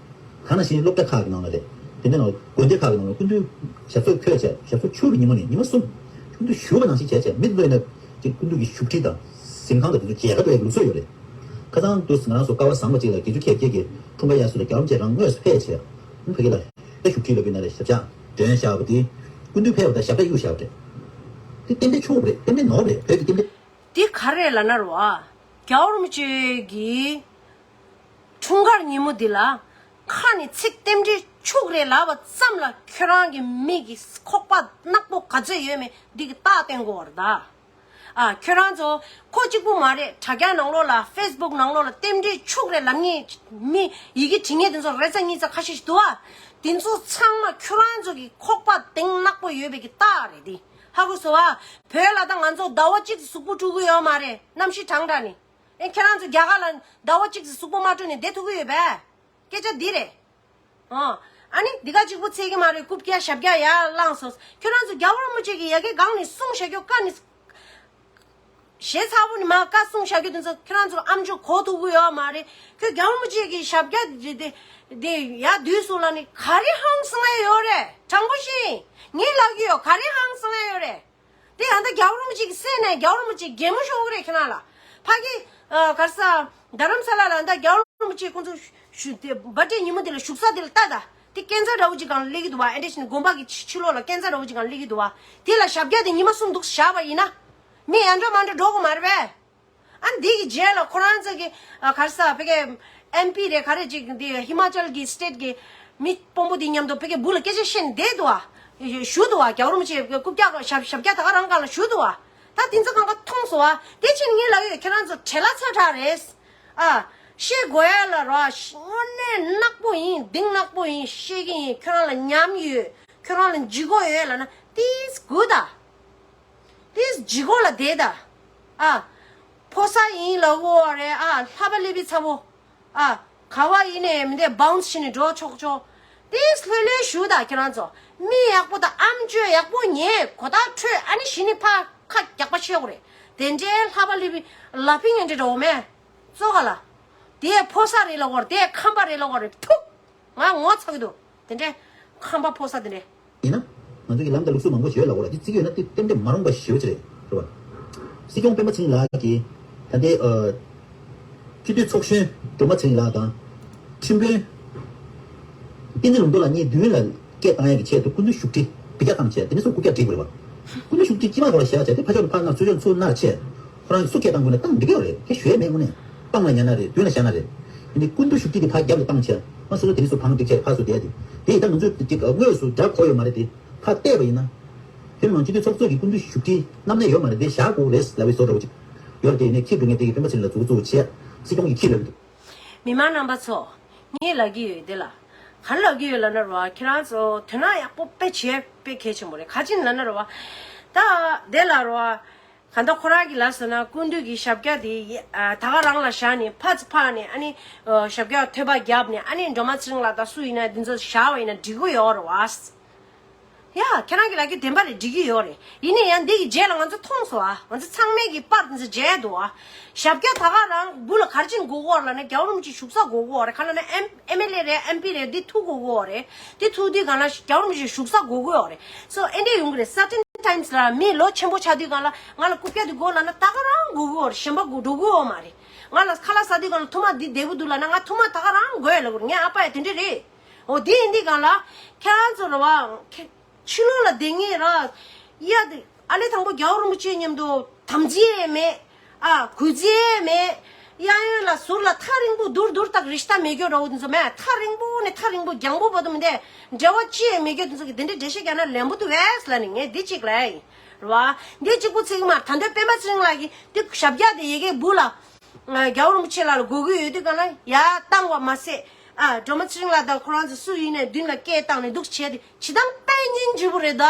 གང་ནང་བཞིན་སློབ་གྲྭ་ཁག་གི་ནང་ལ་རེད། དེ་འདྲའི་ནང་དགོན་སྡེ་ཁག་གི་ནང་ལ་སྐུ་མདུན་ཞབས་སོར་འཁོད་བྱས། ཞབས་སོར་འཁོད་པའི་ཉིན་མོ་ནས་ཉི་མ་གསུམ་སྐུ་མདུན་བཞུགས་པ་ནང་བཞིན་བྱས་བྱས། མི་འདུག་ན་ཅིག་སྐུ་མདུན་གྱི་བཞུགས་ཁྲི་དང་གཟིམ་ཁང་དང་དེ་ཚོ་མཇལ་ཁ་འགྲོ་ཡ་ལུགས་སྲོལ་ཡོད་རེད། ཁ་སང་དུས་ང་རང་ཚོ་སྐལ་བ་བཟང་པོ་ཅིག་ལ་དགེ་བཅུ་མཁས་བརྒྱད་ཀྱི་འཁྲུངས་སྐར་དབྱར་གསོལ་ལ་རྒྱལ་བ་རིན་པོ་ཆེ་རང་དངོས་སུ་ཕེབས་བྱས། ཨ་ནི་ཕ་གི་ལ་ད་བཞུགས་ཁྲི་ལབ་པའི་ནང་ལ་ཞབས་བཅགས་སྒྲོན་བཞག་པ་དེ། སྐུ་མདུན་ཕེབས་པ་དང་ཞབས་བཅགས་གཡུགས་བཞག་པ་རེད། དེ་རྟེན་འབྲེལ་འཕྱུགས་རེད། རྟེན་འབྲེལ་ནོར་རེད། བོད་ཀྱི་རྟེན་འབྲེལ། དེ་ག་རེ་རེད་ལབ་ན་རོ་ཨ། རྒྱལ་བ་རིན་པོ་ཆེ་གི་འཁྲུངས་སྐར་ཉིན་མོ་འདི་ལ་ཁ་ནས་ཚིག་རྟེན་འབྲེལ་འཕྱུགས་རེད་ལབ་པ་ཙམ་ལ་ཁྱོད་རང་གི་མིག་གི་ཁོག་པ་ནག་པོ་ག་ཚོད་ཡོད་མེད་འདི་གི་རྟགས་བསྟན་དགོས་པ་རེད་ད། ཨ། ཁྱོད་རང་ཚོ་ཁོ་གཅིག་པུ་མ་རེད། དྲ་རྒྱ་ནང་ལོགས་ལ། Facebook་ནང་ལོགས་ལ་རྟེན་འབྲེལ་འཕྱུགས་རེད་ལབ་མཁན་མི་ཡི་གེ་འབྲི་མཁན་དེ་ཚོ་རེ་ཚ་གཉིས་ཚ་ཁ་ཤས་ཤིག་འདུག་ཨ། དེ་ཚོ་ཚང་མ་ཁྱོད་རང་ཚོ་གི་ཁོག་པ་གདེང་ནག་པོ་ཡོད་པའི་གི་རྟགས་རེད་དེ། ཧ་གོ་སོང་ཨ། བོད་ལ་ད་ང་ཚོ་ཟླ་བ་གཅིག་གཟུགས་པོ་བཀྲུ་གི་ཡོད་མ་རེད། གནམ་གཤིས་གྲང་དྲགས་ནས། ཨེ། ཁྱེད་རང་ཚོ་རྒྱ་གར་ལ་ཟླ་བ་གཅིག་གཟུགས་པོ་མ་བཀྲུས་ནས་བསྡད་ཐུབ་ཀྱི་ཡོད་པས། སྐད་ཆ་འདི་རེད། ཨ། ཨ་ནི་འདི་ག་གཅིག་པུ་ཚད་ཀྱི་མ་རེད། རྐུབ་བཀྱག་ཞབས་བཀྱག་ཡར་བླངས་སོང་། ཁྱོད་རང་ཚོ་རྒྱལ་བ་རིན་པོ་ཆེ་གི་ཡ་གི་སྒང་ནས་གསུངས་བཞག་རྒྱུ་བཀའ་ནི། ཞེ་ཚ་པོ་ནི་མ་བཀའ་གསུངས་བཞག་རྒྱུ་དེ་ཚོ་ཁྱོད་རང་ཚོ་ཨམ་ཅོག་གོ་ཐུབ་ཀྱི་ཡོད་མ་རེད། ཁྱོད་རྒྱལ་བ་རིན་པོ་ཆེ་གི་ཞབས་བཀྱག་དེ་དེ་དེ་ཡར་བསྡུས་སོང་ལབ་ནི་ག་རེ་ཧང་སང་ཡ་ཡོད་རེད། དྲང་པོ་བཤད། ངས་ལབ་ཀྱི་ཡོད། ག་རེ་ཧང་སང་ཡ་ཡོད་རེད། དེ་ཡང་ད་རྒྱལ་བ་རིན་པོ་ཆེ་གི་སྲས་ནས་རྒྱལ་བ་རིན་པོ་ཆེ་གི་གད་མོ་ཤོར་གི་རེད་ཁྱེད་རང་ལ། ཕ་གི་ཨ་ག་རེ་ཟ། རྡ་རམ་ས་ལ་ལ་ད་རྒྱལ་བ་རིན་པོ་ཆེ་ཁོང་ཚོ་བཞུགས་དེ་བྷར་ཐི་ཌེ་ཉིན་མོ་དེ་ལ་བཞུགས་ས་དེ་ལ་ལྟ་ད། དེ་སྐས་འཛེག་འདྲ་བོ་ཅིག་སྒང་ལ་སླེབས་ཀྱི་འདུག་བ། ཨེ་འདྲ་བྱས་ནས་དགོན་པ་གི་ཕྱི་ཕྱི་ལོགས་ལ་སྐས་འཛེག་འདྲ་བོ་ཅིག་སྒང་ལ་སླེབས་ཀྱི་འདུག་བ། དེ་ལ་ཞབས་བཀྱག་དེ་ཉི་མ་གསུམ་འདུག་བཞག་པ་ཡིན་ན། མི་ཡར་འགྲོ་མར་འགྲོ་འགྲོ་གི་མ་རེད་པས། ཨ་འདི་གི་རྗེས་ལ་ཁོ་རང་ཚོ་གི་ཨ་ག་རེ་ཟ་བོད་ཀྱི་ཨེམ་པི་རེད་ག་རེ་ཅིག་འདི་ཧི་མ་ཅལ་གི་སི་ཊེཊ་གི་མི་དཔོན་པོ་འདི་མཉམ་དུ་བོད་ཀྱི་སྦུག་ལ་སྐད་ཆ་བཤད་ནས་བསྡད་འདུག་ཨ། ཞུ་འདུག་ཨ། རྒྱལ་བ་རིན་པོ་ཆེ་སྐུ་སྐྱ་ཞབས་ཞབས་སྐྱ་ད་ག་རང་སྒང་ལ་ཞུ་འདུག་ཨ། ད་དེ་ཚོ་གང་ག་མཐོང་སོང་ཨ། དེ་ཕྱིན་ངས་ལབ་ཡོད། ཁྱེད་རང་ཚོ་བྲེལ་བ་ཚ་དྲག་རེད། ཨ། ཤེས་དགོས་ཡ་ལ་རོ། དངོས་གནས་ནག་པོ་ཡིན། གཏིང་ནག་པོ་ཡིན། ཤེས་ཀྱི་ཡིན། ཁྱོད་རང་ལ་ཉམས་ཡོད། ཁྱོད་རང་ལ་ལྗིད་ཁོག་ཡོད་ལབ་ན་ཏིས་གུ་ད། ཏིས་ལྗིད་ཁོག་ལ་བསྡད་ད། ཨ། ཕོ་གསར་ཡིན་ལབ་དགོས་རེད། ཨ། ལྷ་པ་ལི་པི་ཚ་བོ། ཨ། ག་བ་ཡིན་ནས་མི་འདས་བའུན་སི་བྱས་ནས་འགྲོ་ཆོག་ཆོག་ཏིས་ལྷོད་ལྷོད་ཞུ་ད་ཁྱེད་རང་ཚོ། མི་ཡག་པོ་དང་ཨམ་ཅོག་ཡག་པོ་ཉན། གོ་བརྡ་འཕྲོད། ཨ་ནི་གཞི་ནས་ཕར་ཁ་རྒྱག་པ་བྱེད་དགོས་རེད། དེ་འདྲའི་ལྷ་པ་ལི་པི་ལ་ཕིང་ཨེ་འདྲ་འགྲོ་མེད། ཙོག་ག་ལ། དེ་ཕོ་གསར་རེད་ལབ་དགོས་རེད། དེ་ཁམས་པ་རེད་ལབ་དགོས་རེད། ཐུག་ང་ངོ་ཚ་གི་འདུག་དེ་འདྲའི་ཁམས་པ་ཕོ་གསར་དེ་འདྲའི། ཡིན་ན། ང་ཚོ་གི་ལམ་དང་ལུགས་སྲོལ་མང་པོ་ཞིག་ཡོད་ལབ་དགོས་རེད། དེ་བརྩི་གི་ཡོད་ན་དེ་ཏན་ཏན་མ་རུང་པ་ཞེ་པོ་ཅིག་རེད། རེད་བ། སྲིད་སྐྱོང་སྤེན་པ་ཚེ་རིང་ལགས་ཀྱིས་ད་ལྟའི་ཨ། སྤྱི་འཐུས་ཚོགས་གཞོན་སྒྲོལ་མ་ཚེ་རིང་ལགས་དང་། ཁྲིམས་དཔོན་བསྟན་འཛིན་ལུང་རྟོགས་ལགས་གཉིས་མདུན་ལ་སྐད་བཏང་ཡག་གི་ཆེད་དུ་སྐུ་མདུན་བཞུགས་ཁྲི་འབུད་རྒྱག་བཏང་བྱས། དེ་ནས་སུ་སྐུ་རྒྱག་བྲིས་དགོས་རེད་བ། སྐུ་མདུན་བཞུགས་ཁྲི་དཀྱིལ་མ་ཁོ་ལ་བཞག་བྱས། དེ་ཕར་ཕྱོགས་ནས་ཕར་ནང་ཚུར་ཕྱོགས་ནས་ཚུར་ནར་བྱས། ཁོ་རང་གིས་སུ་སྐད་བཏང་དགོས་ན་བཏང་འགྲིག་གི་ཡོད་རེད། དེ་ཞུ་ཡ་མེད་དངོས་གནས། སྤང་ལ་ཉལ་ན་རེད། མདུན་ལ་བཞག་ན་རེད། ཡིན་ནའི་སྐུ་མདུན་བཞུགས་ཁྲི་དེ་ཕར་རྒྱབ་ལ་བཏང་བྱས། ང་སོ་སོ་དེ་ནས་སུ་བང་སྒྲིག་བྱས་ཕར་ཚུར་བསྡད་དེ། དེ་ཡིན་ད་ང་ཚོས་ཅིག་དངོས་སུ་རྒྱབ་དགོས་ཡོད་མ་རེད་དེ། ཕར་བལྟས་པ་ཡིན་ན། དེ་མིན་སྤྱི་འཐུས་ཚོགས་གཙོ་གི་སྐུ་མདུན་བཞུགས་ཁྲི་གནམ་ནས་ཡོད་མ་རེད་དེ། བཞག་དགོས་རེད་ལབ་པའི་བཟོ་འདྲ་བོ་ཅིག་ཡོད་རེད་དེ། ཡིན་ནའི་ཁྱི་འགྲོ་ངས་དེ་གི་སྤེན་པ་ཚེ་རིང་ལ་མཛུབ་གུ་བཙུགས་བྱས། སྲིད་སྐྱོང་གི་ཁྱི་ལབ་ཀྱི་འདུག་མི་མང་རྣམ་པ་ཚོ། ངས་ལབ་ཀྱི་ཡོད་དེ་ལ། ག་རེ་ལབ་ཀྱི་ཡོད་ལབ་ན་རོ། ཁྱེད་རང་ཚོ་དོ་སྣང་ཡག་པོ་དཔེ་བྱས་དཔེ་གལ་ཆེན་པོ་རེད། ག་ཅི་ལབ་ན་རོ། ད་དེ་ལ་རོ། གང་ལྟར་ཁོ་རང་གི་ལབ་ཟེར་ན་སྐུ་མདུན་གྱི་ཞབས་སྐྱ་དེ་ཨ་ད་ག་རང་ལ་བཞག་ནས་ཕར་ཚུར་འཕགས་ནས། ཨ་ནི་ཨ་ཞབས་སྐྱ་ཐོད་པ་བརྒྱབ་ནས། ཨ་ནི་སྒྲོལ་མ་ཚེ་རིང་ལགས་དང་སུ་ཡིན་ན་འདི་ཚོ་བཞག་པ་ཡིན་ན་འགྲིག་གི་ཡོད་རེད་བ། ཡ། ཁྱེད་རང་གི་ལབ་རྒྱུ་བདེན་པ་རེད། འགྲིག་གི་ཡོད་རེད། ཡིན་ནའི་ཡང་འདི་གི་རྗེས་ལ་ང་ཚོ་མཐོང་སོང་ཨ། ང་ཚོ་ཚང་མས་ཀྱི་པར་འདི་ཚོ་མཇལ་འདུག་ཨ། ཞབས་སྐྱ་ད་ག་རང་སྦུག་ལ་ག་རེ་བྱེད་དགོས་ཀྱི་ཡོད་ལབ་ན། རྒྱལ་བ་རིན་པོ་ཆེ་བཞུགས་ས་དགོས་ཀྱི་ཡོད་རེད། ག་ལབ་ན་ཨེམ་ཨེམ་ཨེལ་ཨེ་རེད། ཨེམ་པི་རེད། འདི་ཐུག་དགོས་ཀྱི་ཡོད་རེད། འདི་ཐུག་དུས་སྒང་ལ་རྒྱལ་བ་རིན་པོ་ཆེ་བཞུགས་ས་དགོས་ཀྱི་ཡོད་རེད། སོ་ཨེ་འདྲས་ཡོང་གི་རེད། certain times ལ་མི་ལོ་ཆེན་པོ་ཆགས་དུས་སྒང་ལ་ང་ལ་རྐུབ་བཀྱག་འདི་དགོས་ལབ་ན་ད་ག་རང་དགོས་ཀྱི་ཡོད་རེད། གཞན་པ་དགོས་འགྲོ་གི་ཡོད་མ་རེད། ང་ལ་ཁ་ལག་ཟ་དུས་སྒང་ལ་ཐུར་མ་འདི་བདེ་པོ་འདུག་ལབ་ན་ང་ཐུར་མ་ད་ག་རང་དགོས་ལབ་དགོས་རེད། ངའི་ཨ་ཕ་ཡ་དེ་འདྲས་རེད། འོ་དེ་ཡིན་དུས་སྒང་ལ་ཁྱེད་རང་ཚོ་རེད་བ། ཁྱེད་ཕྱི་ལོགས་ལ་བསྡད་མཁན་ར། ཡ་དེ་ཨ་ལེ་དང་པོ་རྒྱལ་བ་རིན་པོ་ཆེ་མཉམ་དུ་དམ་བརྩེ་ཡས་མེད། ཨ་གུས་བརྩི་ཡས་མེད། གཡས་གཡོན་ལ་ཟུར་ལ་ཐག་རིང་པོ་དུར་དུར་དག་རི་ཤ་ད་མེད་རྒྱུ་འདྲ་བོ་དེ་ཚོ་མེད། ཐག་རིང་པོ་ནས་ཐག་རིང་པོ་རྒྱང་པོ་བར་དུ་མི་འདས་འབྲེལ་བ་ཅི་ཡང་མེད་རྒྱུ་དེ་ཚོ་གི་དེ་འདྲའི་འགྲེལ་བཤད་རྒྱག་ན་ལན་པོ་འདུག་བས་ལབ་ནས་ངས་འདི་གཅིག་ལབ་ཡིན། རེད་བ། འདི་གཅིག་པོ་ཚིག་མ་ད་འདོད་སྤེན་པ་ཚེ་རིང་ལགས་ཀྱིས་འདི་ཞབས་བཀྱག་དེ་ཡ་གི་སྦུག་ལ། རྒྱལ་བ་རིན་པོ་ཆེ་ལགས་ལ་དགོས་ཀྱི་ཡོད་དུས་སྒང་ལ་ཡར་བཏང་བ་མ་ཟད། ཨ་སྒྲོལ་མ་ཚེ་རིང་ལགས་དང་ཁོ་རང་ཚོ་སུ་ཡིན་ནའི་མདུན་ལ་སྐད་བཏང་ནས་འདུག་བྱས་ཏེ་བྱེད་སྟངས་དཔེ་སྙིང་རྗེ་པོ་རེད་ད།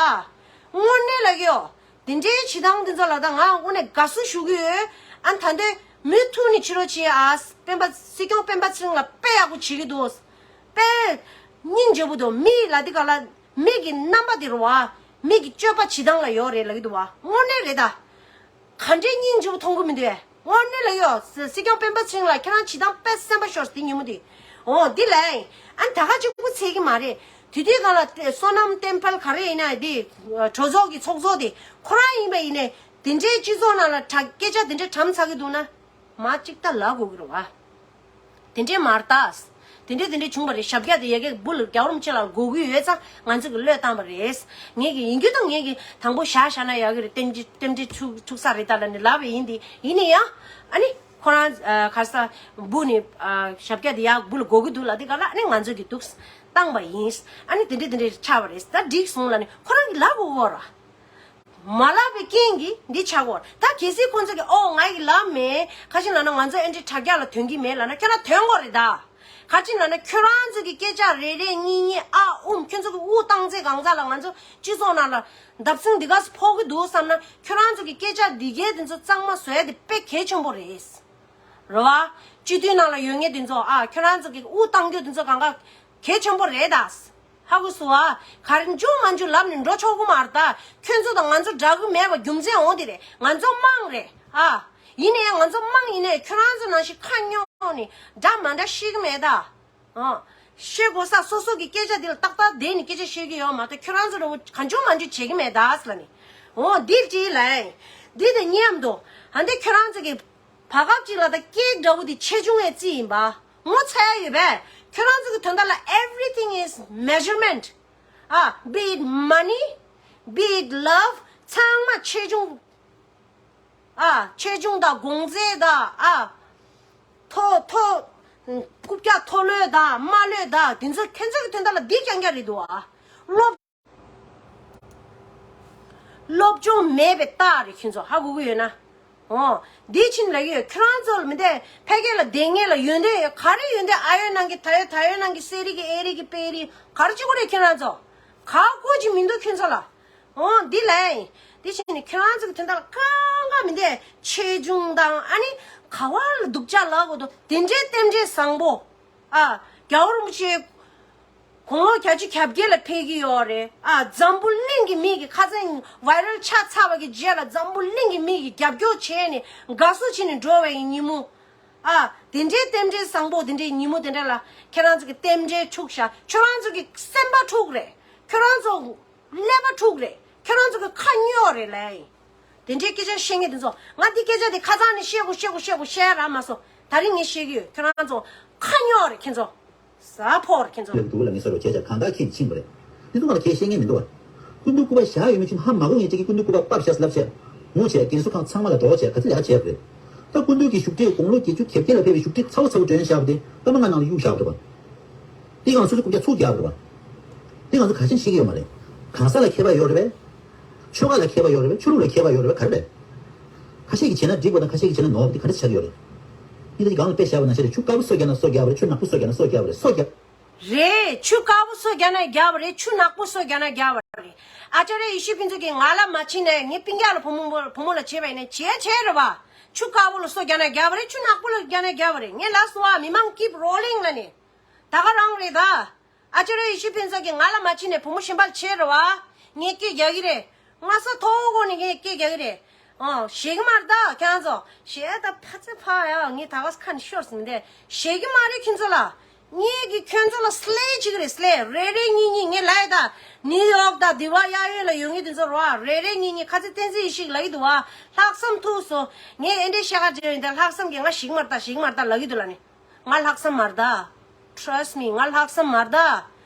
དངོས་གནས་ལབ་ཀྱི་ཡོད། དེ་འདྲའི་བྱེད་སྟངས་དེ་ཚོ་ལ་ད་ང་དངོས་གནས་དགའ་བསུ་ཞུ་གི་ཡོད། ཨ་ད་འདོད་མུ་མཐུད་ནས་བྱེད་རོགས་བྱེད་ཨ། སྤེན་པ་སྲིད་སྐྱོང་སྤེན་པ་ཚེ་རིང་ལགས་དཔེ་ཡག་པོ་བྱེད་ཀྱི་འདུག་དཔེ་སྙིང་རྗེ་པོ་འདུག་མི་ལ་དེ་ག་ལ་མི་གི་རྣམ་པ་དེ་རེད་བ། མི་གི་སྤྱོད་པ་བྱེད་སྟངས་ལ་ཡོད་རེད་ལབ་ཀྱི་འདུག་བ། དངོས་གནས་རེད་ད། ག་འདྲའི་སྙིང་རྗེ་པོ་མཐོང་གི་མི་འདུག་ཨེ། དངོས་གནས་ལབ་ཡོད། སྲིད་སྐྱོང་སྤེན་པ་ཚེ་རིང་ལགས་ཁྱེད་རང་བྱེད་སྟངས་དཔེ་སེམས་པ་ཤོར་དེ་ཉིན་མོ་དེ། འོ་འདི་ལས། ཨ་ད་ག་གཅིག་པུ་ཚད་ཀྱི་མ་རེད། དེ་དུས་སྒང་ལ་བསོད་ནམས་བསྟན་འཕེལ་ག་རེ་ཡིན་ན་དེ། གྲོས་ཚོགས་ཀྱི་ཚོགས་གཙོ་དེ་ཁོ་རང་ཡིན་པ་ཡིན་ནའི་དེ་འདྲའི་སྤྱི་ཚོགས་ནང་ལ་དྲ་སྐད་ཆ་དེ་འདྲ་གྲམ་ཚ་གི་འདུག་ན། མ་གཅིག་ད་ལབ་དགོས་ཀྱི་རེད་བ། དེ་འདྲའི་མ་རེད་ད། དེ་འདྲའི་དེ་འདྲའི་བྱུང་བ་རེད། ཞབས་བཀྱག་དེ་ཡ་གི་སྦུག་ལ་རྒྱལ་བ་རིན་པོ་ཆེ་ལགས་དགོས་ཀྱི་ཡོད་ཙང་ང་ཚོ་གི་བློས་བཏང་བ་རེད། ངེད་ཀྱི་ཡིན་རྒྱུ་དང་ངེད་ཀྱི་དང་པོ་བཞག་བཞག་ན་ཡ་གི་རེད། རྟེན་འབྲེལ་རྟེན་འབྲེལ་འཁྲུག་འཁྲུག་ས་རེད་ད་ལབ་ནས་ལབ་པ་ཡིན་དེ། ཡིན་ནའི་ཡང་ཨ་ནི་ཁོ་རང་ག་ས་སྦུག་ནས་ཞབས་བཀྱག་དེ་ཡ་སྦུག་ལ་དགོས་ཀྱི་འདུག་ལབ་དེ་ག་ལ་ཨ་ནི་ང་ཚོ་གི་འདུག་བཏང་བ་ཡིན། ཨ་ནི་དེ་འདྲའི་དེ་འདྲའི་ཆགས་པ་རེད། ད་འགྲིག་སོང་ལབ་ནས་ཁོ་རང་གི་ལབ་དགོས་གོ་ར། མ་ལབ་པའི་རྐྱེན་གྱིས་འདི་ཆགས་ཀྱི་ཡོད་རེད། ད་གལ་སྲིད་ཁོང་ཚོ་གིས་ཨོ་ང་ཡི་ལབ་མེད། ག་ཅི་ལབ་ན་ང་ཚོ་ཨེ་འདྲའི་དྲ་རྒྱ་ལ་ཐོན་གྱི་མེད་ལབ་ན་ཁྱོད་རང་ཐོན་དགོས་རེད་ད། ག་ཅི་ལབ་ན་ཁྱོད་རང་ཚོ་གི་སྐད་ཆ་རེ་རེ་གཉིས་གཉིས་ཨ་ཨུམ་ཁྱོད་ཚོ་གི་དབུ་བཏང་ཚེ་གང་ཟག་ལ་ང་ཚོ་སྤྱི་ཚོགས་ནང་ལ་བརྡབ་གསིག་འདི་ག་སེ་ཕོག་གི་འདུག་བསམ་ན་ཁྱོད་རང་ཚོ་གི་སྐད་ཆ་འདི་གའི་འདི་ཚོ་གཙང་མ་བཟོ་ཡ་དེ་དཔེ་གལ་ཆེན་པོ་རེད། རེད་བ། སྤྱི་འཐུས་ནང་ལ་ཡོད་མཁན་དེ་ཚོ་ཨ་ཁྱོད་རང་ཚོ་གི་དབུ་བཏང་རྒྱུ་དེ་ཚོ་གང་ག་གལ་ཆེན་པོ་རེད་ད། ཧ་གོ་སོང་ཨ། ག་རེ་འཇུ་མ་འཇུ་ལབ་ནས་འགྲོ་ཆོག་གི་མ་རེད་ད། ཁྱོད་ཚོ་དང་ང་ཚོ་འདྲ་གི་མེད་པ་རྒྱུ་མཚན་འོང་དེ་རེད། ང་ཚོ་དམངས་རེད་ཨ། ཡིན་ནའི་ང་ཚོ་དམངས་ཡིན་ནའི་ཁྱོད་རང་ཚོ་ནང་བཞིན་ཁ་སྙོག་ནས་འདྲ་མ་འདྲ་ཤེས་གི་མེད་ད། ཨ། ཤེས་དགོས་ས་སོ་སོ་གི་སྐད་ཆ་དེ་ལ་ཏག་ཏག་བསྡད་ནས་སྐད་ཆ་བཤད་གི་ཡོད་མ་གཏོགས་ཁྱོད་རང་ཚོ་འདྲ་བོ་གང་བྱུང་མང་བྱུང་བྱེད་གི་མེད་ད་ཟེར་ལབ་ནས། འོ་འདི་ཅི་ལབ། འདི་དང་མཉམ་དུ་ཨ་འདི་ཁྱོད་རང་ཚོ་གི་བར་སྐབས་ཅིག་ལ་ད་སྐད་འདྲ་བོ་དེ་ཆེ་ཆུང་ཡང་རྩིས་ཡིན་པ། ངོ་ཚ་ཡ་ཡོད་པས། ཁྱོད་རང་ཚོ་གི་དོན་དག་ལ་everything is measurement. ཨ། be it money, be it love, ཚང་མ་ཆེ་ཆུང་ ཨ། ཆེ་ཆུང་དང་གོང་ཚད་དང་། ཨ། མཐོ་མཐོ། རྐུབ་བཀྱག་མཐོ་ལོས་དང་དམའ་ལོས་དང་། དེ་ཚོ་ཁྱེད་ཚོ་གི་དོན་དག་ལ་འདི་རྐྱང་རྐྱང་རེད་འདུག་ཨ། སློབ། སློབ་སྦྱོང་མེད་པའི་རྟགས་རེད་ཁྱེད་ཚོ། ཧ་གོ་གི་ཡོད་ན། འོ། འདི་ཕྱིན་ལ་ཡོད། ཁྱོད་རང་ཚོ་ལ་མི་འདས་ཕལ་སྐད་ལ་བསྡད་མཁན་ལ་ཡོན་ཏན་ཡོད། ག་རེ་ཡོན་ཏན་ཨ་ཡོད་ནང་གི་ད་ཡོད། ད་ཡོད་ནང་གི་གསེར་རིགས་ཀྱི་ཨེ་རིགས་ཀྱི་དཔེ་རིགས་ག་རེ་བྱེད་དགོས་རེད་ཁྱོད་རང་ཚོ། ག་དགོས་ཀྱི་མི་འདུག་ཁྱོད་ཚོ་ལ། འོ་འདི་ལ་ཡིན། འདི་བྱས་ནས་ཁྱོད་རང་ཚོ་གི་དོན་དག་ལ་གང་ག་མི་འདས་ཆེ་ཆུང་དང་། ཨ་ནི་ག་བ་ལ་སྡུག་ཅག་ལབ་དགོས་འདུག་དེ་འདྲའི་རྟེན་འབྲེལ་བཟང་པོ། ཨ། རྒྱལ་བ་རིན་པོ་ཆེ། དགུང་ལོ་བརྒྱད་ཅུ་གྱ་བརྒྱད་ལ་ཕེབས་ཀྱི་ཡོད་རེད། ཨ། འཛམ་བུ་གླིང་གི་མི་གི་ཁ་སང་བའི་རལ་ཆགས་ཚར་བ་གི་རྗེས་ལ་འཛམ་བུ་གླིང་གི་མི་གི་རྒྱབ་སྐྱོར་བྱས་ནས་དགའ་བསུ་བྱས་ནས་འགྲོ་བའི་ཉིན་མོ། ཨ། དེ་འདྲའི་རྟེན་འབྲེལ་བཟང་པོ་དེ་འདྲའི་ཉིན་མོ་དེ་འདྲ་ལ་ཁྱེད་རང་ཚོ་གི་རྟེན་འབྲེལ་འཁྲུགས་ཤག་ཁྱོད་རང་ཚོ་གི་སེམས་པ་འཁྲུགས་རེད། ཁྱོད་རང་ཚོ་ཀླད་པ་འཁྲུགས་རེད། ཁྱོད་རང་ཚོ་གི་ཁ་སྨྱོ་རེད་ལབ་ཡིན། དེ་འདྲའི་སྐད་ཆ་བཤད་མཁན་དེ་ཚོ། ང་འདི་སྐད་ཆ་དེ་ཁ་སང་ནས་བཤད་དགོས་བཤད་དགོས་བཤད་དགོས་བཤད་རག་མ་སོང་། ད་རིང་ངས་བཤད་ཀྱི་ཡོད། ཁྱོད་རང་ཚོ་ཁ་སྨྱོ་རེད་ཁྱེད་ཚོ། ཟ་ཕོག་རེད་ཁྱེད་ཚོ། ལབ་འདུག་ལ། ངས་ཟེར་བ་བྱས་བྱས་གང་ལྟར་ཁྱེད་ཀྱིས་ཕྱིན་པ་རེད། འདི་ཚོ་ང་ལ་ཁྱེད་བཤད་མཁན་མི་འདུག་བ། སྐུ་མདུན་སྐུ་པར་བཞག་ཡོད་མི་ཆུང་ཧ་མ་གོ་ངས་ཅིག་གིས་སྐུ་མདུན་སྐུ་པར་ཕབ་བཞག་ཟེར་ལབ་བྱས། ངུ་བྱས། རྒན་གསོ་ཁང་ཚང་མ་ལ་སྒྲོག་བྱས། ག་ཚོད་ལས་ཀ་བྱས་པ་རེད། ད་སྐུ་མདུན་གྱི་བཞུགས་ཁྲི་དགུང་ལོ་བརྒྱད་ཅུ་གྱ་བརྒྱད་ལ་ཕེབས་པའི་བཞུགས་ཁྲི་ཚ་བོ་ཚ་བོ་སྒྲོན་བཞག་པ་དེ་སྐར་མ་ལྔ་ནང་ལ་གཡུགས་བཞག་པ་རེད་པ། དེ་གང་སོ་སོ་རྐུབ་བཀྱག་ཚུགས་རྒྱག་པ་རེད་པ། དེ་གང་ཚོ་ག་ཤེད་ཤེས་ཀྱི་ཡོད་མ་རེད། གང་ཟག་ལ་ཁྱད་པར་ཡོད་རེད་པས། ཆོལ་ཁ་ལ་ཁྱད་པར་ཡོད་རེད་པས། ཆོས་ལུགས་ལ་ཁྱད་པར་ཡོད་རེད་པས། ག་རེ་རེད། ཁ་ཤས་ཀྱིས་བྱས་ན་འགྲིག་པ་དང་ཁ་ཤས་ཀྱིས་བྱས་ན་ནོར་བ་དེ་ག་འདྲ་ཆགས་ཀྱི་ཡོད་རེད། ངས་ད་ཅི་སྒང་ལ་དཔེ་བཞག་པ་ནང་བཞིན་རེད། ཆུ་དཀར་པོ་སོ་བརྒྱབ་ན་སོ་རྒྱག་པ་རེད། ཆུ་ནག་པོ་སོ་བརྒྱབ་ན་སོ་རྒྱག་པ་རེད། སོ་རྒྱག་རེད། ཆུ་དཀར་པོ་སོ་རྒྱག་ན་རྒྱག་པ་རེད། ཆུ་ནག་པོ་སོ་རྒྱག་ན་རྒྱག་པ་རེད། ཨ་ཅརྱ་ཡེ་ཤེས་ཕུན་ཚོགས་ཀྱིས་ང་ལ་མ་བྱིན་ནས་ངའི་སྤུན་ཀྱག་ལ་བུ་མོ་བུ་མོ་ལ་བྱས་པ་ཡིན་ན་བྱས་བྱས་རེད་བ། ཆུ་དཀར་པོ་ལ་སོ་རྒྱག་ན་རྒྱག་པ་རེད། ཆུ་ནག་པོ་ལ་རྒྱག་ན་རྒྱག་པ་རེད། ངས་ལབ་སོང་བ། མི་མང་keep rolling ལ་ནི། ད་ག་རང་རེད་ད། ཨ་ཅརྱ་ཡེ་ཤེས་ཕུན་ཚོགས་ཀྱིས་ང་ལ་མ་བྱིན་ནས་བུ་མོ་གཞན་པ་ལ་བྱས་རེད་བ། ངས་སྐད་རྒྱག་གི་རེད། སྔ་ས་མཐོ་བོ་གོ་ནས་ངས་སྐད་རྒྱག་གི་རེད། ཨང་། ཞེད་ཀྱི་མ་རེད་ད་ཁྱེད་རང་ཚོ། ཞེད་ད་ཕ་ཚེ་ཕ་ཡ། ངས་ད་ག་ཁ་ནས་ཤོར་ཟིན་ཏེ། ཞེད་ཀྱི་མ་རེད་ཁྱེད་ཚོ་ལ། ངས་ཀྱི་ཁྱོད་ཚོ་ལ་སླེ་བྱེད་ཀྱི་རེད། སླེ་རེ་རེ་གཉིས་གཉིས། ངས་ལབ་ཡ་ད། ནིའུ་ཡོག་དང་དེ་བ་གཡས་གཡོན་ལ་ཡོད་མཁན་དེ་ཚོ་རེད་བ། རེ་རེ་གཉིས་གཉིས། ཁ་ཚེ་བསྟན་འཛིན་ཡེ་ཤེས་ལབ་ཀྱི་འདུག་བ། ལྷག་བསམ་ཐུག་སོང་། ངས་ཨེ་འདྲའི་བཤད་ཁ་བྱས་ཡོད་དེ། ལྷག་བསམ་གྱིས་ང་ཞེད་ཀྱི་མ་རེད་ད། ཞེད་ཀྱི་མ་རེད་ད་ལབ་ཀྱི་འདུག་ལ་ནི། ང་ལྷག་བསམ་མ་རེད་ད། Trust me. ང་ལྷག་བསམ་མ་རེད་ད།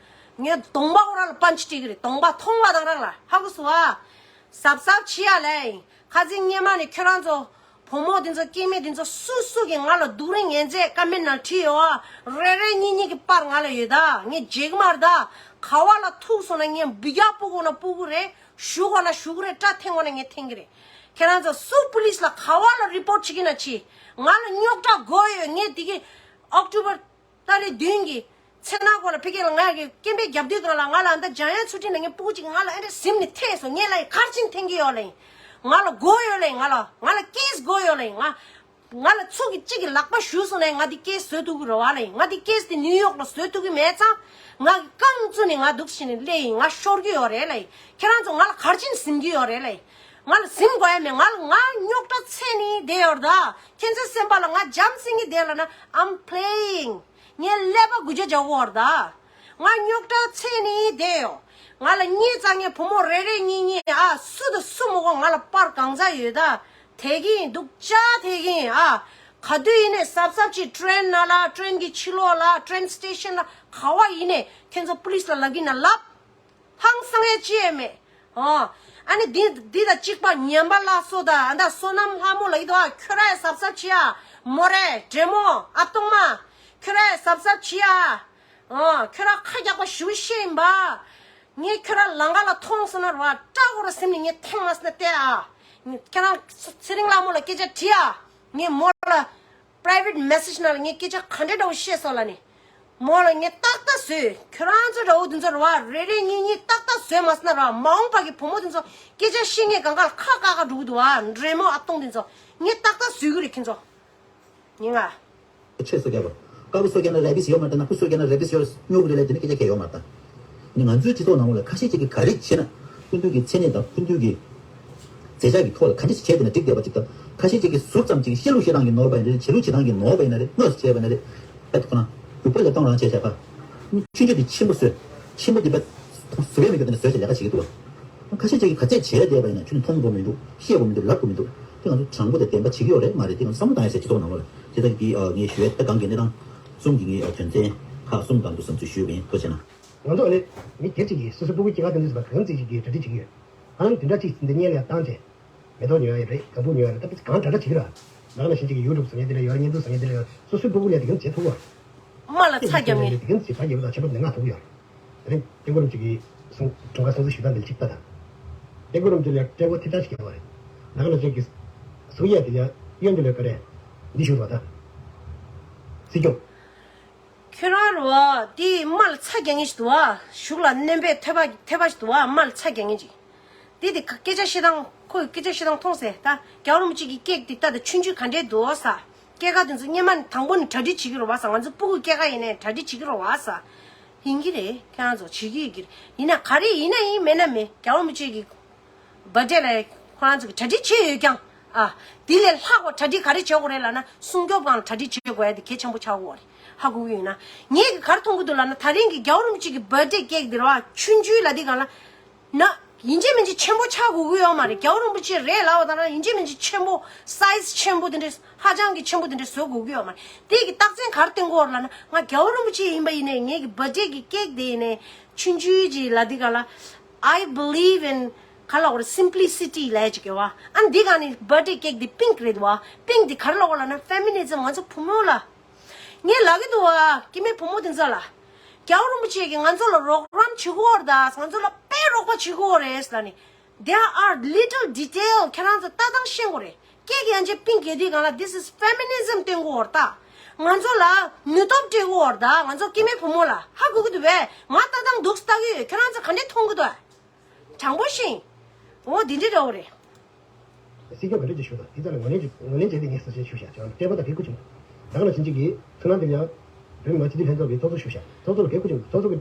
ངས་གདོང་པ་ཁོ་རང་ལ་པན་ཆི་སྤྲད་ཀྱི་རེད། གདོང་པ་མཐོང་བ་དང་རང་ལ། ཧ་གོ་སོང་ཨ། གཟབ་གཟབ་བྱེད་ཡ་ལས། ཁ་སང་སྔོན་མ་ནས་ཁྱོད་རང་ཚོ་བུ་མོ་དེ་ཚོ་སྐྱེ་དམན་དེ་ཚོ་སུ་སུ་གིས་ང་ལ་སྡུག་རུས་ངན་ཚད་ཀ་མེན་ནང་བྲིས་ཡོད་ཨ། རེ་རེ་གཉིས་གཉིས་ཀྱི་པར་ང་ལ་ཡོད་ད། ངས་བརྗེད་ཀྱི་མ་རེད་ད། ག་བ་ལ་ཐུག་སོང་ན་ངས་འབུ་རྒྱག་སྤུ་གུ་ན་སྤུ་གུ་རེད། གཞུ་གོ་ན་གཞུ་གུ་རེད། སྐྲ་འཐེན་གོ་ན་ངས་འཐེན་གྱི་རེད། ཁྱེད་རང་ཚོ་སུ་པུ་ལིས་ལ་ག་བ་ལ་རི་པོར་ཊི་བྱེད་ཀྱི་ན་བྱེད། ང་ལ་རྙོག་དྲ་དགོས་ཡོད། ངས་དེ་གི་ཨོག་ཊོ་བར་ཏ་རིག་བདུན་གྱི་མཚན་ནག་གོ་ལ་ཕ་གི་ལ་ང་གི་སྐད་འབོད་རྒྱབ་དུས་སྒང་ལ་ང་ལ་ཨ་ད་འཇམ་དབྱངས་ཚུལ་ཁྲིམས་ལ་ངའི་སྤུ་གུ་གཅིག་ང་ལ་ཨ་འདྲ་ཟིམ་ནས་ཐེ་སོང་། ངས་ལ་ཡི་གར་ཆེན་འཐེན་གྱི་ཡོད་ལ་ཡིན། ང་ལ་དགོས་ཡོད་ལ་ཡིན། ང་ལ་ང་ལ་ཀེ་སི་དགོས་ཡོད་ལ་ཡིན། ང་ང་ལ་ཚུགས་ཀྱི་གཅིག་གི་ལག་པ་གཞུས་སོང་ནས་ང་འདི་ཀེ་སི་བཟོ་ཐུབ་ཀྱི་རེད་བ་ལ་ཡིན། ང་འདི་ཀེ་སི་དེ་ནིའུ་ཡོག་ལ་བཟོ་ཐུབ་ཀྱི་མེད་ཙང་། ང་གི་རྐང་བཙུགས་ནས་ང་འདུག་ཕྱིན་ནས་སླེབས་ཡིན། ང་ཤོར་གྱི་ཡོད་རེད་ལ་ཡིན། ཁྱེད་རང་ཚོ་ང་ལ་གར་ཆེན་ཟིན་གྱི་ཡོད་རེད་ལ་ཡིན། ང་ལ་ཟིན་དགོས་ཡ་མེད། ང་ལ་ང་རྙོག་དྲ་ཚད་ནི་བསྡད་ཡོད་རེད་ད། ཁྱེད་ཚོའི་སེམས་པ་ལ་ང་འཇམ་སེང་གེ་བསྡད་ལ་ན། I'm playing. ངས་ཀླད་པ་འགུལ་སྐྱོད་རྒྱག་གོ་བར་ད། ང་རྙོག་དྲ་ཚད་ནི་བསྡད་ཡོད། ང་ལ་གཉིས་ཙང་ངའི་བུ་མོ་རེ་རེ་གཉིས་གཉིས་ཨ། སུ་དང་སུ་མ་གོ་ང་ལ་པར་གང་ཚ་ཡོད་ད། དེ་གིན་སྡུག་ཅག་དེ་གིན་ཨ། ག་དུས་ཡིན་ནས་གཟབ་གཟབ་ཅིག་ཊེན་ནང་ལ། ཊེན་གྱི་ཕྱི་ལོགས་ལ། ཊེན་སི་ཊེ་ཤན་ལ། ག་བ་ཡིན་ནས་ཁྱེད་ཚོ་པུ་ལིས་ལ་ལབ་གིན་ན་ལབ། ཧང་སང་ཡས་ཅི་ཡས་མེད། ཨོ། ཨ་ནི་འདི་འདི་དང་གཅིག་པ་ཉན་པ་ལ་སོ་ད། ཨ་ད་བསོད་ནམས་ལྷ་མོ་ལ་ཡིད་དོ། ཨ་ཁྱོད་ར་ཡ་གཟབ་གཟབ་བྱེད་ཨ། མོ་རེ་འདྲེ་མོ་ཨ་སྟོང་མ། ཁྱོད་ར་ཡ་གཟབ་གཟབ་བྱེད་ཨ། ཨོ། ཁྱོད་ར་ཁ་རྒྱག་པ་ཞུ་ཤེས་ཡིན་པ། ངས་ཁྱོད་ར་ལང་ཀ་ལ་མཐོང་སོང་ན་ར་བ་སྐྲག་གོ་ར་སེམས་ནས་ངས་ཐེངས་མ་སོང་ན་བལྟས་ཨ། ཁྱེད་རང་ཚེ་རིང་ལྷ་མོ་ལ་སྐད་ཆ་དྲིས་ཨ། ངས་མོ་ལ་private message ནང་ལ་ངས་སྐད་ཆ་ག་འདྲ་འདྲ་བོ་བཤད་སོང་ལ་ནི། མོ་ལ་ངས་ཏག་ཏག་བཟོས། ཁྱོད་རང་ཚོ་འདྲ་བོ་དེ་ཚོ་ར་བ་རེ་རེ་གཉིས་གཉིས་ཏག་ཏག་བཟོས་མ་སོང་ན་ར་བ། མ་འོངས་པ་གི་བུ་མོ་དེ་ཚོ་སྐད་ཆ་བཤད་མཁན་སྒང་ག་ལ་ཁ་བཀག་ག་འགྲོ་གི་འདུག་བ། འདྲེ་མོ་ཨ་སྟོང་དེ་ཚོ། ངས་ཏག་ཏག་བཟོས་གི་རེད་ཁྱེད་ཚོ། ཉིན་ང་། ཆེ་སོ་རྒྱབ་པ། དཀར་པོ་སོ་རྒྱབ་ན་རེ་བིས་ཡོད་མ་རེད། ནག་པོ་སོ་རྒྱབ་ན་རེ་བིས་ཡོད་སྨྱོ་གི་རེད་ལབ་དེ་ནི་སྐད་ཆ་གལ་ཡོད་མ་རེད་ད། ནི་ང་ཚོའི་སྤྱི་ཚོགས་ནང་ལ་ཁ་ཤས་ཅིག་གིས་ག་རེ་བྱས་ན་སྐུ་མདུན་གྱི་མཚན་སྙན་དང་སྐུ་མདུན་གྱི་མཛད་འཆར་གྱི་ཐོག་ལ་ག་འདྲ་ཞིག་བྱས་བསྡད་ན་འགྲིག་བསྡད་པ་ཅིག་དང་། ཁ་ཤས་ཅིག་གིས་ཟུར་ཙམ་ཅིག་བཤད་ལུགས་བཤད་སྟངས་ཀྱི་ནོར་བ་ཡིན་ན་རེད། བྱེད་ལུགས་བྱེད་སྟངས་ཀྱི་ནོར་བ་ཡིན་ན་རེད། དངོས་སུ་བྱས་པ་ཡིན་ན་རེད། ཨ་ཁོ་ན་རྒྱུག་པ་ལ་གཏོང་རང་བྱས་བྱས་པ། ཆུང་ཆུང་དེ་ཆེན་པོ་བཟོས། ཆེན་པོ་དེ་བས་བཟོས་པའི་མི་ག་དེ་ནས་བཟོས་བྱས་ལས་ཀ་བྱེད་ཀྱི་འདུག་ཁ་ཤས་ཅིག་གིས་ག་ཚད་བྱས་བསྡད་པ་ཡིན་ན་ཁྱོད་ནི་མཐོང་དགོས་མི་འདུག་ཤེས་དགོས་མི་འདུག་ལབ་དགོས་མི་འདུག་དེ་ང་ཚོ་དྲང་པོ་དང་བདེན་པ་བྱེད་ཀྱི་ཡོད་རེད་མ་རེད། དེ་ང་ཚོ་བསམ་བློ་བཏང་ཡ་ཟེར་སྤྱི་ཚོགས་ནང་ལོགས་ལ་དེ་དག་གིས་ངས་ཞུ་ཡ་ད་གང་གི་གནས་སྟངས་གསུམ་གྱི་ངས་དོན་ཚན་ཁག་གསུམ་སྒང་དུ་བསམ་ཚུལ་ཞུས་པ་ཡིན། ཐུགས་རྗེ་ཆེ་གནང་། ང་ཚོ་ཨ་ནི་མི་སྒེར་གཅིག་གིས་སོ་སོའི་སྤུ་གུ་སྐྱེ་ཁ་དེ་འདྲ་ཟེར་བ་གང་ཚིག་ཅིག་གིས་གྲ་སྒྲིག་བྱེད་ཀྱི་ཡོད། ཨ་ནི་དེ་འདྲ་ཅིག་འདི་སྔོན་ལ་ཡང་བཏང་བྱས། མེ་ཏོག་ཉོ་ཡ་རེད། ལྒང་བུ་ཉོ་ཡ་རེད། ད་གང་དྲག་དྲག་བྱེད་ཀྱི་ར། ད་ག་ནང་བཞིན་གཅིག་གི་ཡུ་ཊུབ་བཟོ་མཁན་དེ་འདྲ་ཡོད། བརྙན་ཐུང་བཟོ་མཁན་དེ་འདྲ་ཡོད། སོ་སོའི་སྤུ་གུ་ལ་དེ་ག་བྱེད་ཐུབ་པ། དམའ་ལ་ཚ་རྒྱག་མཁན། དེ་ག་བྱེད་ཕ་རྒྱལ་པོ་དང་ཆབ་འབབ་ནས་ང་ཐུག་ཡོད། དེ་རིང་སྐྱབས་མགོན་རིན་པོ་ཆེ་གི་གསུང་དྲུང་ཁ་སྲུང་བརྩི་ཞུ་སྟངས་འདི་གཅིག་ལྟ་དང་། སྐྱབས་མགོན་རིན་པོ་ཆེ་ལ་སྤྲད་སྒོ་ཐེབས་རྩ་ཞིག་བརྒྱབ་པ་རེད། ད་ག་ནང་བཞིན་གྱི་གསུང་ཡ་དེ་ལ་གཡོན་དེ་ལ་ཀ་རེ་འདི་ཞུ་རོགས་ད། སྲིད་སྐྱོང་། ཁྱོད་རང་རོ། དེ་དམའ་ལ་ཚ་རྒྱག་མཁན་ཞིག་འདུག་བ། གཞུག་ལ་སྣོན་པའི་ཐོད་པ་ཐོད་པ་ཞིག་འདུག་བ། དམའ་ལ་ཚ་རྒྱག་མཁན་ཅིག་དེ་དེ་སྐད་ཆ་བཤད་སྟངས། ཁོ་ཡི་སྐད་ཆ་བཤད་སྟངས་མཐོང་སེ། ད་རྒྱལ་བ་རིན་པོ་ཆེ་གི་ཀེག་དེ་ལྟ་དང་ཆུང་ཆུང་ག་འདྲས་འདུག་ས། སྐྱེས་སྐར་དེ་ཚོ་སྔོན་མ་ནས་དང་པོ་ནས་གྲ་སྒྲིག་བྱེད་ཀྱི་རེད་བ་ས། ང་ཚོ་སྤུ་གུ་སྐྱེས་སྐར་ཡིན་ནའི་གྲ་སྒྲིག་བྱེད་ཀྱི་རེད་བ་ས། ཡིན་གྱི་རེད། ཁྱེད་རང་ཚོ་བྱེད་ཀྱི་ཡོད་ཀྱི་རེད། ཡིན་ན་ག་རེ་ཡིན་ན་ཡིན། མེད་ན་མེད། རྒྱལ་བ་རིན་པོ་ཆེ་གི་བར་ཌེ་ལ་ཁོ་རང་ཚོ་གི་གྲ་སྒྲིག་བྱས་ཡོད་ཀྱང་། ཨ། དེ་ལས་ལྷག་པ་གྲ་སྒྲིག་ག་རེ་བྱེད་དགོས་རེད་ལབ་ན། སྲུང་སྐྱོབ་སྒང་ལ་གྲ་སྒྲིག་བྱེད་དགོས་ཡ་དེ་གལ་ཆེན་པོ་ཆགས་ཀྱི་ཡོད་རེད། ཧ་གོ་གི་ཡོད་ན། ངས་གི་ག་རེ་མཐོང་གི་འདུག་ལབ་ན། ད་རིང་གི་རྒྱལ་བ་རིན་པོ་ཆེ་གི་བར་ཌེ་ཀེག་དེ་རེད་བ། ཆུང་ཆུང་ལབ་དེ་སྒང་ལ། ན། ཡིན་གཅིག་མིན་གཅིག་ཆེན་པོ་ཆགས་དགོས་ཀྱི་ཡོད་མ་རེད། རྒྱལ་བ་རིན་པོ་ཆེ་རེད་ལབ་པ་དང་། ཡིན་གཅིག་མིན་གཅིག་ཆེན་པོ། སའི་ཛི་ཆེན་པོ་དེ་འདྲ། ཧ་ཅང་གི་ཆེན་པོ་དེ་འདྲ་བཟོ་དགོས་ཀྱི་ཡོད་མ་རེད། དེ་གི་རྟགས་མཚན་ག་རེ་སྟོན་གྱི་ཡོད་རེད་ལབ་ན། ང་རྒྱལ་བ་རིན་པོ་ཆེ་ཡིན་པ་ཡིན་ནའི། ངེད་ཀྱི་བར་ཌེ་གི་ཀེག་དེ་ཡིན་ནའི་ཆུང་ཆུང་ཅིག་ལབ་དེ་སྒང་ལ། I believe in ག་ལབ་དགོས་རེད། སིམ་པི་ལི་སི་ཊི་ལབ་ཡ་ཅིག་ཡོད་བ། ཨ་ནི་དེ་སྒང་ནས་བར་ཌེ་ཀེག་དེ་པིང་ཀི་རེད་བ། པིང་ཀི་དེ་ག་རེ་ལབ་དགོས་ལབ་ན། ཕེ་མི་ནི་ཛམ། ང་ཚོ་བུ་མོ་ལ། ངས་ལབ་ཀྱི་འདུག་བ། སྐྱེ་དམན་བུ་མོ་དེ་ཚོ་ལ། རྒྱལ་བ་རིན་པོ་ཆེ་གིས་ང་ཚོ་ལ་རོགས་རམ་བྱེད་ཀྱི་ཡོད་རེད་ད། ང་ཚོ་ལ་དཔེ་རོགས་པ་བྱེད་ཀྱི་ཡོད་རེད་ལབ་ནས། There are little detail ཁྱེད་རང་ཚོ་ལྟ་སྟངས་ཤེས་དགོས་རེད། སྐད་ཀྱི་ཡང་ཅིག་པིང་ཀི་དེ་སྒང་ལ། This is feminism སྟོན་གྱི་ཡོད་རེད་ད། ང་ཚོ་ལ་ནུས་སྟོབས་སྤྲད་ཀྱི་ཡོད་རེད་ད། ང་ཚོ་སྐྱེ་དམན་བུ་མོ་ལ། ཧ་གོ་གི་འདུག་བས། ང་ལྟ་སྟངས་འདུག་སེ་ལྟ་གི་ཡོད། ཁྱེད་རང་ཚོ་ག་འདྲས་མཐོང་གི་འདུག་དྲང་པོ་བཤད། འོ་འདི་འདྲས་འདྲ་བོ་རེད། སྲིད་སྐྱོང་ག་འདྲས་ཅིག་ཞུ་དང་། དེ་ལྟར་ངོས་ལེན་ཅིག་ངོས་ལེན་བྱས་ཏེ་ངས་གསལ་བཤད་ཞུ་བྱ། ཅང་སྤྲད་པ་དང་དེ་ཀུ་ཅིང་། ད་ག་ནང་བཞིན་གཅིག་གིས་ཚུར་ནང་དེ་ཡང་བོད་མི་མང་སྤྱི་འཐུས་ལྷན་ཚོགས་ཀྱི་ཚོགས་གཙོ་ཞུ་བྱ། ཚོགས་གཙོ་ལ་གལ་ཀུ་ཅིང་། ཚོགས་གཙོ་གི།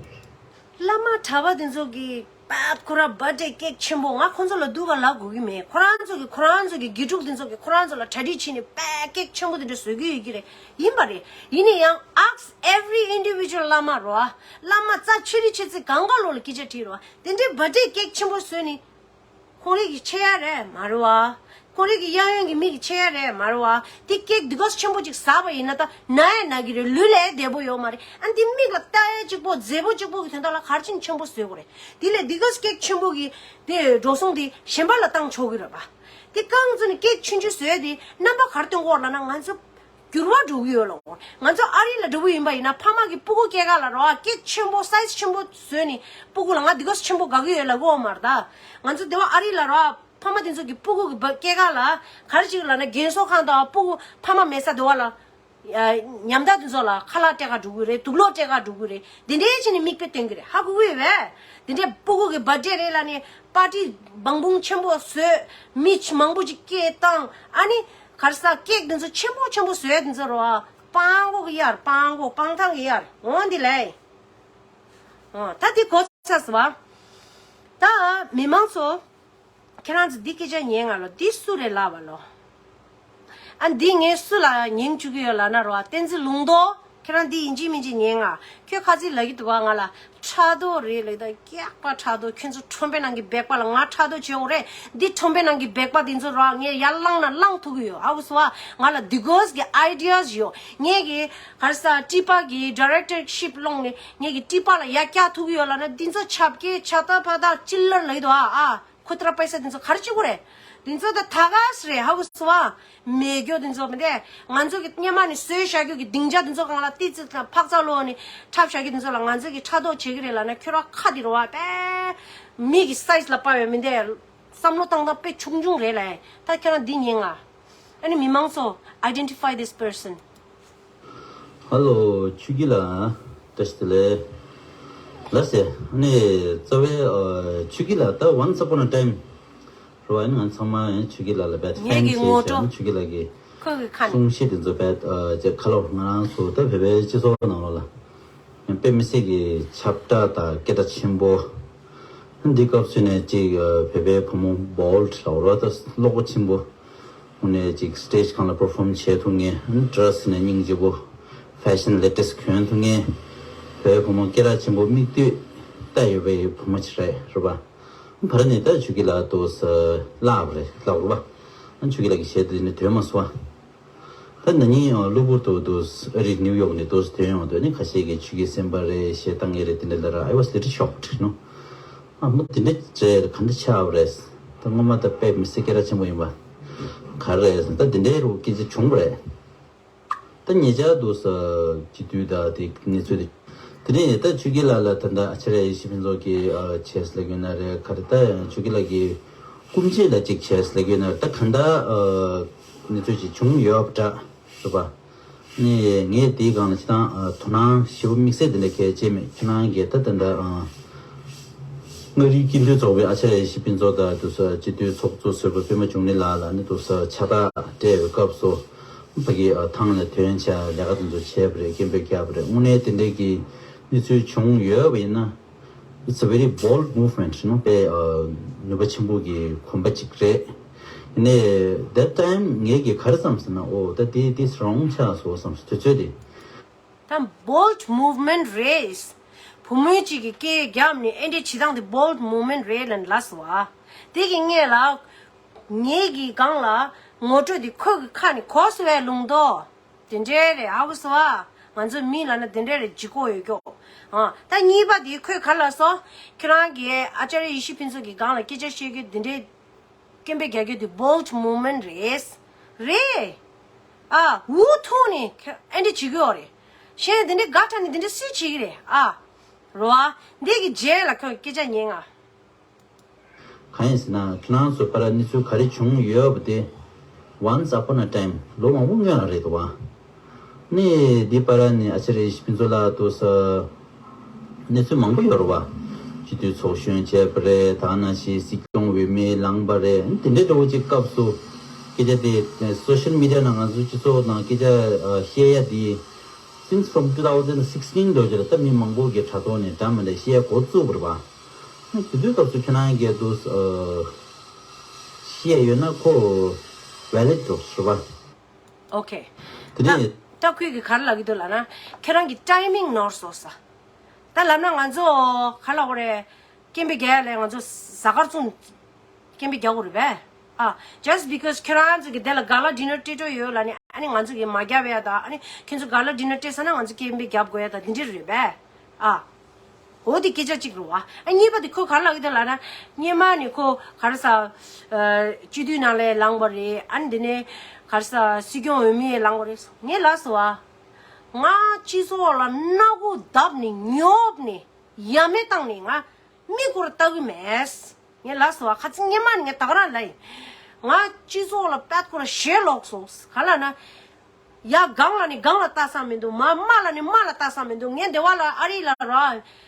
བླ་མ་གྲྭ་པ་དེ་ཚོ་གི་པ་ཁོ་རང་བར་ཌེ་ཀེག་ཆེན་པོ། ང་ཁོ་ཚོ་ལ་སྡུག་ག་ལབ་དགོས་ཀྱི་མེད། ཁོ་རང་ཚོ་གི་ཁོ་རང་ཚོ་གི་དགེ་ཕྲུག་དེ་ཚོ་གི་ཁོ་རང་ཚོ་ལ་གྲ་སྒྲིག་བྱས་ནས་པ་ཀེག་ཆེན་པོ་དེ་འདྲ་བཟོ་གི་ཡོད་ཀྱི་རེད། ཡིན་པ་རེད། ཡིན་ན་ཡང་ask every individual བླ་མ་རོ། བླ་མ་རྩ་ཆེ་རིགས་ཆེ་ཚིག་གང་ག་ལོག་ལ་སྐད་ཆ་དྲིས་རོ། དེ་འདྲའི་བར་ཌེ་ཀེག་ཆེན་པོ་བཟོས་ནས། ཁོང་རང་གི་ཆེ་ཡ་རེད་མ་རེད་བ། ཁོང་རང་གི་གཡས་གཡོན་གྱི་མི་གི་ཆེ་ཡ་རེད་མ་རེད་བ། དེ་ཀེག་དེ་ག་ཚོད་ཆེན་པོ་ཅིག་ཟ་བ་ཡིན་ན། ད་ན་ཡ་ན་གི་རེད། ལུས་ལ་བདེ་པོ་ཡོད་མ་རེད། ཨ། འདི་མིག་ལ་ལྟ་ཡ་གཅིག་པོ། མཛེས་པོ་གཅིག་པོ་གི་དོན་དག་ལ་ག་རེ་བྱས་ནས་ཆེན་པོ་བཟོ་དགོས་རེད། དེ་ལས་དེ་ག་ཚོད་ཀེག་ཆེན་པོ་གི་དེ་འགྲོ་སོང་དེ་གཞན་པ་ལ་བཏང་ཆོག་གི་རེད་བ། དེ་གང་ཚོད་ནས་ཀེག་ཆུང་ཆུང་བཟོས་དེ་རྣམ་པ་ག་རེ་སྟོན་གྱི་ཡོད་ལབ་ན། ང་ཚོ་འགྱུར་བ་འགྲོ་གི་ཡོད་ལ། ང་ཚོ་ཨ་རི་ལ་འགྲོ་གི་ཡིན་པ་ཡིན་ན། ཕ་མ་གིས་སྤུ་གུ་སྐྱེས་སྐར་ལ་རོ། ཀེག་ཆེན་པོ་སའི་ཛི་ཆེན་པོ་བཟོས་ནས་སྤུ་གུ་ལ་ང་དེ་ག་ཚོད་ཆེན་པོ་དགའ་གི་ཡོད་ལབ་ཀྱི་ཡོད་མ་རེད་ད། ང་ཚོ་དེ་བ་ཨ་རི་ལ་རོ། ཕ་མ་དེ་ཚོ་གིས་སྤུ་གུ་གི་བ་སྐྱེས་སྐར་ལ་ག་རེ་བྱེད་ཀྱི་ལབ་ན། རྒན་གསོ་ཁང་དང་སྤུ་གུ་ཕ་མ་མེད་ས་དེ་བ་ལ། ཉམ་ཐག་དེ་ཚོ་ལ་ཁ་ལག་སྤྲད་ག་འགྲོ་གི་རེད། དུག་སློག་སྤྲད་ག་འགྲོ་གི་རེད། དེ་འདྲའི་བྱས་ནས་མིག་དཔེ་སྟོན་གི་རེད། ཧ་གོ་གི་ཡོད་པས། དེ་འདྲའི་སྤུ་གུ་གི་བར་ཌེ་རེད་ལབ་ནས་པར་ཊི་བང་བུང་ཆེན་པོ་བཟོས། མི་མང་པོ་ཅིག་སྐད་བཏང་། ཨ་ནི་ག་རེ་ཟ། ཀེག་དེ་ཚོ་ཆེན་པོ་ཆེན་པོ་བཟོས་དེ་ཚོ་རོ། སྤང་གོ་གི་ཡར། སྤང་གོ། སྤང་ཐང་གི་ཡར། འོ་འདི་ལས། ཨ། ད་དེ་གོ་ཚར་སོང་བ། ད་མི་མང་ཚོ། ཁྱེད་རང་ཚོ་འདི་སྐད་ཆ་ཉན་ང་ལོ། འདི་སུ་རེད་ལབ་པ་ལོ། ཨ། འདི་ངས་སུ་ལ་ཉན་བཅུག་གི་ཡོད་ལབ་ན་རོ། བསྟན་འཛིན་ལུང་རྟོགས། ཁྱེད་རང་འདི་ཡིན་གཅིག་མིན་གཅིག་ཉན་ང་། ཁྱོད་ཁ་ཚིག་ལབ་ཀྱི་འདུག་ག་ང་ལ། ཕྲག་དོག་རེད་ལབ་ད། སྐྱག་པ་ཕྲག་དོག་ཁྱོད་ཚོ་ཁྲོམ་པའི་ནང་གི་སྦལ་པ་ལ་ང་ཕྲག་དོག་བྱེད་འོ་རེད། འདི་ཁྲོམ་པའི་ནང་གི་སྦལ་པ་འདི་ཚོ་རོ། ངས་ཡར་བསླངས་ན་བསླངས་ཐུབ་ཀྱི་ཡོད། ཧ་གོ་སོང་བ། ང་ལ་འདི་གོས་ཀྱི་ཨའི་ཌི་ཡ་ཡོད། ངས་ཀྱི་ག་རེ་ཟ། ཊི་པ་གི་ཌི་རེག་ཊར་ཤིབ་སློང་ནས་ངས་ཀྱི་ཊི་པ་ལ་ཡར་བཀྱག་ཐུབ་ཀྱི་ཡོད་ལབ་ན། འདི་ཚོ་ཆབ་ཀྱི་ཆ་ཏ་ཕ་ཏ་ཅི་ལར་ལབ་ཀྱི་འདུག་ཨ། ཨ། ཁུ་ཏྲ་པེ་ས་དེ་ཚོ་ག་རེ་བྱེད་དགོས་རེད། དེ་ཚོ་ད་ཐ་ག་སི་རེད། ཧ་གོ་སོང་བ། མེད་རྒྱུ་དེ་ཚོ་མི་འདུག་ང་ཚོ་གི་སྔོན་མ་ནས་བཟོས་བཞག་རྒྱུ་གི་སྡིངས་ཆ་དེ་ཚོ་སྒང་ལ་ཏི་ཙི་དང་ཕག་ཚ་ལོག་ནས་འཁྲབ་བཞག་རྒྱུ་དེ་ཚོ་ལ་ང་ཚོ་གི་ཕྲག་དོག་བྱེད་ཀྱི་རེད་ལབ་ན། ཁྱོད་རང་ཁ་དེ་རེད་བ། དཔེ་མི་གི་སའི་ཛི་ལ་དཔའ་བའི་མི་འདུག་བསམ་བློ་བཏང་སྟངས་དཔེ་ཆུང་ཆུང་རེད་ལབ། ད་ཁྱོད་རང་འདི་ཉན་ང་། ཨ་ནི་མི་མང་ཚོ། Identify this person. Hello, ཆོས་སྐྱིད་ལགས། བཀྲ་ཤིས་བདེ་ལེགས། ལགས་སེ། ཨ་ནི་རྩ་བའི་ཨ་ཆོས་སྐྱིད་ལགས་ད་once upon a time རེད་བ། ཨ་ནི་ང་ཚང་མ་ཡང་ཆོས་སྐྱིད་ལགས་ལ་དཔེ་ངེད་ཕེན་ཀྱི་བྱས་ངོ་བྱས། ཨ་སྤྲོ། ནི་ཆོས་སྐྱིད་ལགས་ཀྱི་ཁོ་གི་ཁ་ནས། གསུང་བཤད་དེ་ཚོ་དཔེ་ཨ་ཅེ་ཁ་ལོ་ང་རང་ཚོ་ད་བོད་པའི་སྤྱི་ཚོགས་ནང་ལོགས་ལ་ཡང་དཔེ་མི་སྲིད་ཀྱི་ཁྱབ་བསྒྲགས་དང་སྐད་གྲགས་ཆེན་པོ། འདི་སྐབས་སུ་ནས་ཅིག་ཨ་བོད་པའི་བུ་མོ་བོལ་ཌི་ལབ་རོ། ད་བློ་སྒོ་ཆེན་པོ། དངོས་གནས་ཅིག་སི་ཊེ་ཇི་སྒང་ལ་པར་ཕོམ་བྱེད་ཐུབ་མཁན། ཌི་རེ་སི་ནས་སྙིང་རྗེ་པོ། ཕེ་ཤན་ལེ་ཊེ་སི་གྱོན་ཐུབ་མཁན། བོད་བུ་མོ་སྐད་གྲགས་ཆེན་པོ་མིག་ལྟོས་ལྟ་ཡོད་པའི་བུ་མོ་ཅིག་རེད། རེད་པ། བར་ནས་ད་ཆོས་སྐྱིད་ལགས་ཏོག་ཙམ་བརླག་པ་རེད། བརླག་རེད་པ། ཨ་ཆོས་སྐྱིད་ལགས་ཀྱི་གཞས་དེ་ནི་ཐོས་མ་སོང་བ། ད་ན་ནིང་གློ་བུར་དུ་ཏོག་ཙམ་ཨ་རི་ནིའུ་ཡོག་ནས་ཏོག་ཙམ་ཐོན་ཡོང་དུས་ནི། ཁ་ཤས་ཀྱིས་ཆོས་སྐྱིད་སེམས་དཔའ་རེད། གཞས་བཏང་མཁན་རེད། དེ་འདྲ་ལབ་ར། I was little shocked, you know. ཨ་མོ་དེ་འདྲ་བྱས་ག་འདྲ་ཆགས་པ་རེད། ད་ སྔོན་མ་ད་དཔེ་མི་སྲིད་སྐད་གྲགས་ཆེན་པོ་ཡིན་པ། ག་རེ་རེད་ཟེར་ན་ད་འདི་འདྲའི་རུ་སྐད་ཆ་བྱུང་བ་རེད། ད་ཉེ་ཆར་དུ་ས་སྤྱི་འཐུས་ད་དེ་གནས་ཚུལ་དེ། དེ་ནས་ད་ཆོས་སྐྱིད་ལགས་ལ་ད་ལྟ་ཨ་ཅརྱ་ཡེ་ཤེས་ཕུན་ཚོགས་ཀྱིས་ཨ་བྱས་ལབ་ཀྱི་ཡོད་ན་རེད། ག་རེ་ད་ཡང་ཆོས་སྐྱིད་ལགས་ཀྱིས་སྐུ་མཆེད་ལ་ཅིག་བྱས་ལབ་ཀྱི་ཡོད་ན་རེད། ད་ག་འདྲ་ཨ་གནས་ཚུལ་ཅིག་བྱུང་ཡོད་པ་འདྲ་རེད་པ། ནས་ངས་དེའི་སྒང་ལ་སྤྱི་བཏང་ཨ་དོ་སྣང་ཞེ་པོ་དམིགས་བསལ་དེ་འདྲ་གལ་ཆེ་མེད། ཁྱེད་རང་གིས་ད་ད་ལྟ་ཨ་མངའ་རིས་སྐྱིད་འདོད་ཚོགས་པའི་ཨ་ཅརྱ་ཡེ་ཤེས་ཕུན་ཚོགས་དང་དུ་ས་སྤྱི་འཐུས་ཚོགས་གཙོ་ཟུར་པ་པད་མ་འབྱུང་གནས་ལགས་ལ་ནི་དུ་ས་ཕྱག་རྟགས་སྤྲད་པའི་སྐབས་སུ་ཕ་གི་ཨ་ཐང་ལ་ཐོན་བྱས་ལས་ཀ་དེ་ཚོ་བྱས་པ་རེད། སྐད་འབོད་བརྒྱབ་པ་རེད། དངོས་གནས་དེ་འདྲའི་གི་གནས་ཚུལ་བྱུང་ཡོད་པ་ཡིན་ན། It's a very bold movement, you know. དཔེ་ཨ་ནུས་པ་ཆེན་པོ་གི་གོམ་པ་གཅིག་རེད། ནས་that time ངས་ཀྱི་ག་རེ་བསམ་ཟེར་ན། ཨོ་ད་དེ་དེ་རང་ཆགས་སོ་བསམ། དུས་ཚོད་དེ། ད་bold movement རེད། བུ་མོ་གཅིག་གིས་སྐད་བརྒྱབ་ནས་ཨེ་འདྲས་བྱེད་སྟངས་དེ་bold movement རེད་ལབ་ལབ་སོང་ཨ། དེ་གི་ངས་ལ་ངས་ཀྱི་སྒང་ལ་ངོ་སྤྲོད་དེ་ཁོ་གི་ཁ་ནས་གོ་སོང་བས་ལུང་རྟོགས། དེ་འདྲའི་རེད་ཨ་གོ་སོ་ཨ། ང་ཚོ་མི་ལ་ན་དེ་འདྲའི་རེད་ལྗིད་ཁོག་ཡོད་ཀྱོག་ཨ་ད་གཉིས་པ་དེ་ཁོས་ག་ལ་སོ། ཁྱེད་རང་གིས་ཨ་ཅརྱ་ཡེ་ཤེས་ཕུན་ཚོགས་ཀྱི་སྒང་ལ་སྐད་ཆ་བཤད་རྒྱུ་དེ་འདྲའི་སྐད་འབོད་རྒྱག་རྒྱུ་དེ་bold movement རེད། རེད། ཨ་འུ་ཐུག་ནས་ཨེ་འདྲ་བྱེད་ཀྱི་ཡོད་རེད། གཞན་དེ་འདྲའི་དགའ་དྲགས་ནས་དེ་འདྲ་སུས་བྱེད་ཀྱི་རེད་ཨ། རོ་ཨ། འདི་གི་རྗེས་ལ་ཁྱོད་སྐད་ཆ་ཉན་ང་། གང་ཡིན་ཟེར་ན་ཁྱེད་རང་ཚོ་བར་གནས་ཚུལ་ག་རེ་བྱུང་ཡོད་པ་དེ། Once upon a time ལོ་མང་པོ་སྔོན་ལ་རེད་དོ་བ། ནི་འདི་བར་ནི་ཨ་ཅེ་རེ་ཕུན་ཚོགས་ལགས་དུ་ས་གནས་ཚུལ་མང་པོ་ཡོད་རེད་བ། སྤྱི་འཐུས་ཚོགས་གཞོན་བྱས་པ་རེད། ད་ནང་བཞིན་སྲིད་སྐྱོང་འོས་མི་ལངས་པ་རེད། དེ་འདྲའི་འདྲ་བོ་ཅིག་སྐབས་སུ་སྐད་ཆ་དེ་སོ་ཤལ་མི་ཌི་ཡ་ནང་ང་ཚོའི་སྤྱི་ཚོགས་ནང་སྐད་ཆ་བཤད་ཡ་དེ། Since from two thousand sixteen ལོ་ཅིག་ལ་ད་མི་མང་པོ་གི་དྲ་ཐོག་ནས་འདྲ་མི་འདྲ་བཤད་འགོ་བཙུགས་པ་རེད་བ། དེ་དུས་སྐབས་སུ་ཁྱེད་རང་གིས་དུ་བཤད་ཡོད་ན་ཁོ་valid འགྲོ་ཟེར་བ། Okay དེ་ད་ནས་ད་ཁོས་གི་ག་རེ་ལབ་ཀྱི་འདུག་ལབ་ན། ཁྱེད་རང་གི་timing ནོར་སོང་ས། ད་ལབ་ན་ང་ཚོ་ག་ལབ་དགོས་རེད། སྐད་འབོད་རྒྱག་ཡ་ལས་ང་ཚོ་གཟའ་སྐར་བཙུགས་སྐད་འབོད་རྒྱག་དགོས་རེད་པས། ཨ། Just because ཁྱེད་རང་ཚོ་གི་དེ་ལ་ག་ལ་dinner སྤྲད་འགྲོ་ཡོད་ལབ་ནས་ཨ་ནི་ང་ཚོ་གི་མ་རྒྱབ་ཡ་ད་ཨ་ནི་ཁྱེད་ཚོ་ག་ལ་dinner སྤྲད་ས་ན་ང་ཚོ་སྐད་འབོད་རྒྱབ་དགོས་ཡ་ད་འདི་འདྲ་རེད་པས། ཨ། འོ་དེ་སྐད་ཆ་གཅིག་རེད་བ། ཨ་གཉིས་པ་དེ་ཁོ་ག་རེ་ལབ་ཀྱི་འདུག་ལབ་ན། སྔོན་མ་ནས་ཁོ་ག་རེ་ཟ། ཨ། སྤྱི་འཐུས་ནང་ལ་ལངས་པ་རེད། ཨ་ནི་དེ་ནས་ག་རེ་ཟ་སྲིད་སྐྱོང་འོས་མི་ལངས་པ་རེད། ངས་ལབ་སོང་བ། ང་སྤྱི་ཚོགས་ལ་སྣ་ཁུག་བརྡབས་ནས་ཉོབ་ནས་ཡ་མེད་བཏང་ནས་ང་མི་སྐོར་ལྟ་གི་མེད། ངས་ལབ་སོང་བ། ཁ་ཚིག་སྔོན་མ་ནས་ངས་ད་ག་རང་ལབ་ཡིན། ང་སྤྱི་ཚོགས་ལ་དཔེ་ཁོ་ར་ཞེ་ལོག་སོང་། ག་ལབ་ན། ཡ་སྒང་ལ་ནི་སྒང་ལ་ལྟ་ས་མི་འདུག་མ་མ་ལ་ནི་མ་ལ་ལྟ་ས་མི་འདུག་ངས་འདི་བ་ལ་ཨ་རི་ལ་ར་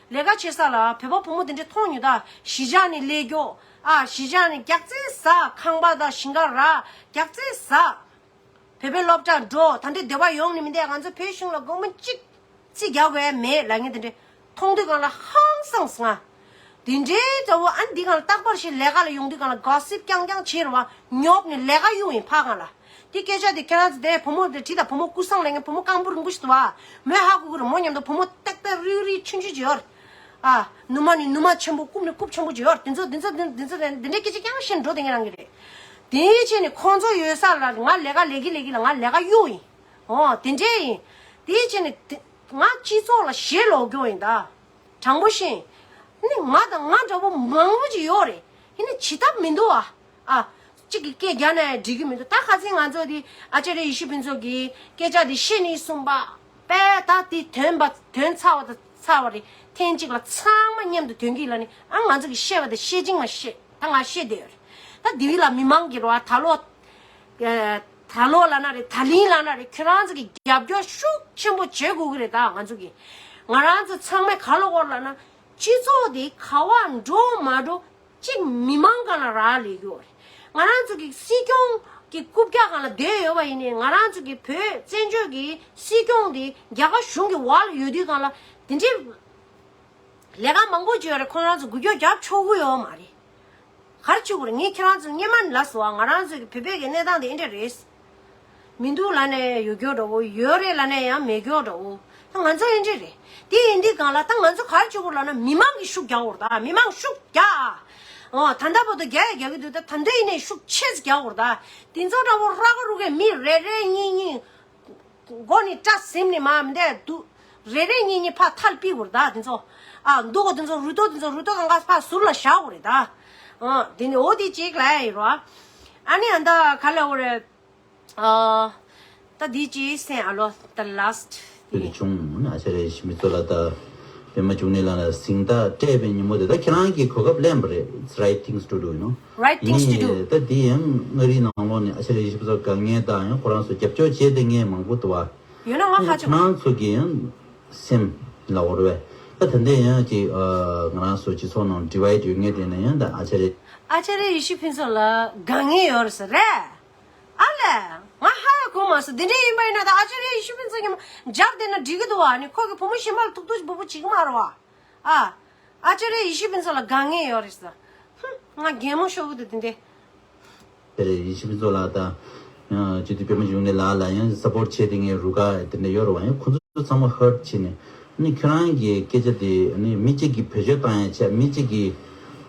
ལས་ཀ་བྱེད་ས་ལ་བོད་པ་བུ་མོ་དེ་འདྲ་མཐོང་མྱོང་ད། གཞིས་ཆགས་ནས་སླེབས་རྒྱུ། ཨ། གཞིས་ཆགས་ནས་རྒྱག་རྩེ་ཟ། ཁང་པ་དང་ཞིང་ཁ་ར་རྒྱག་རྩེ་ཟ། བོད་པའི་སློབ་གྲྭ་འགྲོ། ད་འདི་སྡེ་བ་ཡོང་ནི་མི་འདུག་ང་ཚོ་བོད་གཞུང་ལ་དགོངས་པ་གཅིག་རྩིས་རྒྱག་དགོས་ཡ་མེད་ལབ་མཁན་དེ་འདྲ་མཐོང་དུས་སྒང་ལ་ཧང་སངས་སོང་ང་། དེ་འདྲའི་འདྲ་བོ་ཨ་ནི་འདི་སྒང་ལ་རྟག་པར་ཞིག་ལས་ཀ་ལ་ཡོང་དུས་སྒང་ལ་གོ་སིབ་རྐྱང་རྐྱང་བྱེད་རེད་བ། ཉོབ་ནས་ལས་ཀ་གཡུག་ཡིན་ཕ་སྒང་ལ། དེ་སྐད་ཆ་དེ་ཁྱེད་རང་ཚོ་དེ་བུ་མོ་དེ་བྲིས་དང་། བུ་མོ་སྐུ་སངས་ལས་མཁན་བུ་མོ་རྐང་པ་རིང་པོ་ཞིག་འདུག་བ། མོས་ཧ་གོ་གི་རེད། མོ་མཉམ་དུ་བུ་མོ་ཏག་ཏག་རིག་རིག་ཆུང་ཆུང་ཅིག་ཡོད་རེད། ཨ། ནུ་མ་ནི་ནུ་མ་ཆེན་པོ། རྐུབ་ནི་རྐུབ་ཆེན་པོ་ཅིག་ཡོད་རེད། དེ་ཚོ་དེ་ཚོ་དེ་དེ་ཚོ་དེ་འདྲའི་སྐད་ཆ་རྐྱང་བཤད་འགྲོ་བསྡད་མཁན་རང་གི་རེད། དེའི་ཆེད་ནས་ཁོང་ཚོ་ཡོད་ས་ལ་ང་ལས་ཀ་ལས་ཀྱི་ལས་ཀྱི་ལ་ང་ལས་ཀ་གཡུག་ཡིན། འོ་དེ་འདྲས་ཡིན། དེའི་ཆེད་ནས་དེ་ང་སྤྱི་ཚོགས་ལ་ཞེ་ལོག་རྒྱུ་ཡིན་ད། དྲང་པོ་བཤད། ནི་ང་དང་ང་འདྲ་པོ་མང་པོ་ཅིག་ཡོད་རེད། ཡིན་ནི་བྱེད་ཐབས་མི་འདུག་ཨ། ཨ། གཅིག་གིས་སྐད་རྒྱག་ན་ཡང་འགྲིག་གི་མི་འདུག་ད་ཁ་སང་ང་ཚོ་དེ་ཨ་ཅརྱ་ཡེ་ཤེས་ཕུན་ཚོགས་ཀྱིས་སྐད་ཆ་དེ་བཤད་ནི་གསུངས་པ། པས་ད་དེ་ཐོན་པ་ཐོན་ཚར་བ་དང་ཚར་བ་རེད། ཐེངས་གཅིག་ལ་ཚང་མ་མཉམ་དུ་ཐོན་གྱི་ལ་ནི་ཨ་ང་ཚོ་གིས་བཤད་པ་དེ་བཤད་ཅིང་མ་བཤད། ད་ང་བཤད་བསྡད་ཡོད་རེད། ད་དེ་བི་ལ་མི་མང་གི་རོ་ཨ་ད་ལོ། ཨ། ད་ལོ་ལ་ན་རེད། ད་ལིང་ལ་ན་རེད། ཁྱོད་རང་ཚོ་གི་རྒྱབ་སྐྱོར་ཤུགས་ཆེན་པོ་བྱེད་དགོས་ཀྱི་རེད། ད་ང་ཚོ་གི་ང་རང་ཚོ་ཚང་མས་ག་ལོ་གོ་ལ་ན་སྤྱི་ཚོགས་དེ་ག་བ་འགྲོ་མ་འགྲོ་གཅིག་མི་མང་སྒང་ལ་རག་ལས་ཀྱི་ཡོད་རེད། ང་རང་ཚོ་གི་སྲིད་སྐྱོང་གི་རྐུབ་བཀྱག་སྒང་ལ་བསྡད་ཡོད་པ་ཡིན་ནའི་ང་རང་ཚོ་གི་བོད་བཙན་བྱོལ་གི་སྲིད་སྐྱོང་དེ་རྒྱ་གར་གཞུང་གི་འོག་ལ་ཡོད་དུས་སྒང་ལ་དེ་འདྲའི་ལས་ཀ་མང་པོ་བྱས་ཡོད་རེད། ཁོང་རང་ཚོ་འགུལ་སྐྱོད་རྒྱབ་ཆོག་གི་ཡོད་མ་རེད། ག་རེ་བྱེད་དགོས་རེད། ངས་ཁྱེད་རང་ཚོ་སྔོན་མ་ནས་ལབ་སོང་བ། ང་རང་ཚོ་གི་བོད་པའི་གི་གནས་སྟངས་དེ་ཨེ་འདྲ་རེད། མི་འདུག་ལབ་ནས་ཡོད་སྐྱོ་འདྲ་བོ། ཡོད་རེད་ལབ་ནས་ཡང་མེད་སྐྱོ་འདྲ་བོ། ད་ང་ཚོ་ཨེ་འདྲ་རེད། དེ་ཡིན་དུས་སྒང་ལ་ད་ང་ཚོ་ག་རེ་བྱེད་དགོས་ལབ་ན་མི་མང་གིས་ཤུགས་རྒྱག་དགོས་རེད་ད། མི་མང་ཤུགས་རྒྱག་ཨོ་ད་ལྟ་བར་དུ་རྒྱག་ཡ་རྒྱག་གི་འདུག་ད་ད་ལྟ་ཡིན་ནའི་ཤུགས་ཆེ་ཙམ་རྒྱག་དགོས་རེད་ད། དེ་ཚོ་འདྲ་བོ་ར་ག་རུ་གའི་མི་རེ་རེ་གཉིས་གཉིས། མགོ་ནས་སྐྲ་ཟིམ་ནས་མར་མི་འདེད་འདུག་རེ་རེ་གཉིས་གཉིས་ཕར་ཐལ་ཕྱིན་དགོས་རེད་ད། དེ་ཚོ། ཨ། འདུག་གོ་དེ་ཚོ་རུ་ཏོ་དེ་ཚོ་རུ་ཏོ་གང་ག་ཕར་ཟུར་ལ་བཞག་དགོས་རེད་ད། ཨ་དེ་ནི་འོ་དེ་གཅིག་ལ་ཡིན་རོ། ཨ་ནི་ཨ་ད་ག་ལ་འོ་རེད། ཨ་ད་དེ་གཅིག་སེང་ཨ་ལོ། the last དེ་དེ་རེད། བྱུང་ན་ཨ་ཅར་ཡེ་ཤི་ཕུན་ཚོགས་ལགས་དང་པད་མ་འབྱུང་གནས་ལགས་ལ་གཟེངས་རྟགས་སྤྲད་པའི་ཉིན་མོ་དེ། ད་ཁྱེད་རང་གིས་གོ་སྐབས་ལེན་པ་རེད། It's right things to do, you know. Right things to do. ཡིན་ནའི་ད་དེ་ཡང་མངའ་རིས་ནང་ལོགས་ནས་ཨ་ཅར་ཡེ་ཤི་ཕུན་ཚོགས་དགའ་མཁན་དང་ཡང་ཁོ་རང་ཚོ་རྒྱབ་སྐྱོར་བྱས་བསྡད་མཁན་མང་པོ་འདུག་བ། ཡོད་ན་ང་ཡིན་ནའི་ཁ་ཕྱོགས། ཁྱེད་རང་ཚོ་གི་ཡང་སེམས་ལ་འོར་བས། ད་ད་ལྟ་ཡང་ཅིག་ཨ་ང་རང་ཚོ་སྤྱི་ཚོགས་ནང་divide ཡོད་མཁན་དེ་ནས་ཡང་ད་ཨ་ཅར་ཡེ། ཨ་ཅར་ཡེ་ཤི་ཕུན་ཚོགས་ལ་དགའ་མཁན་ཡོད་རེད་ཟེར་རེད། ཨ་ལས། ང་ཧ་ཡ་གོ་མ་སོང་། འདི་འདྲ་ཡིན་པ་ཡིན་ན་ད་ཨ་ཅར་ཡེ་ཤི་ཕུན་ཚོགས་ཀྱི་མ་རྒྱབ་བསྡད་ན་འགྲིག་གི་འདུག་བ། ནི་ཁོ་གི་བུ་མོ་གཞན་པ་ལ་ཐུག་ཐུག་སྦུག་སྦུག་བྱེད་ཀྱི་མ་རེད་བ། ཨ། ཨ་ཅར་ཡེ་ཤི་ཕུན་ཚོགས་ལ་དགའ་མཁན་ཡོད་རེད་ཟེར། ཧུམ། ང་གད་མོ་ཤོར་གི་འདུག་དེ་འདྲ། དེ་རེད། ཡེ་ཤི་ཕུན་ཚོགས་ལགས་དང་། ཡང་སྤྱི་འཐུས་པད་མ་འབྱུང་གནས་ལགས་ལ་ཡང་support བྱས་བསྡད་མཁན་རུ་ཁག་དེ་འདྲ་ཡོད་རེད་བ། ཡང་ཁོ་ཚོ་ཚང་མ་hurt བྱས་ནས། ཨ་ནི་ཁྱོད་རང་གི་སྐད་ཆ་དེ་ཨ་ནི་མི་གཅིག་གིས་བེད་སྤྱོད་བཏང་ཡ་བྱས། མི་གཅིག་གིས་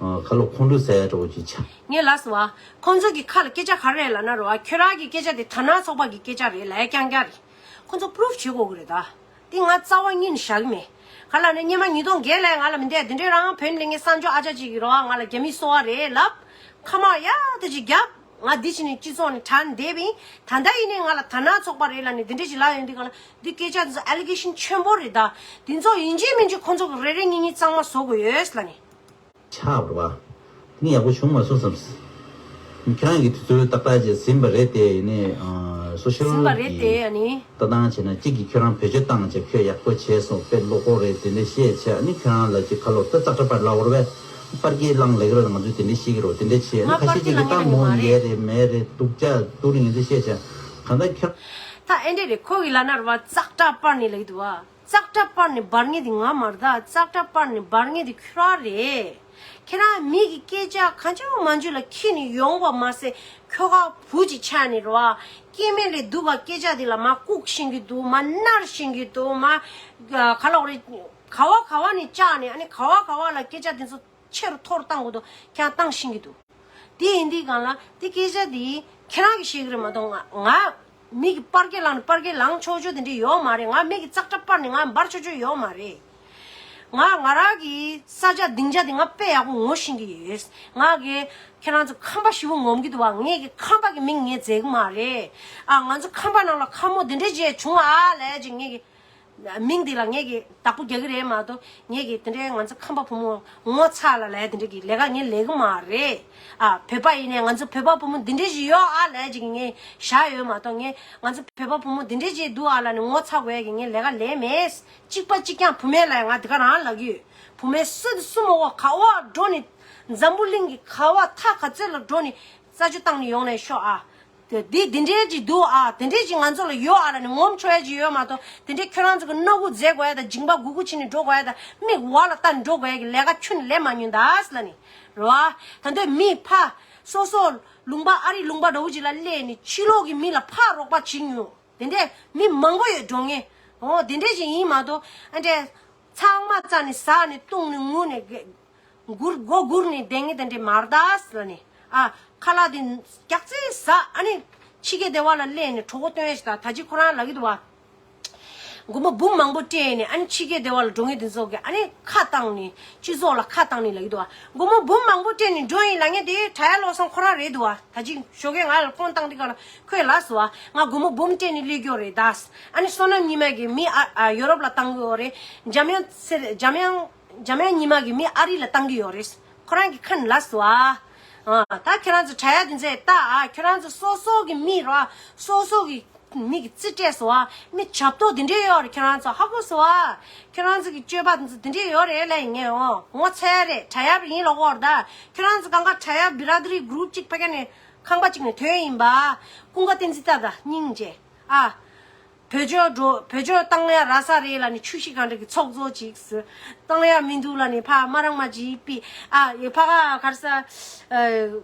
ཨ་ཁ་ལོ་ཁོང་ཁྲོ་ཟ་ཡ་འདྲ་བོ་ཅིག་ཆགས། ངས་ལབ་སོང་བ། ཁོང་ཚོ་གི་ཁ་ལ་སྐད་ཆ་ག་རེ་ལབ་ན་རེད་བ། ཁྱོད་རང་གི་སྐད་ཆ་དེ་དར་ནག་ཚོགས་པ་གི་སྐད་ཆ་རེད་ལབ་ཡ་རྐྱང་རྐྱང་རེད། ཁོང་ཚོ་proof བྱེད་དགོས་ཀྱི་རེད་ད། དེ་ང་རྩ་བ་ཉིད་ནས་བཞག་གི་མེད། ག་ལ་ནི་སྔོན་མ་ཉིས་སྟོང་བརྒྱད་ལ་ང་ལ་མི་འདས་དེ་འདྲའི་རང་བོད་ནས་ངའི་གསར་འབྱོར་ཨ་ཅག་ཅིག་གིས་རོ། ང་ལ་རྒྱ་མིས་གསོ་བ་རེད་ལབ། ཁ་མ་ཡ་ད་ཅིག་རྒྱབ། ང་འདི་ཕྱི་ནས་སྤྱི་ཚོགས་ནས་དྲན་བསྡད་པ་ཡིན། ད་ལྟ་ཡིན་ནའི་ང་ལ་དར་ནག་ཚོགས་པ་རེད་ལབ་ནས་དེ་འདྲ་ཞིག་ལབ་ཡོང་དུས་ག་ལ་འདི་སྐད་ཆ་འདི་ཚོ་allegation ཆེན་པོ་རེད་ད། འདི་ཚོ་ཡིན་གཅིག་མིན་གཅིག་ཁོང་ཚོ་གི་རེ་རེ་གཉིས་གཉིས་གཙང་མ་བཟོ་དགོས་ཡོད་ལབ་ནས། ཆགས་པ་རེད་བ། དེ་ནི་ཡག་པོ་བྱུང་མ་སོང་བསམ། ཁྱེད་རང་གིས་དུས་ཚོད་ཏག་ཏག་ཅིག་ཟིན་པ་རེད་དེ། ཡིན་ནའི་ཨ་སོ་ཤལ་ཟིན་པ་རེད་དེ། གི་ཨ་ནི། ལྟ་སྟངས་བྱས་ན་གཅིག་གིས་ཁྱོད་རང་བེད་སྤྱོད་བཏང་བྱས་ཁྱོད་ཡག་པོ་བྱས་སོང་། དཔེ་བློ་ཁོག་རེད་དེ་འདྲ་བཤད་བྱས། ཨ་ནི་ཁྱོད་རང་ལ་ཅིག་ཁ་ལོ་ད་ཙག་སྒྲ་པར་ལབ་པ་རེད་བས། པར་སྐད་བླངས་ལབ་ཀྱི་རེད། ང་ཚོས་དེ་འདྲ་བཤད་ཀྱི་རེད། དེ་འདྲ་བྱས། ཨ་ནི་ང་ཁ་པར་ཤས་ཅིག་སྐད་གིས་ད་བླངས་མོ་ཡོད་ཀྱི་ཡོད་རེད་མེད་རེད། སྡུག་ཅག་སྡུག་རེད་ཡིན་འདི་བཤད་བྱས། གང་ལྟར་ཁྱོད། ད་ཨེ་འདྲ་རེད། ཁོ་གིས་ལབ་ན་རེད་བ། ཙག་སྒྲ་པར་ནས་ལབ་ཀྱི་འདུག་བ། ཙག་སྒྲ་པར་ནས་འབར་མཁན་དེ་ང་མ་རེད་ད། ཙག་སྒྲ་པར་ནས་འབར་མཁན་དེ་ཁྱོད་རང་རེད། ཁྱེད་རང་མི་གི་སྐད་ཆ་གང་བྱུང་མང་བྱུང་ལ་ཁྱེར་ནས་ཡོང་བ་མ་ཟད། ཁྱོ་ག་བུ་ཅིག་ཆགས་ནས་རེད་བ། སྐྱེ་དམན་ལས་སྡུག་ག་སྐད་ཆ་དེ་ལ་མར་བཀུག་ཤེས་ཀྱི་འདུག་མར་མནར་ཤེས་ཀྱི་འདུག་མར་ག་ལབ་རེད། ག་བ་ག་བ་ནས་བཅག་ནས། ཨ་ནི་ག་བ་ག་བ་ལ་སྐད་ཆ་དེ་ཚོ་ཆེ་རུ་མཐོ་རུ་བཏང་དགོས་འདུག་ཁྱེད་རང་བཏང་ཤེས་ཀྱི་འདུག་དེ་ཡིན་དུས་གང་ལ་དེ་སྐད་ཆ་དེ་ཁྱེད་རང་གིས་བཤད་ཀྱི་རེད་མ་གཏོགས། ང་ང་མི་གི་པར་སྐད་བླངས་ནས་པར་སྐད་བླངས་ཆོག་ཆོག་དེ་འདྲ་ཡོད་མ་རེད། ང་མི་གི་ཙག་སྒྲ་པར་ནས་ང་འབར་ཆོག་ཆོག་ཡོད་མ་རེད། ང་ང་རང་གི་ས་ཆ་སྡིངས་ཆ་དེ་ང་དཔེ་ཡག་པོ་ངོ་ཤེས་ཀྱི་ཡོད། ང་གི་ཁྱེད་རང་ཚོ་ཁམས་པ་ཞེ་པོ་ངོམ་གྱི་འདུག་བ། ངས་གི་ཁམས་པ་གི་མིང་ངས་བརྗེ་གི་མ་རེད། ཨ། ང་ཚོ་ཁམས་པ་ནང་ལ་ཁམས་མོ་དེ་འདྲ་ཅིག་བྱུང་ཨ་ལབ་ཅིག་ངས་གི་མིང་འདི་ལ་ངས་ཀྱི་བདག་པོ་རྒྱག་གི་རེད་མ་གཏོགས། ངས་ཀྱི་དེ་འདྲའི་ང་ཚོ་ཁམས་པ་བུ་མོ་ངོ་ཚ་ལ་ལས་དེ་འདྲ་གི་ལས་ཀ་ངས་ལས་གི་མ་རེད། ཨ། བོད་པ་ཡིན་ནའི་ང་ཚོ་བོད་པ་བུ་མོ་འདི་འདྲ་ཞིག་ཡོད་ཨ་ལས་ཅིག་ངས་བཞག་ཡོད་མ་གཏོགས། ངས་ང་ཚོ་བོད་པ་བུ་མོ་འདི་འདྲ་ཞིག་འདུག་ཨ་ལ་ནི་ངོ་ཚ་དགོས་ཀྱི་ངས་ལས་ཀ་ལས་མེད། གཅིག་པ་གཅིག་རྐྱང་བུད་མེད་ལ་ང་དེ་ག་རང་ལབ་ཀྱི་ཡོད། བུད་མེད་སུ་དང་སུ་མ་གོ་ག་བ་འགྲོ་ནི། འཛམ་བུ་གླིང་གི་ག་བ་མཐའ་ག་ཚོད་ལ་འགྲོ་ནི་རྩད་གཅོད་བཏང་ནི་ཡོང་ནས་ཤོག་ཨ། དེ་དེ་དེ་འདྲའི་ཅིག་འདུག་ཨ། དེ་འདྲའི་ཅིག་ང་ཚོ་ལ་ཡོད་ཨ་ལ་ནི་ངོམ་ཆོག་ཡ་ཅིག་ཡོད་མ་གཏོགས། དེ་འདྲའི་ཁྱོད་རང་ཚོ་གི་སྣ་ཁུག་འཛེག་དགོས་ཡ་དང་མཇིང་པ་གུག་གུག་བྱས་ནས་འགྲོ་དགོས་ཡ་དང་མིག་འོག་ལ་ལྟ་ནས་འགྲོ་དགོས་ཡ་གི་ལས་ཀ་ཁྱོན་ནས་ལས་མ་མྱོང་ད་ཟེར་ལ་ནི། རེད་བ། ད་འདོད་མི་ཕ་སོ་སོ་ལུང་པ་ཨ་རི་ལུང་པ་འདྲ་བོ་ཅིག་ལ་སླེབས་ནས་ཕྱི་ལོགས་ཀྱི་མི་ལ་ཕ་རོགས་པ་བྱེད་མྱོང་། དེ་འདྲའི་མི་མང་པོ་ཡོད་འགྲོ་ངེས། འོ་དེ་འདྲའི་ཅིག་ཡིན་མ་གཏོགས། ཨ་འདྲའི་ཚང་མ་རྩ་ནས་ཟ་ནས་བཏུང་ནས་ངུ་ནས་ག་སྒུར་མགོ་སྒུར་ནས་བསྡད་ངེས་དེ་འདྲའི་མ་རེད་ད་ཟེར་ལ་ནི། ཨ། ཁ་ལག་དེ་རྒྱག་རྩིས་ཟ། ཨ་ནི་ཕྱི་རྒྱལ་སྡེ་བ་ལ་སླེབས་ནས་གྲོད་ཁོག་སྟོན་ཡ་ཞིག་དང་། ད་ཅི་ཁོ་རང་ལབ་ཀྱི་འདུག་བ། སྒོར་མོ་འབུམ་མང་པོ་སྤྲད་ནས་ཨ་ནི་ཕྱི་རྒྱལ་སྡེ་བ་ལ་འགྲོ་མཁན་དེ་ཚོ་གིས་ཨ་ནི་ཁ་བཏང་ནས་སྤྱི་ཚོགས་ལ་ཁ་བཏང་ནས་ལབ་ཀྱི་འདུག་བ། སྒོར་མོ་འབུམ་མང་པོ་སྤྲད་ནས་འགྲོ་ཡིན་ལབ་མཁན་དེ་དྲ་ཡ་བློ་བཟང་ཁོ་རང་རེད་འདུག་བ། ད་ཅི་ཞོགས་ཀས་ང་ལ་ཕོན་བཏང་དུས་སྒང་ལ་ཁོས་ལབ་སོང་བ། ང་སྒོར་མོ་འབུམ་སྤྲད་ནས་སླེབས་ཀྱི་ཡོད་རེད་ད། ཨ་ནི་བསོད་ནམས་ཉི་མ་གིས་མི་ཨ་ཨ་ཡོ་རོབ་ལ་བཏང་གི་ཡོད་རེད། འཇམ་དབྱངས་ཚེ་འཇམ་དབྱངས་འཇམ་དབྱངས་ཉི་མ་གིས་མི་ཨ་རི་ལ་བཏང་གི་ཡོད་རེད། ཁོ་རང་གིས་ཁ་ནས་ལབ་སོང་བ། ཨ། ད་ཁྱེད་རང་ཚོ་དྲ་ཡ་དེ་ཚོས་ལྟ་ཨ། ཁྱེད་རང་ཚོ་སོ་སོ་གི་མི་ར་སོ་སོ་གི་མི་གི་རྩིས་སྤྲད་སོང་བ། མི་བྱབ་ཏོ་དེ་འདྲས་ཡོད་རེད། ཁྱེད་རང་ཚོ་ཧ་གོ་སོང་བ། ཁྱེད་རང་ཚོ་གི་སྤྱོད་པ་དེ་ཚོ་དེ་འདྲས་ཡོད་རེད་ལབ་ཡིན་ངས། འོ་ངོ་ཚ་ཡ་རེད། དྲ་ཡ་ཡིན་ལབ་ཀྱི་ཡོད་རེད་ད། ཁྱེད་རང་ཚོ་གང་ག་དྲ་ཡ་བི་ར་དི་རི་གུ་རུབ་གཅིག་ཕ་གི་ནས་ཁང་པ་གཅིག་ནས་ཐོན་ཡིན་པ། ཀུན་དགའ་བསྟན་འཛིན་ལྟ་ད་སྙིང་རྗེ། ཨ། བོད་ལྗོངས་འགྲོ། བོད་ལྗོངས་བཏང་ཡ་རག་ས་རེད་ལབ་ནས་ཆུ་བཞི་སྒང་དྲུག་གི་ཚོགས་གཙོ་ཅིག་བཏང་ཡ་མི་འདུག་ལབ་ནས་ཕ་མ་རང་མ་ཅིག་ཕི། ཨ་ཡི་ཕ་ག་གར་ས། ཨ།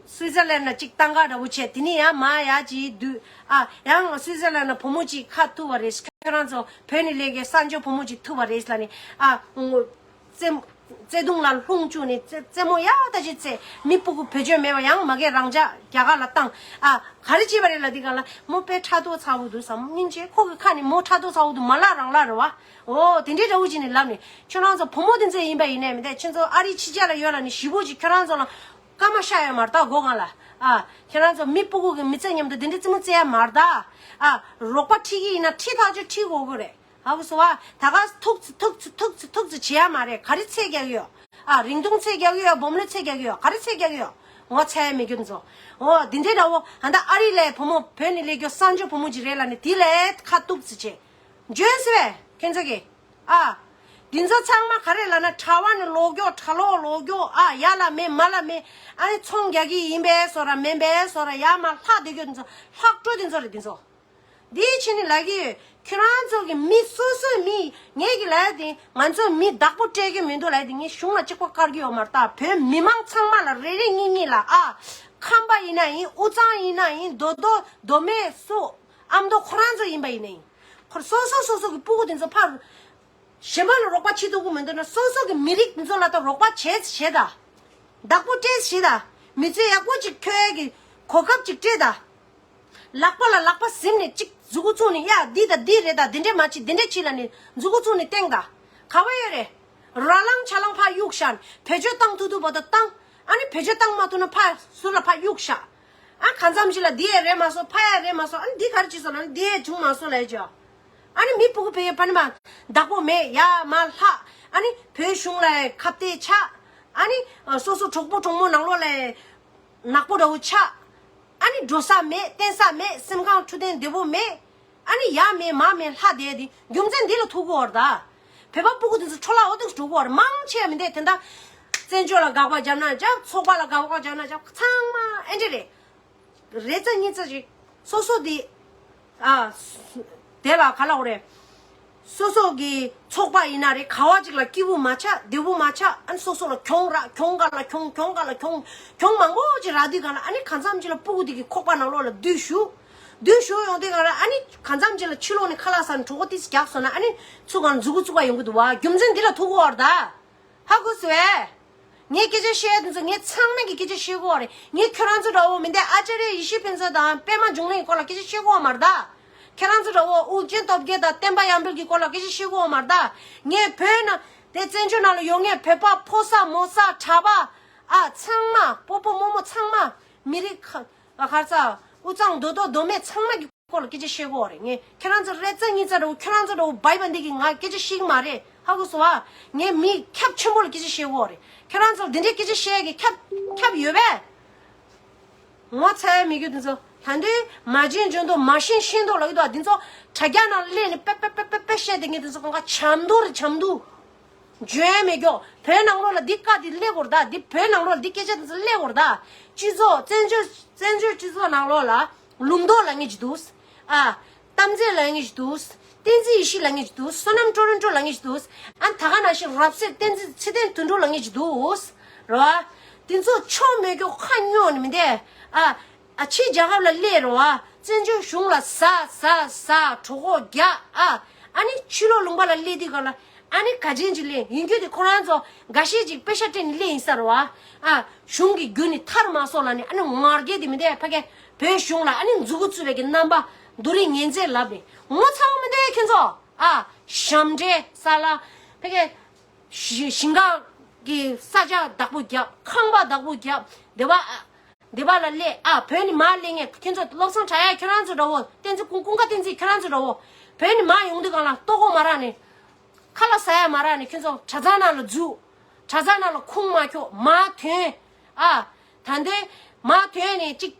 སུའི་ཙར་ལན་ལ་ཅིག་བཏང་ག་འདྲ་བོ་བྱས། དེ་ནས་ཡང་མ་ཡ་ཅིག་བསྡུས། ཨ་ཡང་སུའི་ཙར་ལན་ལ་བུ་མོ་ཅིག་ཁ་ཐུག་པ་རེད། ཁྱོད་རང་ཚོ་བོད་ནས་སླེབས་མཁན་གསར་འབྱོར་བུ་མོ་ཅིག་ཐུག་པ་རེད་ལབ་ནས། ཨ། རྩེ་རྩེ་དུང་ལ་ལྷུང་བཅུག་ནས་རྩེ་རྩེད་མོ་ཡག་ད་ཅིག་རྩེ། མི་སྤུ་གུ་བེད་སྤྱོད་མེད་པ་ཡང་མ་གས་རང་ཅག་རྒྱ་གར་ལ་བཏང་། ཨ་ག་རེ་བྱས་པ་རེད་ལབ་དུས་སྒང་ལ་མོ་དཔེ་ཕྲག་དོག་ཚ་བོ་འདུག་བསམ། སྙིང་རྗེ། ཁོ་གི་ཁ་ནས་མོ་ཕྲག་དོག་ཚ་བོ་འདུག་མ་ལབ་རང་ལབ་རེད་བ། འོ་དེ་འདྲའི་འདྲ་བོ་ཅིག་ནས་ལབ་ནས། ཁྱོད་རང་ཚོ་བུ་མོ་དེ་ཚོ་ཡིན་པ་ཡིན་ནའི་མི་འདུག་ཁྱོད་ཚོ་ཨ་རིའི་ཕྱི་རྒྱལ་ལ་ཡོད་ལབ་ནས་ཞེ་པོ་ཅིག་ཁྱོད་རང་ཚོ་ལ། སྐར་མ་ཤར་ཡོད་མ་རེད་ད་སྒོ་སྒང་ལ། ཨ། ཁྱེད་རང་ཚོ་མི་སྤུ་གུ་གི་མི་ཚེ་མཉམ་དུ་འདི་འདྲའི་རྩེད་མོ་རྩེ་ཡ་མ་རེད་ད། ཨ། རོགས་པ་ཁྲིད་ཀྱི་ཡིན་ན་ཁྲིད་ཐག་ཆོད་ཁྲིད་དགོས་ཀྱི་རེད། ཧ་གོ་སོང་བ། ད་ག་ཐུག་ཙི་ཐུག་ཙི་ཐུག་ཙི་ཐུག་ཙི་བྱེད་ཡ་མ་རེད། ག་རེ་ཚད་རྒྱག་གི་ཡོད། ཨ། རིང་ཐུང་ཚད་རྒྱག་གི་ཡོད། སྦོམ་ལོས་ཚད་རྒྱག་གི་ཡོད། ག་རེ་ཚད་རྒྱག་གི་ཡོད། ངོ་ཚ་ཡ་མེད་རྒྱུ་ཚོ། འོ་འདི་འདྲའི་འདྲ་བོ། ཨ། ད་ཨ་རི་ལ་བུ་མོ་བོད་ནས་སླེབས་རྒྱུ་གསར་འབྱོར་བུ་མོ་ཅིག་རེད་ལབ་ནས་དེ་ལས་ཁ་གཏུག་ཙི་བྱེད། འཇོན་སི་བས་ཁྱེད་ཚོ་གི། ཨ། འདི་ཚོ་ཚང་མ་ག་རེ་ལབ་ན་གྲྭ་བ་ནས་ལོག་རྒྱུ། གྲྭ་ལོག་ལོག་རྒྱུ། ཨ། ཡ་ལ་མེད་མ་ལ་མེད། ཨ་ནི་ཚོང་རྒྱག་གི་ཡིན་པས་སོ་ར་མིན་པས་སོ་ར་ཡ་མ་ལྷག་བསྡད་རྒྱུ་འདི་ཚོ། ལྷག་སྤྲོ་འདི་ཚོ་རེད་འདི་ཚོ། འདིའི་ཕྱི་ནས་ལབ་ཀྱི་ཡོད། ཁྱོད་རང་ཚོ་གི་མི་སོ་སོའི་མི་ངས་གི་ལབ་ཡ་དེ་ང་ཚོ་མི་བདག་པོ་སྤྲད་ཀྱི་མི་འདུག་ལབ་ཡ་དེ། ངས་གཞུང་ལ་གཅིག་པ་བཀར་གྱི་ཡོད་མ་རེད་ད། བོད་མི་མང་ཚང་མ་ལ་རེ་རེ་གཉིས་གཉིས་ལ། ཨ། ཁམས་པ་ཡིན་ན་ཡིན། དབུས་གཙང་ཡིན་ན་ཡིན། མདོ་སྟོད་མདོ་སྨད་སུ། ཨ་མདོ་ཁོ་རང་ཚོ་ཡིན་པ་ཡིན་ན་ཡིན། ཁོ་སོ་སོ་སོ་སོ་གི་སྤུ་གུ་དེ་ཚོ་ཕར། གཞན་པ་ལ་རོགས་པ་བྱེད་ཐུབ་ཀྱི་མི་འདུག་ན་སོ་སོ་གི་མི་རིགས་དེ་ཚོ་ལ་ད་རོགས་པ་བྱེད་བྱེད་ད། བདག་པོ་སྤྲད་བྱེད་ད། མི་ཚེ་ཡག་པོ་ཅིག་འཁྱོལ་གྱི་གོ་སྐབས་ཅིག་སྤྲད་ད། ལག་པ་ལ་ལག་པ་ཟིན་ནས་ཅིག་མཛུ་གུ་བཙུགས་ནས། ཡ་འདི་ད་འདི་རེད་ད། འདི་འདྲས་མ་བྱེད། འདི་འདྲས་བྱེད་ལབ་ནས་མཛུ་གུ་བཙུགས་ནས་བསྟན་ད། ག་བ་ཡོད་རེད། ར་ལང་ཆ་ལང་ཕར་གཡུག་བཞག་ནས་བེད་སྤྱོད་བཏང་ཐུབ་ཐུབ་བར་དུ་བཏང་། ཨ་ནི་བེད་སྤྱོད་བཏང་མ་ཐུབ་ན་ཕར་ཟུར་ལ་ཕར་གཡུག་བཞག་ཨ། གང་འཚམ་ཞིག་ལ་འདི་ཡས་རེད་མ་སོང་། ཕ་ཡས་རེད་མ་སོང་། ཨ་ནི་འདི་ག་རེ་བྱས་སོང་ལབ་ན་འདི་ཡས་བྱུང་མ་སོང་ལབ་ཡས་ཅོ། ཨ་ནི་མི་སྤུ་གུ་བོད་ཡས་ཕ་ནི་མ་བདག་པོ་མེད། ཡ་མ་ལྷག་ཨ་ནི་བོད་གཞུང་ལ་ཁ་གཏད་ཆགས། ཨ་ནི་སོ་སོ་གྲོགས་པོ་གྲོགས་མོ་ནང་ལོགས་ལ་ནག་པོ་འདྲ་བོ་ཆགས། ཨ་ནི་འགྲོ་ས་མེད། བསྟན་ས་མེད། སེམས་ཁམས་འཕྲོད་བསྟེན་བདེ་བོ་མེད། ཨ་ནི་ཡ་མེད་མ་མེད་ལྷག་བསྡད་དེ་རྒྱུ་མཚན་འདི་ལ་ཐུག་གི་ཡོད་རེད་ད། བོད་པ་སྤུ་གུ་དེ་ཚོ་འཕྲོ་བརླག་འོ་དེ་འགྲོ་གི་ཡོད་རེད། མང་ཆེ་བ་མི་འདུག་དེ་འདྲ། བཙན་བྱོལ་ལ་དགག་པ་བརྒྱབ་ན་བརྒྱབ། ཚོགས་པ་ལ་དགག་པ་བརྒྱབ་ན་བརྒྱབ། ཚང་མ་ཨེ་འདྲ་རེད། རེ་ཙམ་གཉིས་ཙམ་ཞིག་སོ་སོ་དེ། ཨ། དེ་ལ་ག་ལབ་དགོས་རེད། སོ་སོ་གི་ཚོགས་པ་ཡིན་ན་རེད། ག་བ་ཅིག་ལ་སྐྱིད་པོ་མ་ཆགས། བདེ་པོ་མ་ཆགས། ཨ་ནི་སོ་སོ་ལ་གྱོང་རག་གྱོང་ག་ལ་གྱོང་། གྱོང་ག་ལ་གྱོང་། གྱོང་མང་པོ་ཅིག་རག་དུས་གང་ལ། ཨ་ནི་གང་འཚམ་ཅིག་ལ་སྤུ་གུ་དེ་གི་ཁོག་པ་ནང་ལོགས་ལ་བསྡུས་བཞག་བསྡུས་བཞག་ཡོང་དུས་གང་ལ། ཨ་ནི་གང་འཚམ་ཅིག་ལ་ཕྱི་ལོགས་ནས་ཁ་ལག་ཟ་ནས་གྲོད་ཁོག་ཏོག་ཙམ་རྒྱགས་སོང་ན། ཨ་ནི་ཚུར་གང་མཛུ་གུ་བཙུགས་པ་ཡོང་གི་འདུག་བ། རྒྱུ་མཚན་འདི་ལ་ཐུག་གི་ཡོད་རེད་ད། ཧ་གོ་སོང་ངས། ངས་སྐད་ཆ་བཤད་ཡ་དེ་ཚོ་ངས་ཚང་མས་ཀྱི་སྐད་ཆ་བཤད་གོ་རེད། ངས་ཁྱོད་རང་ཚོ་འདྲ་བོ་མི་འདུག་ཨ་ཅཱརྱ་ཡེ་ཤེས་ཕུན་ཚོགས་དང་པད་མ་འབྱུང་གནས་ཀྱི་སྐོར་ལ་སྐད་ཆ་བཤད་གོ་མ་རེད་ད། ཁྱེད་རང་ཚོ་འདྲ་བོ་ཨུ་རྒྱན་སྟོབས་རྒྱལ་དང་བསྟན་པ་ཡར་འཕེལ་གྱི་སྐོར་ལ་སྐད་ཆ་བཤད་གོ་མ་རེད་ད། ངས་བོད་ནང་དེ་བཙན་བྱོལ་ནང་ལ་ཡོད་མཁན་བོད་པ་ཕོ་གསར་མོ་གསར་གྲྭ་པ། ཨ། ཚང་མ་སྤོ་བོ་རྨོ་མོ་ཚང་མ་མི་རིགས་ཁ་ཨ་ག་རེ་ཟ། དབུས་གཙང་མདོ་སྟོད་མདོ་སྨད་ཚང་མ་གི་སྐོར་ལ་སྐད་ཆ་བཤད་གོ་རེད། ངས་ཁྱེད་རང་ཚོ་རེ་ཙམ་གཉིས་ཙམ་འདྲ་བོ། ཁྱོད་རང་ཚོ་འདྲ་བོ་བྷའི་བྷ་འདི་གི་ང་སྐད་ཆ་བཤད་ཀྱི་མ་རེད། ཧ་གོ་སོང་ཨ། ངས་མི་ཁྱབ་ཆེན་པོ་ལ་སྐད་ཆ་བཤད་གོ་རེད། ཁྱོད་རང་ཚོ་འདི་འདྲའི་སྐད་ཆ་བཤད་ཀྱི་ཁྱབ་ཁྱབ་ཡོད་པས། ངོ་ཚ་ཡ་མེད་རྒྱུ་དེ་ཚོ། ད་དུང་མ་བྱན་འཇོན་མདོག་མ་ཤེས་ཤེས་མདོག་ལབ་ཀྱི་འདུག་དེ་ཚོ་དྲ་རྒྱ་ནང་སླེབས་ནས་པེ་པེ་པེ་པེ་པེ་བཤད་དེ་ངས་དེ་ཚོ་གང་ག་བྱམས་མདོག་རེད། བྱམས་མདོག་འཇོན་མེད་ཀྱོག་བོད་ནང་ལོགས་ལ་འདི་བཀའ་འདི་སླེབས་དགོས་རེད་ད། འདི་བོད་ནང་ལོགས་ལ་འདི་སྐད་ཆ་འདི་ཚོ་སླེབས་དགོས་རེད་ད། སྤྱི་ཚོགས་བཙན་བྱོལ་བཙན་བྱོལ་སྤྱི་ཚོགས་ནང་ལོགས་ལ་ལུང་རྟོགས་ལབ་མཁན་ཅིག་འདུག་ཨ། གཏམ་རྫས་ལབ་མཁན་ཅིག་འདུག་བསྟན་འཛིན་ཡེ་ཤེས་ལབ་མཁན་ཅིག་འདུག་བསོད་ནམས་ཀྲོ་རོན་ཀྲོ་ལབ་མཁན་ཅིག་འདུག་ཨ། ད་ག་ནང་བཞིན་རབ་གསལ་བསྟན་འཛིན་ཚེ་བརྟན་དོན་གྲུབ་ལབ་མཁན་ཅིག་འདུག་རེད་བ། དེ་ཚོ་ཆོ་མེད་ཀྱོག་ཁ་ཉོག་ནི་མི་འདུག་ཨ། ཨ། ཕྱི་རྒྱལ་ཁབ་ལ་སླེབས་རེད་བ། བཙན་བྱོལ་གཞུང་ལ་ཟ་ཟ་ཟ་གྲོད་ཁོག་རྒྱགས། ཨ། ཨ་ནི་ཕྱི་ལོགས་ལུང་པ་ལ་སླེབས་དུས་གང་ལ། ཨ་ནི་ག་ཅན་ཅིག་སླེབས་ཡིན་རྒྱུ་དེ་ཁོ་རང་ཚོ་འགའ་ཤས་ཅིག་པེ་ཤ་སྤྲད་ནས་སླེབས་ཡིན་ས་རེད་བ། ཨ། གཞུང་གི་བརྒྱུད་ནས་ཐར་མ་སོང་ལབ་ནས། ཨ་ནི་ངར་སྐད་དེ་མི་འདུག་ཕ་གི་བོད་གཞུང་ལ་ཨ་ནི་མཛུ་གུ་བཙུགས་པའི་གི་རྣམ་པ་འདུག་རེད། ངན་ཚད་ལབ་ནས་ངོ་ཚ་བ་མི་འདུག་ཁྱོད་ཚོ། ཨ། ཞབས་འདྲེན་ས་ལ་ཕ་གི་ཞི་ཞིང་ཁ་གི་ས་ཆ་བདག་པོ་རྒྱབ། ཁང་པ་བདག་པོ་རྒྱབ། སྡེ་པ་ཨ། སྡེ་པ་ལ་སླེབས། ཨ། བོད་ནས་མར་སླེབས་མཁན་ཁྱོད་ཚོ་བློ་བཟང་གྲགས་ཡ་ཁྱོད་རང་ཚོ་འདྲ་བོ། བསྟན་འཛིན་ཀུན་ཀུན་དགའ་བསྟན་འཛིན་ཁྱོད་རང་ཚོ་འདྲ་བོ། བོད་ནས་མར་ཡོང་དུས་གང་ལ་ལྟོ་གོས་མ་རག་ནས། ཁ་ལག་ཟ་ཡ་མ་རག་ནས་ཁྱོད་ཚོ་གྲྭ་ཚང་ནང་ལ་འཛུལ། གྲྭ་ཚང་ནང་ལ་ཁུངས་མ་འཁྱོལ་མར་ཐོན། ཨ། ད་འདི་མར་ཐོན་ནས་ཅིག་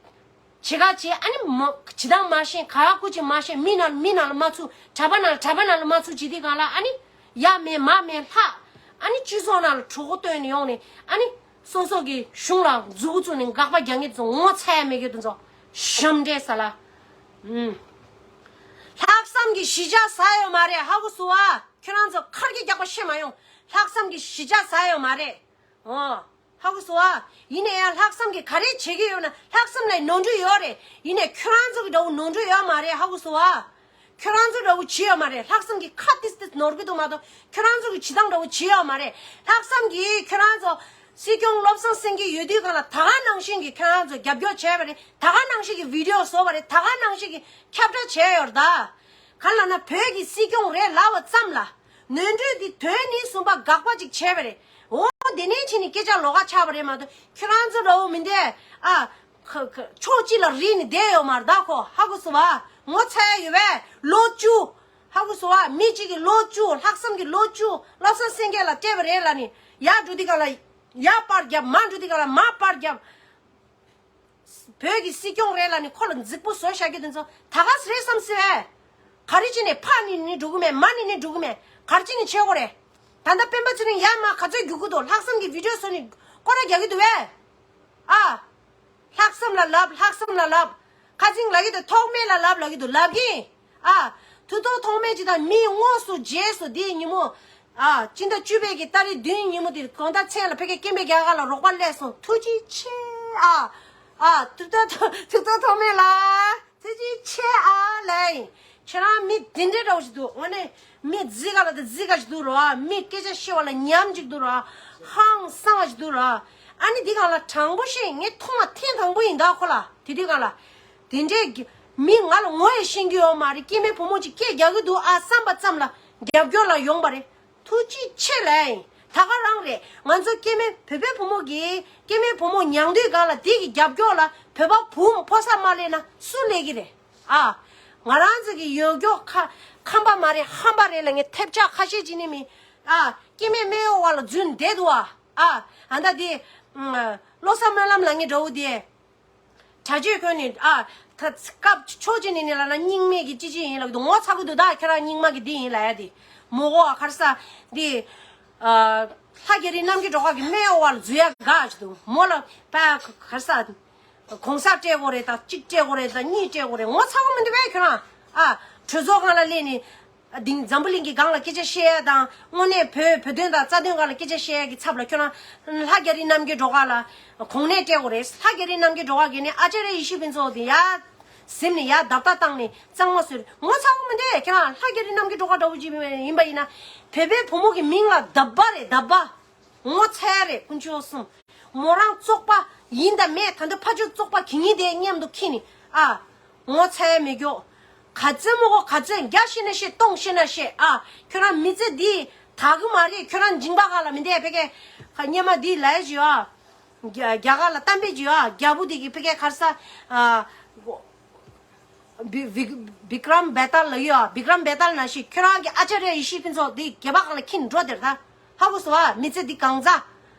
བྱེད་ག་བྱེད། ཨ་ནི་མ་བྱེད་སྟངས་མ་ཤེས། ག་ཁུ་ཅིག་མ་ཤེས། མི་ནང་མི་ནང་ལ་མ་ཚུད། གྲྭ་པ་ནང་གྲྭ་པ་ནང་ལ་མ་ཚུད་བྱེད་དུས་གང་ལ། ཨ་ནི་ཡ་མེད་མ་མེད་ལྷག་ཨ་ནི་སྤྱི་ཚོགས་ནང་ལ་གྲོད་ཁོག་བཏོན་ནས་ཡོང་ནས། ཨ་ནི་སོ་སོ་གི་གཞུང་ལ་མཛུ་གུ་བཙུགས་ནས་དགག་པ་རྒྱག་མཁན་དེ་ཚོ་ངོ་ཚ་ཡ་མེད་མཁན་དེ་ཚོ་ཞབས་འདྲེན་ས་ལ། ཨུམ། ལྷག་བསམ་གྱི་གཞིས་ཆགས་ཟ་ཡོད་མ་རེད། ཧ་གོ་སོང་ཨ། ཁྱོད་རང་ཚོ་ཁར་གྱི་རྒྱག་པ་བཤད་མ་ཡོང་། ལྷག་བསམ་གྱི་གཞིས་ཆགས་ཟ་ཡོད་མ་རེད། ཨོ། ཧ་གོ་སོང་ཨ། ཡིན་ན་ཡང་ལྷག་བསམ་གྱིས་ག་རེ་བྱེད་ཀྱི་ཡོད་ན། ལྷག་བསམ་ལ་ནོར་འཁྲུལ་ཡོད་རེད། ཡིན་ནའི་ཁྱོད་རང་ཚོ་གི་འདྲ་བོ་ནོར་འཁྲུལ་ཡོད་མ་རེད། ཧ་གོ་སོང་ཨ། ཁྱོད་རང་ཚོ་འདྲ་བོ་བྱེད་ཡོད་མ་རེད། ལྷག་བསམ་གྱིས་ཁ་ཏིས་ཏིས་ནོར་གི་འདུག་མ་གཏོགས། ཁྱོད་རང་ཚོ་གི་བྱེད་སྟངས་འདྲ་བོ་བྱེད་ཡོད་མ་རེད། ལྷག་བསམ་གྱིས་ཁྱོད་རང་ཚོ་སྲིད་སྐྱོང་བློ་བཟང་སེང་གེ་ཡོད་དུས་གང་ལ་ད་ག་ནང་བཞིན་གྱི་ཁྱོད་རང་ཚོ་རྒྱབ་སྐྱོར་བྱས་པ་རེད། ད་ག་ནང་བཞིན་གྱི་བི་ཌི་ཡོ་བཟོ་བ་རེད། ད་ག་ནང་བཞིན་གྱི་ཁྱབ་བསྒྲགས་བྱས་ཡོད་རེད་ད། གང་ལབ་ན་བོད་ཀྱི་སྲིད་སྐྱོང་རེད་ལབ་པ་ཙམ་ལ། ནོར་འཁྲུལ་འདི་དོན་ནི་གསུམ་པ་དགག་པ་ཅིག་བྱས་པ་རེད། འོ་དེ་ནས་ཕྱིན་ནས་སྐད་ཆ་ལོགས་ཀ་ཆགས་པ་རེད་མ་གཏོགས། ཁྱོད་རང་ཚོ་འདྲ་བོ་མི་འདས་ཨ། ཁ་ཁ་ཕྱོགས་གཅིག་ལ་རིལ་ནས་བསྡད་ཡོད་མ་རེད་ད་ཁོ། ཧ་གོ་སོང་བ། ངོ་ཚ་ཡ་ཡོད་པས་ལོ་བཅུ། ཧ་གོ་སོང་བ། མི་གཅིག་གིས་ལོ་བཅུ། ལྷག་བསམ་གྱི་ལོ་བཅུ་བློ་བཟང་སེང་གེ་ལ་སྤྲད་པ་རེད་ལབ་ནས། ཡར་འགྲོ་དུས་སྒང་ལ་ཡར་པར་བརྒྱབ། མར་འགྲོ་དུས་སྒང་ལ་མར་པར་བརྒྱབ། བོད་ཀྱི་སྲིད་སྐྱོང་རེད་ལབ་ནས་ཁོ་ལ་རྫིག་པོ་བཟོས་བཞག་རྒྱུ་དེ་ཚོ་ད་ག་སེ་རེད་བསམ་སྲིད་པས། ག་རེ་བྱས་ནས་ཕར་ནི་ནི་འགྲོ་གི་མེད། མར་ནི་ནི་འགྲོ་གི་མེད། ག་རེ་བྱས་ནས་བྱེད་དགོས་རེད། ད་ལྟ་སྤེན་པ་ཚེ་རིང་ཡར་མར་ག་ཚོད་རྒྱུག་གི་འདུག་ལྷག་བསམ་གྱི་བི་ཌིའོ་བཟོས་ནས་སྐོར་ར་རྒྱག་གི་འདུག་པས། ཨ། ལྷག་བསམ་ལ་ལབ། ལྷག་བསམ་ལ་ལབ། ཁ་ཚིང་ལབ་ཀྱི་འདུག་ཐོགས་མེད་ལ་ལབ་ལབ་ཀྱི་འདུག་ལབ་གིན། ཨ། ཐུགས་ཐོག་ཐོགས་མེད་ཅིག་དང་མི་དངོས་སུ་རྗེས་སུ་འདིའི་ཉིན་མོ། ཨ། སྤྱི་ཟླ་བཅུ་པའི་གི་ཏ་རིག་བདུན་ཉིན་མོ་དེར་གང་ལྟར་མཚན་ལ་ཕ་གིའི་སྐད་འབོད་རྒྱག་ག་ལ་རོགས་པ་སླེབས་སོང་། ཐུགས་རྗེ་ཆེ། ཨ། ཨ། ཐུགས་ཐོག་ཐུགས་ཐོག་ཐོགས་མེད་ལ། ཐུགས་རྗེ་ཆེ་ཨ་ལེ། ཁྱེད་རང་མི་འདི་འདྲའི་འདྲ་བོ་ཞིག་འདུག་དངོས་གནས་མི་རྫིག་ག་ལ་དང་རྫིག་ག་ཞིག་འདུག་རོ། མི་སྐད་ཆ་བཤད་པ་ལ་ཉམས་ཅིག་འདུག་རོ། ཧང་སང་བ་ཞིག་འདུག་རོ། ཨ་ནི་འདི་སྒང་ལ་དྲང་པོ་བཤད། ངས་མཐོང་བ་ཐེངས་དང་པོ་ཡིན་ད་ཁོ་ལ། དེ་དུས་སྒང་ལ་དེ་འདྲའི་གི་མི་ང་ལ་ངོ་ཡང་ཤེས་ཀྱི་ཡོད་མ་རེད། སྐྱེ་དམན་བུ་མོ་ཅིག་སྐད་རྒྱག་གི་འདུག་ཨ་བསམ་པ་ཙམ་ལ་རྒྱབ་སྐྱོར་ལ་ཡོང་པ་རེད། ཐུགས་རྗེ་ཆེ་ལེ། ད་ག་རང་རེད། ང་ཚོ་སྐྱེ་དམན་བོད་པའི་བུ་མོ་གིས་སྐྱེ་དམན་བུ་མོ་མྱང་དུས་སྒང་ལ་དེ་གི་རྒྱབ་སྐྱོར་ལ་བོད་པ་བུ་མོ་ཕོ་གསར་མ་སླེབས་ན་སུ་སླེབས་ཀྱི་རེད། ཨ། ང་རང་ཚོ་གི་ཡོད་མགྱོགས་ཁ་ཁམས་པ་མ་རེད། ཧམ་པ་རེད་ལ་ངས་ཐེབས་ཆག་ཁ་ཤས་ཅིག་ནི་མི། ཨ། སྐྱེ་དམན་སྨད་གཡོགས་བ་ལ་རྫུན་བསྡད་འདུག་ཨ། ཨ། ཨ་ད་དེ། ཨ། བློ་བཟང་སྨོན་ལམ་ལ་ངས་འདྲ་བོ་དེ། གྲྭ་ཆས་གོན་ནས་ཨ། ད་སྐབས་ཕྱོགས་གཅིག་ནས་ནི་ལབ་ན་རྙིང་མའི་གི་ཅི་ཅི་ཡིན་ལབ་ཀྱི་འདུག་ངོ་ཚ་གི་འདུག་ད་ཁྱེད་རང་རྙིང་མ་གི་འདི་ཡིན་ལབ་ཡ་དེ། མོ་གོ་ཨ་ཁར་ས་དེ། ཨ། ལྷ་རྒྱ་རི་རྣམ་རྒྱལ་སྒྲོལ་དཀར་གི་སྨད་གཡོགས་བ་ལ་རྫུན་ཡ་དགའ་ཞིག་འདུག་མོ་ལ་པ་ཁར་ས། གོང་ས་སྤྲད་དགོས་རེད་ད། གཅིག་སྤྲད་དགོས་རེད་ད། གཉིས་སྤྲད་དགོས་རེད། ངོ་ཚ་བོ་མི་འདུག་པས་ཁྱོད་རང་། ཨ། གྲོས་ཚོགས་སྒང་ལ་སླེབས་ནས། ཨ། འདི་འཛམ་བུ་གླིང་གི་སྒང་ལ་སྐད་ཆ་བཤད་ཡ་དང་། དངོས་གནས་བོད་བོད་དོན་དང་རྩ་དོན་སྒང་ལ་སྐད་ཆ་བཤད་ཡ་གི་ཚབ་ལ་ཁྱོད་རང་ལྷ་རྒྱ་རི་རྣམ་རྒྱལ་སྒྲོལ་དཀར་ལ་གོ་གནས་སྤྲད་དགོས་རེད། ལྷ་རྒྱ་རི་རྣམ་རྒྱལ་སྒྲོལ་དཀར་གིས་ནི་ཨ་ཙརྱ་ཡེ་ཤེས་ཕུན་ཚོགས་དེ་ཡར་ཟིན་ནས་ཡར་རྡབ་རྡབ་བཏང་ནས་གཙང་མ་བཟོས། ངོ་ཚ་བོ་མི་འདུག་ཁྱོད་རང་ལྷ་རྒྱ་རི་རྣམ་རྒྱལ་སྒྲོལ་དཀར་འདྲ་བོ་ཅིག་ཡིན་པ་ཡིན་ན། བོད་པའི་བུ་མོ་གི་མིང་ལ་རྡབ་པ་རེད། རྡབ་པ། ངོ་ཚ་ཡ་རེད། དཀོན་མཆོག་གསུམ། མོ་རང་བཙོག་པ་ཡིན་དང་མེད། ད་འདི་ཕ་ཆོས་བཙོག་པ་གི་ཉིན་དེ་མཉམ་དུ་ཁྱེར་ནས། ཨ། ངོ་ཚ་ཡ་མེད་མགྱོགས། ག་ཚོད་མོ་གོ་ག་ཚོད། བརྒྱ་བཤད་ན་བཤད། སྟོང་བཤད་ན་བཤད། ཨ། ཁྱོད་རང་མི་ཚེ་འདི་དག་གི་མ་རེད། ཁྱོད་རང་མཇིང་པ་ག་ལ་མི་འདས་ཕ་གི་ཁ་སྙེ་མ་འདི་ལས་ཞུ་ཨ། རྒྱ་རྒྱ་གར་ལ་གཏམ་དཔེ་ཞུ་ཨ། རྒྱ་བོ་འདི་གི་ཕ་གི་ཁར་ས། ཨ། བི་བི་བི་ཀྲམ་བེ་ཏཱལ་ལ་ཡོད། བི་ཀྲམ་བེ་ཏཱལ་ནང་བཞིན་ཁྱོད་རང་གི་ཨ་ཅཱརྱ་ཡེ་ཤེས་ཕུན་ཚོགས་འདི་སྒལ་པ་སྒང་ལ་འཁྱེར་འགྲོ་དེར་ད། ཧ་གོ་སོང་ཨ། མི་ཚེ་འདི་གང་ཚ།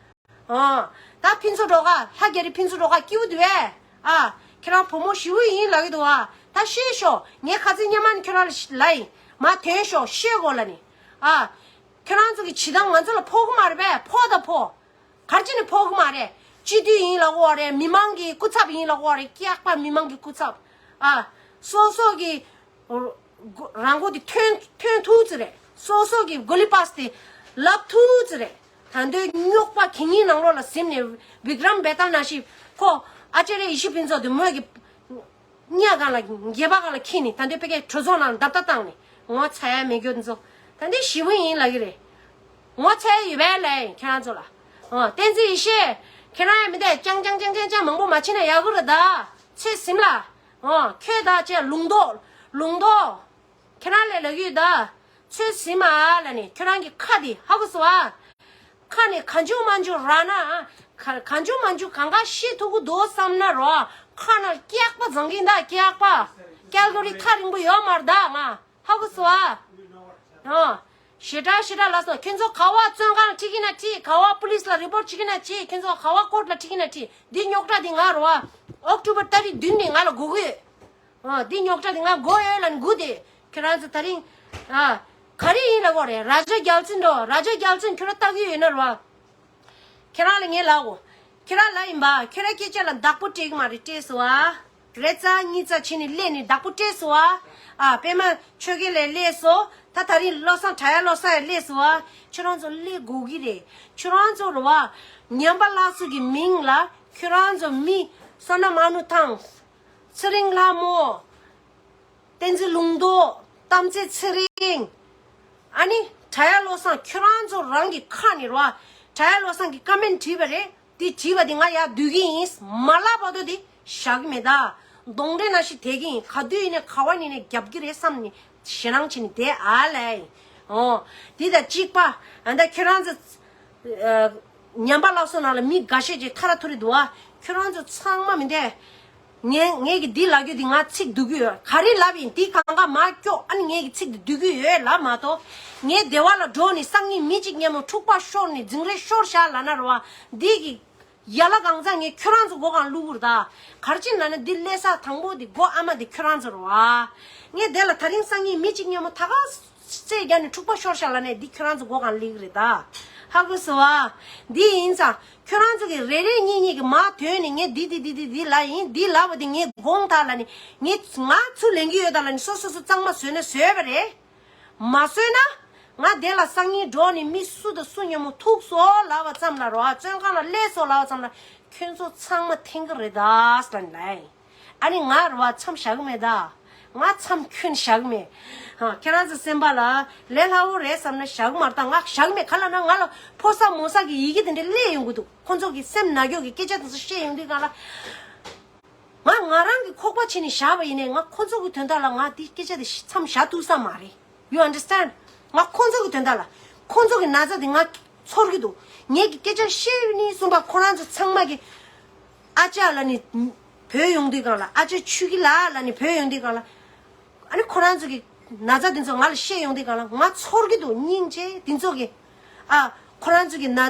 ཨ། ད་ཕུན་ཚོགས་སྒྲོལ་དཀར། ལྷ་རྒྱ་རི་ཕུན་ཚོགས་སྒྲོལ་དཀར་སྐྱིད་པོ་འདུག་ཨེ། ཨ། ཁྱོད་རང་བུ་མོ་ཞེ་པོ་ཡིན་ལབ་ཀྱི་འདུག་ཨ། ད་ཤེས་ཤོག་ངས་ཁ་ཚིག་སྙན་མ་ནི་ཁྱོད་རང་ལ་ལབ་ཡིན། མ་ཐོན་ཤོག་ཤེས་དགོས་ལབ་ནི། ཨ། ཁྱོད་རང་ཚོ་གི་བྱེད་སྟངས་ང་ཚོ་ལ་ཕོག་གི་མ་རེད་པས། ཕོག་དང་ཕོག་གར་ཅི་ནས་ཕོག་གི་མ་རེད། སྤྱི་འཐུས་ཡིན་ལབ་དགོས་རེད། མི་མང་གི་སྐུ་ཚབ་ཡིན་ལབ་དགོས་རེད། སྐྱག་པ་མི་མང་གི་སྐུ་ཚབ། ཨ། སོ་སོ་གི་རང་མགོ་དེ་ཐོན་ཐོན་ཐུབ་ཙི་རེད། སོ་སོ་གི་མགོ་ལི་པཱས་དེ་ལབ་ཐུབ་ཙི་རེད། ད་འདོད་རྙོག་པ་གི་ཉིན་ནང་ལོགས་ལ་ཟིན་ནས་བི་ཀྲམ་བེ་ཏཱལ་ནང་བཞིན་ཁོ་ཨ་ཅཱརྱ་ཡེ་ཤེས་ཕུན་ཚོགས་དེ་མོས་ཀྱི། གཉའ་གང་ལ་སྒལ་པ་གང་ལ་འཁྱེར་ནས་ད་འདོད་ཕ་གིའི་གྲོས་ཚོགས་ནང་ལ་རྡབ་རྡབ་བཏང་ནས་ངོ་ཚ་ཡ་མེད་རྒྱུ་འདི་ཚོ། ད་འདི་ཞེ་པོ་ཡིན་ལབ་ཀྱི་རེད། ངོ་ཚ་ཡ་ཡོད་པས་ལབ་ཡིན་ཁྱེད་རང་ཚོ་ལ། ཨོ་བསྟན་འཛིན་ཡེ་ཤེས། ཁྱེད་རང་ཡང་མི་འདས་ཅང་ཅང་ཅང་ཅང་ཅང་མང་པོ་མ་བྱེད་ན་ཡག་གི་རེད་ད། ཚོད་ཟིན་ལ། ཨོ་ཁྱོད་ད་ཅེ་ལུང་རྟོགས། ལུང་རྟོགས། ཁྱེད་རང་ལས་ལབ་ཀྱི་ཡོད་ད། ཚོད་ཟིན་མ་ལབ་ནས་ཁྱོད་རང་གི་ཁ་འདི་ཧ་གོ་སོང་ཨ། ཁ་ནས་གང་བྱུང་མང་བྱུང་རག་ན། ག་གང་བྱུང་མང་བྱུང་གང་ག་ཤི་ཐུག་གི་འདུག་བསམ་ན་རོ། ཁ་ན་སྐྱག་པ་བརྫངས་ཀྱིན་ད་སྐྱག་པ། ཀལ་ག་རི་ཐག་རིང་པོ་ཡོད་མ་རེད་ད་ང་། ཧ་གོ་སོང་ཨ། ཨོ། ཞེ་དྲག་ཞེ་དྲག་ལབ་སོང་། ཁྱོད་ཚོ་ག་བ་བཙོན་ཁང་ཁྲིད་ཀྱི་ན་ཁྲིད། ག་བ་པུ་ལིས་ལ་རི་པོར་ཊི་བྱེད་ཀྱི་ན་བྱེད། ཁྱོད་ཚོ་ག་བ་ཀོར་ཊི་ལ་ཁྲིད་ཀྱི་ན་ཁྲིད། འདི་རྙོག་དྲ་འདི་ང་རོ་ཨ། ཨོག་ཊོ་བར་ཏ་རིག་བདུན་ནས་ང་ལ་སྒུག་གི་ཡོད། ཨ། འདི་རྙོག་དྲ་འདི་ང་དགོས་ཡོད་ལབ་ནས་སྒུག་བསྡད། ཁྱེད་རང་ཚོ་ད་རིང་། ཨ། ག་རེ་ཡིན་ལབ་དགོས་རེད། ར་ཇ་རྒྱལ་བཙུན་འགྲོ། ར་ཇ་རྒྱལ་བཙུན་ཁྱོད་རང་ལྟ་གི་ཡོད་ན་རོ། ཁྱེད་རང་ལ་ངས་ལབ་གོ། ཁྱེད་རང་ལ་ཡིན་པ། ཁྱེད་རང་སྐད་ཆ་ལ་བདག་པོ་སྤྲད་གི་མ་རེད། སྤྲད་སོང་ཨ། རེ་ཙ་གཉིས་ཙ་བྱས་ནས་སླེབས་ནས་བདག་པོ་སྤྲད་སོང་ཨ། ཨ། པད་མ་ཆོས་རྒྱལ་ལ་སླེབས་སོང་། ད་ད་རིང་བློ་བཟང་གྲྭ་ཡ་བློ་བཟང་ཡ་སླེབས་སོང་ཨ། ཁྱེད་རང་ཚོ་སླེབས་དགོས་ཀྱི་རེད། ཁྱེད་རང་ཚོ་རོ་བ། ཉམས་པ་སླར་གསོ་གི་མིང་ལ་ཁྱེད་རང་ཚོ་མི་བསོད་ནམས་དམར་ནུ་ཐང་། ཚེ་རིང་ལྷ་མོ། བསྟན་འཛིན་ལུང་རྟོགས། གཏམ་ཚེ་ཚེ་རིང་། ཨ་ནི་གྲྭ་ཡ་བློ་བཟང་ཁྱོད་རང་ཚོ་རང་གི་ཁ་ནས་རོ། གྲྭ་ཡ་བློ་བཟང་གི་ཀ་མེན་བྲིས་པ་རེད། དེ་བྲིས་པ་དེ་ང་ཡར་བསྡུ་གི་ཡིན། མ་ལབ་བར་དུ་དེ་བཞག་གི་མེད་ད། གདོང་འདྲེ་ནང་བཞིན་བསྡད་ཀྱི་ཡིན། ག་དུས་ཡིན་ནའི་ག་བ་ཡིན་ནའི་རྒྱབ་ཀྱི་རེད་བསམ་ནས་ཞེད་སྣང་བྱས་ནས་བསྡད་ཨ་ལས། ཨོ། འདི་དང་གཅིག་པ། ཨ་ད་ཁྱོད་རང་ཚོ། ཨ། ཉམས་པ་སླར་གསོ་ནང་ལ་མི་འགའ་ཤས་ཀྱིས་ཐ་ར་ཐུ་རི་འདུག་ཨ། ཁྱོད་རང་ཚོ་ཚང་མ་མི་འདས། ངས་ངས་ཀྱིས་འདི་ལབ་རྒྱུ་འདི་ང་ཚིག་བསྡུ་གི་ཡོད། ག་རེ་ལབ་ཡིན་འདི་གང་ག་མ་སྐྱོག་ཨ་ནི་ངས་ཀྱིས་ཚིག་འདི་བསྡུ་གི་ཡོད་ལབ་མ་གཏོགས། ངས་སྡེ་བ་ལ་འགྲོ་ནས་སང་ཉིན་མི་གཅིག་མཉམ་པོ་འཁྲུག་པ་ཤོར་ནས་འཛིང་རེས་ཤོར་བཞག་ལབ་ན་རེད་བ། འདི་གི་ཡ་ལ་གང་ཚ་ངས་ཁྱོད་རང་ཚོ་མགོ་གང་བླུག་གུར་ད། གར་ཅིན་ལ་ནི་འདི་ལས་ས་དང་པོ་འདི་མགོ་ཨ་མ་འདི་ཁྱོད་རང་ཚོ་རེད་བ། ངས་དེ་ལ་ད་རིང་སང་ཉིན་མི་གཅིག་མཉམ་མོ་ད་ག་རྩེ་རྒྱ་ནི་འཁྲུག་པ་ཤོར་ཤག་ལ་ནས་འདི་ཁྱོད་རང་ཚོ་མགོ་གང་བླུག་རེད་ད། ཧ་གོ་སོང་བ། འདི་ཡིན་ཙང་ཁྱོད་རང་ཚོ་གི་རེ་རེ་གཉིས་གཉིས་ཀྱི་མ་དོན་ནི་ངས་འདི་འདི་འདི་འདི་འདི་ལ་ཡིན་འདི་ལ་བ་འདི་ངས་དགོངས་དག་ལ་ནི་ངས་ང་ཚུར་ལེན་གི་ཡོད་ད་ལ་ནི་སོ་སོ་སོ་གཙང་མ་བཟོས་ན་བཟོས་པ་རེད། མ་བཟོས་ན། ང་དེ་ལ་སང་ཉིན་འགྲོ་ནི་མི་སུ་དང་སུ་མཉམ་མོ་ཐུག་སོ་ལབ་པ་ཙམ་ལ་རོ་ཨ་བཙོན་ཁང་ལ་སླེབས་སོ་ལབ་པ་ཙམ་ལ་ཁྱོད་ཚོ་ཚང་མ་འཐེན་གི་རེད་ད་ཟེར་ནི་ལ། ཨ་ནི་ང་རོ་ཨ་མཚམས་བཞག་གི་མེད་ད། ང་མཚམས་ཁྱོན་བཞག་གི་མེད། ཧ་ཁྱེད་རང་ཚོ་སེམས་པ་ལ་ལས་སླ་བོ་རེད་བསམ་ན་བཞག་གི་མ་རེད་ད། ང་བཞག་གི་མེད་ག་ལ་ན་ང་ལ་ཕོ་གསར་མོ་གསར་གི་ཡི་གེ་དེ་འདྲ་སླེབས་ཡོང་གི་འདུག་ཁོ་ཚོ་གི་སེམས་ན་གྱོག་གི་སྐད་ཆ་དེ་ཚོ་བཤད་ཡོང་དུས་གང་ལ། ང་ང་རང་གི་ཁོག་པ་ཕྱེ་ནས་བཞག་པ་ཡིན་ནའི་ང་ཁོ་ཚོ་གི་དོན་དག་ལ་ང་འདི་སྐད་ཆ་དེ་མཚམས་བཞག་ཐུབ་ས་མ་རེད། You understand? ང་ཁོ་ཚོ་གི་དོན་དག་ལ། ཁོ་ཚོ་གི་ན་ཚ་དེ་ང་ཚོར་གི་འདུག་ངེད་ཀྱི་སྐད་ཆ་བཤད་ཡོད་ནི་གསུངས་པ་ཁོ་རང་ཚོ་ཚང་མ་གི། ཨ་ཅག་ལ་ནི། བོད་ཡོང་དུས་གང་ལ་ཨ་ཅག་ཆུ་གི་ལ་ལ་ནི་བོད་ཡོང་དུས་གང་ལ། ཨ་ནི་ཁོ་རང་ཚོ་གི་ན་ཚ་དེ་ཚོ་ང་ལ་བཤད་ཡོང་དུས་གང་ལ་ང་ཚོར་གི་འདུག་སྙིང་རྗེ་དེ་ཚོ་གི། ཨ། ཁོ་རང་ཚོ་གི་ན།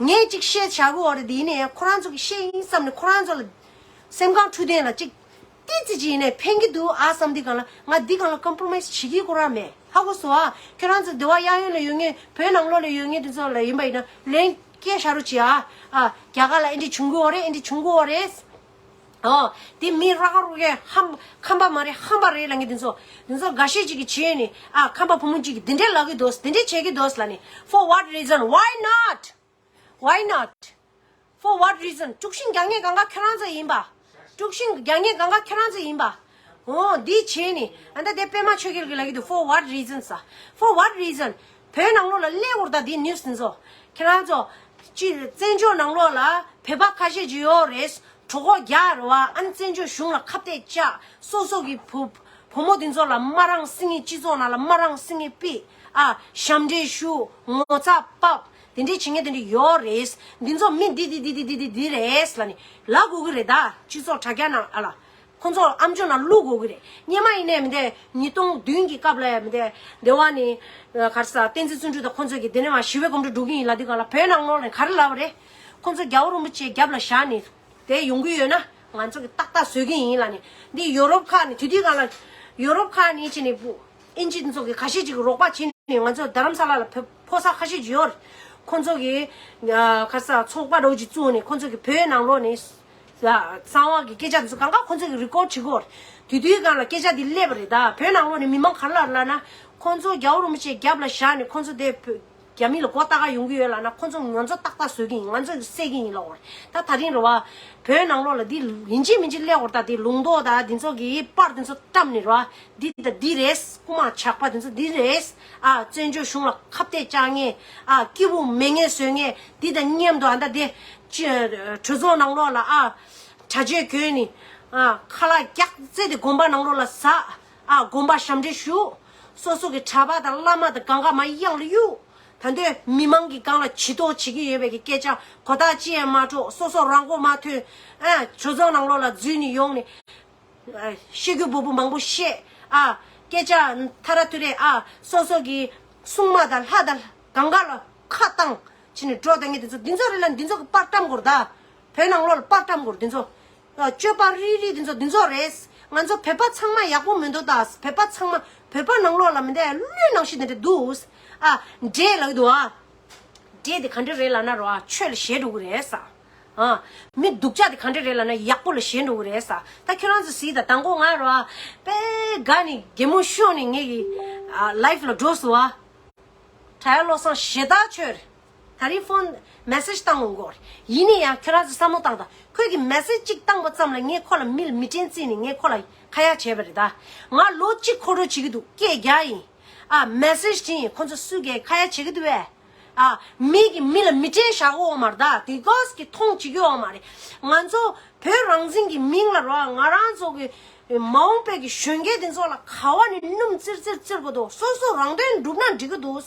ངས་ཅིག་བཤད་བྱ་གི་འོ་རེད་དེ་ཡིན་ནའི་ཁོ་རང་ཚོ་གི་བཤད་ཡིན་བསམ་ནས་ཁོ་རང་ཚོ་ལ། སེམས་ཁམས་འཁྲུལ་ལྡན་ལ་ཅིག་ཏི་ཙི་ཅི་ཡིན་ནའི་ཕན་གི་འདུག་ཨ་བསམ་དུས་གང་ལ་ང་འདི་གང་ལ་ཀོམ་པོ་མའི་སི་བྱེད་ཀྱི་ཁོ་རང་མེད་ཧ་གོ་སོང་ཨ། ཁྱོད་རང་ཚོ་འདི་བ་གཡས་གཡོན་ལ་ཡོད་ངེས་བོད་ནང་ལོགས་ལ་ཡོད་ངེས་དེ་ཚོ་ལ་ཡིན་པ་ཡིན་ན་ལན་སྐྱེལ་བྱ་རོགས་གྱིས་ཨ། ཨ། རྒྱ་གར་ལ་ཨེ་འདྲ་བྱུང་གི་འོ་རེད་ཨེ་འདྲ་བྱུང་གི་འོ་རེད། ཨོ། དེ་མི་ར་ག་རུ་གའི་ཧམ་ཁམས་པ་མ་རེད་ཧམ་པ་རེད་ལབ་མཁན་དེ་ཚོ། དེ་ཚོ་འགའ་ཤས་ཅིག་གིས་བྱས་ནས་ཨ་ཁམས་པ་བུ་མོ་ཅིག་གིས་དེ་འདྲས་ལབ་གི་འདུག་དེ་འདྲས་བྱེད་ཀྱི་འདུག་ལབ་ནས། For what reason? Why not? Why not? For what reason? དཀྲུག་ཤིང་རྒྱག་མཁན་གང་ག་ཁྱོད་རང་ཚོ་ཡིན་པ། དཀྲུག་ཤིང་རྒྱག་མཁན་གང་ག་ཁྱོད་རང་ཚོ་ཡིན་པ། འོ་འདི་བྱས་ནས་ཨ་ད་དེ་པད་མ་ཆོས་རྒྱལ་གྱིས་ལབ་ཀྱི་འདུག For what reason? ས། For what reason? བོད་ནང་ལོགས་ལ་སླེབས་འོར་ད་འདི་ནིའུ་སི་འདི་ཚོ། ཁྱེད་རང་ཚོ། ཅི་བཙན་བྱོལ་ནང་ལོགས་ལ་བོད་པ་ཁ་ཤས་ཅིག་ཡོད་རེད། གྲོད་ཁོག་རྒྱག་རེད་བ་ཨ་ནི་བཙན་བྱོལ་གཞུང་ལ་ཁ་གཏད་བཅག་སོ་སོ་གི་བུ་བུ་མོ་འདི་ཚོ་ལ་མ་རང་སྲིད་ངེས་སྤྱི་ཚོགས་ནང་ལ་མ་རང་སྲིད་ངེས་ཕུད་ཨ་ཞབས་འདྲེན་ཞུ་ངོ་ཚ་ཕབ་དེ་འདྲའི་བྱེད་མཁན་དེ་འདྲ་ཡོད་རེད། འདི་ཚོ་མི་འདི་འདི་འདི་འདི་འདི་འདི་འདི་རེད་ལབ་ནི་ལབ་དགོས་ཀྱི་རེད་ད། སྤྱི་ཚོགས་དྲ་རྒྱ་ནང་ཨ་ལ། ཁོང་ཚོ་ཨམ་ཅོག་ནང་བླུག་དགོས་ཀྱི་རེད། སྔོན་མ་ཡིན་ནའི་མི་འདས་ཉིས་སྟོང་བདུན་གྱི་སྐབས་ལ་ཡང་མི་འདས་འདི་བ་ནི། ག་རེ་ཟ་བསྟན་འཛིན་བརྩོན་འགྲུས་དང་ཁོང་ཚོ་གིས་འདི་ནས་མ་ཞི་བའི་གོམ་བགྲོད་འགྲོ་གི་ཡིན་ལབ་དུས་གང་ལ་བོད་ནང་ལོགས་ནས་ག་རེ་ལབ་པ་རེད། ཁོང་ཚོ་རྒྱལ་བ་རིན་པོ་ཆེ་རྒྱབ་ལ་བཞག་ནས་དེ་ཡོང་གི་ཡོད་ན་ང་ཚོ་གིས་ཏག་ཏག་བཟོ་གི་ཡིན་ལབ་ནས་འདི་ཡོ་རོབ་ཁག་ནས་དེ་དུས་གང་ལ་ཡོ་རོབ་ཁག་ནས་ཕྱིན་ནས་ཨིན་ཇི་ཚོ་གིས་ཁ་ཤས་ཅིག་གིས་རོགས་པ་བྱས་ནས་ང་ཚོ་རྡ་རམ་ས་ལ་ལ་ཕེབས། ཕོ་གསར་ཁ་ཤས་ཅིག་ཡོད་རེད། ཁོང་ཚོ་གིས་ག་རེ་ཟ་ཚོགས་པ་འདྲ་བོ་ཅིག་བཙུགས་ནས་ཁོང་ཚོ་གིས་བོད་ནང་ལོགས་ནས་གསང་བ་གི་སྐད་ཆ་དེ་ཚོ་གང་ག་ཁོང་ཚོ་གིས་རི་ཀོཌ་བྱེད་ཀྱི་ཡོད་རེད། དེ་དུས་སྒང་ལ་སྐད་ཆ་འདི་སླེབས་པ་རེད་ད། བོད་ནང་ལོགས་ནས་མི་མང་ག་རེ་ལབ་ལབ་ན། ཁོང་ཚོ་རྒྱལ་བ་རིན་པོ་ཆེ་རྒྱབ་ལ་བཞག་ནས་ཁོང་ཚོ་དེ་བོད་རྒྱ་མི་ལ་མགོ་བཏགས་ག་ཡོང་གི་ཡོད་ལབ་ན་ཁོང་ཚོ་ང་ཚོ་ཏག་ཏག་བཟོ་གི་ཡིན། ང་ཚོ་གིས་བསད་ཀྱི་ཡིན་ལབ་ཡོད་རེད། ད་ད་རིང་རེད་བ། བོད་ནང་ལོགས་ལ་འདི་ཡིན་གཅིག་མིན་གཅིག་སླེབས་ཡོད་རེད་ད། འདི་ལུང་རྟོགས་ད་འདི་ཚོ་གིས་པར་འདི་ཚོ་བཀྲམ་ནས་རེད་བ། འདི་དང་འདི་རེད། རྐུ་མ་ཇག་པ་འདི་ཚོ་འདི་རེད། ཨ་བཙན་བྱོལ་གཞུང་ལ་ཁ་གཏད་བཅག་མཁན། ཨ་སྐྱིད་པོ་མེད་མཁན་བཟོ་མཁན་འདི་དང་མཉམ་དུ་ཨ་ད་དེ་ཅི་གྲོས་ཚོགས་ནང་ལོགས་ལ་ཨ་གྲྭ་ཆས་གྱོན་ནས་ཨ་ཁ་ལག་རྒྱག་རྩེ་དེ་དགོན་པ་ནང་ལོགས་ལ་ཟ། ཨ་དགོན་པ་ཞབས་འདྲེན་ཞུ། སོ་སོ་གི་གྲྭ་པ་དང་བླ་མ་དང་གང་ག་མ་གཡང་ལ་གཡུག་ད་འདོད་མི་མང་གི་སྒང་ལ་ཇུས་གཏོགས་བྱེད་ཀྱི་ཡོད་པའི་གི་སྐད་ཆ་གོ་ཐག་ཅི་ཡང་མ་འཕྲོག་སོ་སོ་རང་མགོ་མ་ཐོན། ཨ་གྲོས་ཚོགས་ནང་ལོགས་ལ་འཛུལ་ནས་ཡོང་ནས། ཨ་ཤི་རྒྱུ་འབོད་པོ་མང་པོ་བཤད། ཨ་སྐད་ཆ་ཐ་ར་ཐུ་རེ་ཨ་སོ་སོ་གི་སྲུང་མ་དང་ལྷ་དང་གང་ག་ལ་ཁ་བཏང་བྱས་ནས་འགྲོ་བསྡད་མཁན་དེ་ཚོ་འདི་ཚོ་རེད་ལ་འདི་ཚོ་གི་པར་བཀྲམ་དགོས་རེད་ད། བོད་ནང་ལོགས་ལ་པར་བཀྲམ་དགོས་རེད་འདི་ཚོ། ཨ་སྤྱོད་པ་རིག་རིག་འདི་ཚོ་འདི་ཚོ་རེད། ང་ཚོ་བོད་པ་ཚང་མ་ཡག་པོ་མི་འདུག་ད། བོད་པ་ཚང་མ་བོད་པ་ནང་ལོགས་ལ་མི་འདུག་ལུས་ནང་བཞིན་དེ་འདྲ་འདུག་ཨ་འདྲེ་ལབ་ཀྱི་འདུག་ཨ། འདྲེ་དེ་ག་འདྲ་རེད་ལབ་ན་རོ་ཨ་ཆོས་ལ་ཞེན་འགྲོ་གི་རེད་ས། ཨ་མི་སྡུག་ཅག་དེ་ག་འདྲ་རེད་ལབ་ན་ཡག་པོ་ལ་ཞེན་འགྲོ་གི་རེད་ས། ད་ཁྱོད་རང་ཚོ་གཟིགས་དང་དང་པོ་ང་རོ་ཨ་དཔེ་དགའ་ནས་གད་མོ་ཤོར་ནས་ངེད་ཀྱི་ཨ་ལའིབ་ལ་འགྲོ་སོང་ཨ། གྲྭ་ཡ་བློ་བཟང་ཞེ་དྲག་ཆོས་རེད། ད་རིང་ཕོན་མེ་སེ་ཇི་བཏང་འོང་གོ་རེད། ཡིན་ནའི་ཡང་ཁྱོད་རང་ཚོ་བསམ་བློ་བཏང་དང་ཁོས་ཀྱི་མེ་སེ་ཇི་གཅིག་བཏང་པ་ཙམ་ལ་ངས་ཁོ་ལ་མི་ལ་མི་དྲན་བརྩིས་ནས་ངས་ཁོ་ལ་ཁ་ཡ་བྱས་པ་རེད་ད། ང་ལོ་གཅིག་འཁོར་རོགས་བྱེད་ཀྱི་འདུག་སྐད་རྒྱག་ཡིན། ཨ་མེ་སེ་ཇི་བྲིས་ཡིན་ཁོ་ཚོ་སུས་ཀྱིས་ཁ་ཡ་བྱེད་ཀྱི་འདུག་བས། ཨ། མི་གི་མི་ལ་མི་སྤྲད་བཞག་གོ་མ་རེད་ད། དེ་གོས་ཀྱི་མཐོང་བྱེད་ཀྱི་ཡོད་མ་རེད། ང་ཚོ་བོད་རང་བཙན་གྱི་མིང་ལ་རོ། ང་རང་ཚོ་གི་མ་འོངས་པའི་གི་གཞོན་སྐྱེས་དེ་ཚོ་ལ་ག་བ་ནས་སྣུམ་བཙིར་བཙིར་བཙིར་གི་འདུག་སོ་སོ་རང་དོན་སྒྲུབ་ན་འགྲིག་གི་འདུག་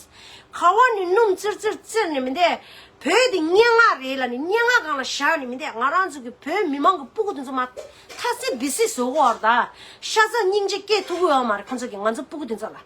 ག་བ་ནས་སྣུམ་བཙིར་བཙིར་བཙིར་ནས་མི་འདས། བོད་དེ་སྙན་ངག་རེད་ལ་ནི་སྙན་ངག་སྒང་ལ་བཞག་ནས་མི་འདས། ང་རང་ཚོ་གི་བོད་མི་མང་གི་སྤུ་གུ་དེ་ཚོ་མ་ཐ་སི་བི་སི་བཟོ་གི་ཡོད་རེད་ད། ཤ་ཚ་སྙིང་རྗེ་སྐྱེ་ཐུབ་ཀྱི་ཡོད་མ་རེད། ཁོ་ཚོ་གི་ང་ཚོ་སྤུ་གུ་དེ་ཚོ་ལ།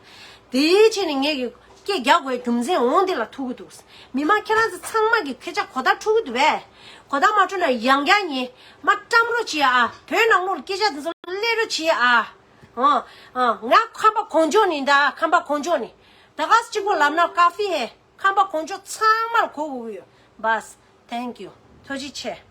དེའི་ཆེད་ནས་ངས་གི་སྐད་རྒྱག་དགོས་རྒྱུ་མཚན་འོང་དེ་ལ་ཐུག་གི་འདུག་མི་མང་ཁྱེད་རང་ཚོ་ཚང་མ་གི་སྐད་ཆ་གོ་བརྡ་འཕྲོད་ཀྱི་འདུག་བས། གོ་བརྡ་མ་འཕྲོད་ན་ཡང་བསྐྱར་ཉན། མ་བཀྲམ་རོགས་བྱེད་ཨ། བོད་ནང་ལོགས་ལ་སྐད་ཆ་དེ་ཚོ་སླེབས་རོགས་བྱེད་ཨ། ཨ། ཨ། ང་ཁམས་པ་གངས་ལྗོངས་ནས་ད། ཁམས་པ་གངས་ལྗོངས་ནས། ད་ག་ས་གཅིག་པོ་ལབ་ན་ཀ་ཧྥི་ཧེ། ཁམས་པ་གངས་ལྗོངས་ཚང་མར་གོ་དགོས་ཀྱི་ཡོད། བས། Thank you། ཐུགས་རྗེ་ཆེ།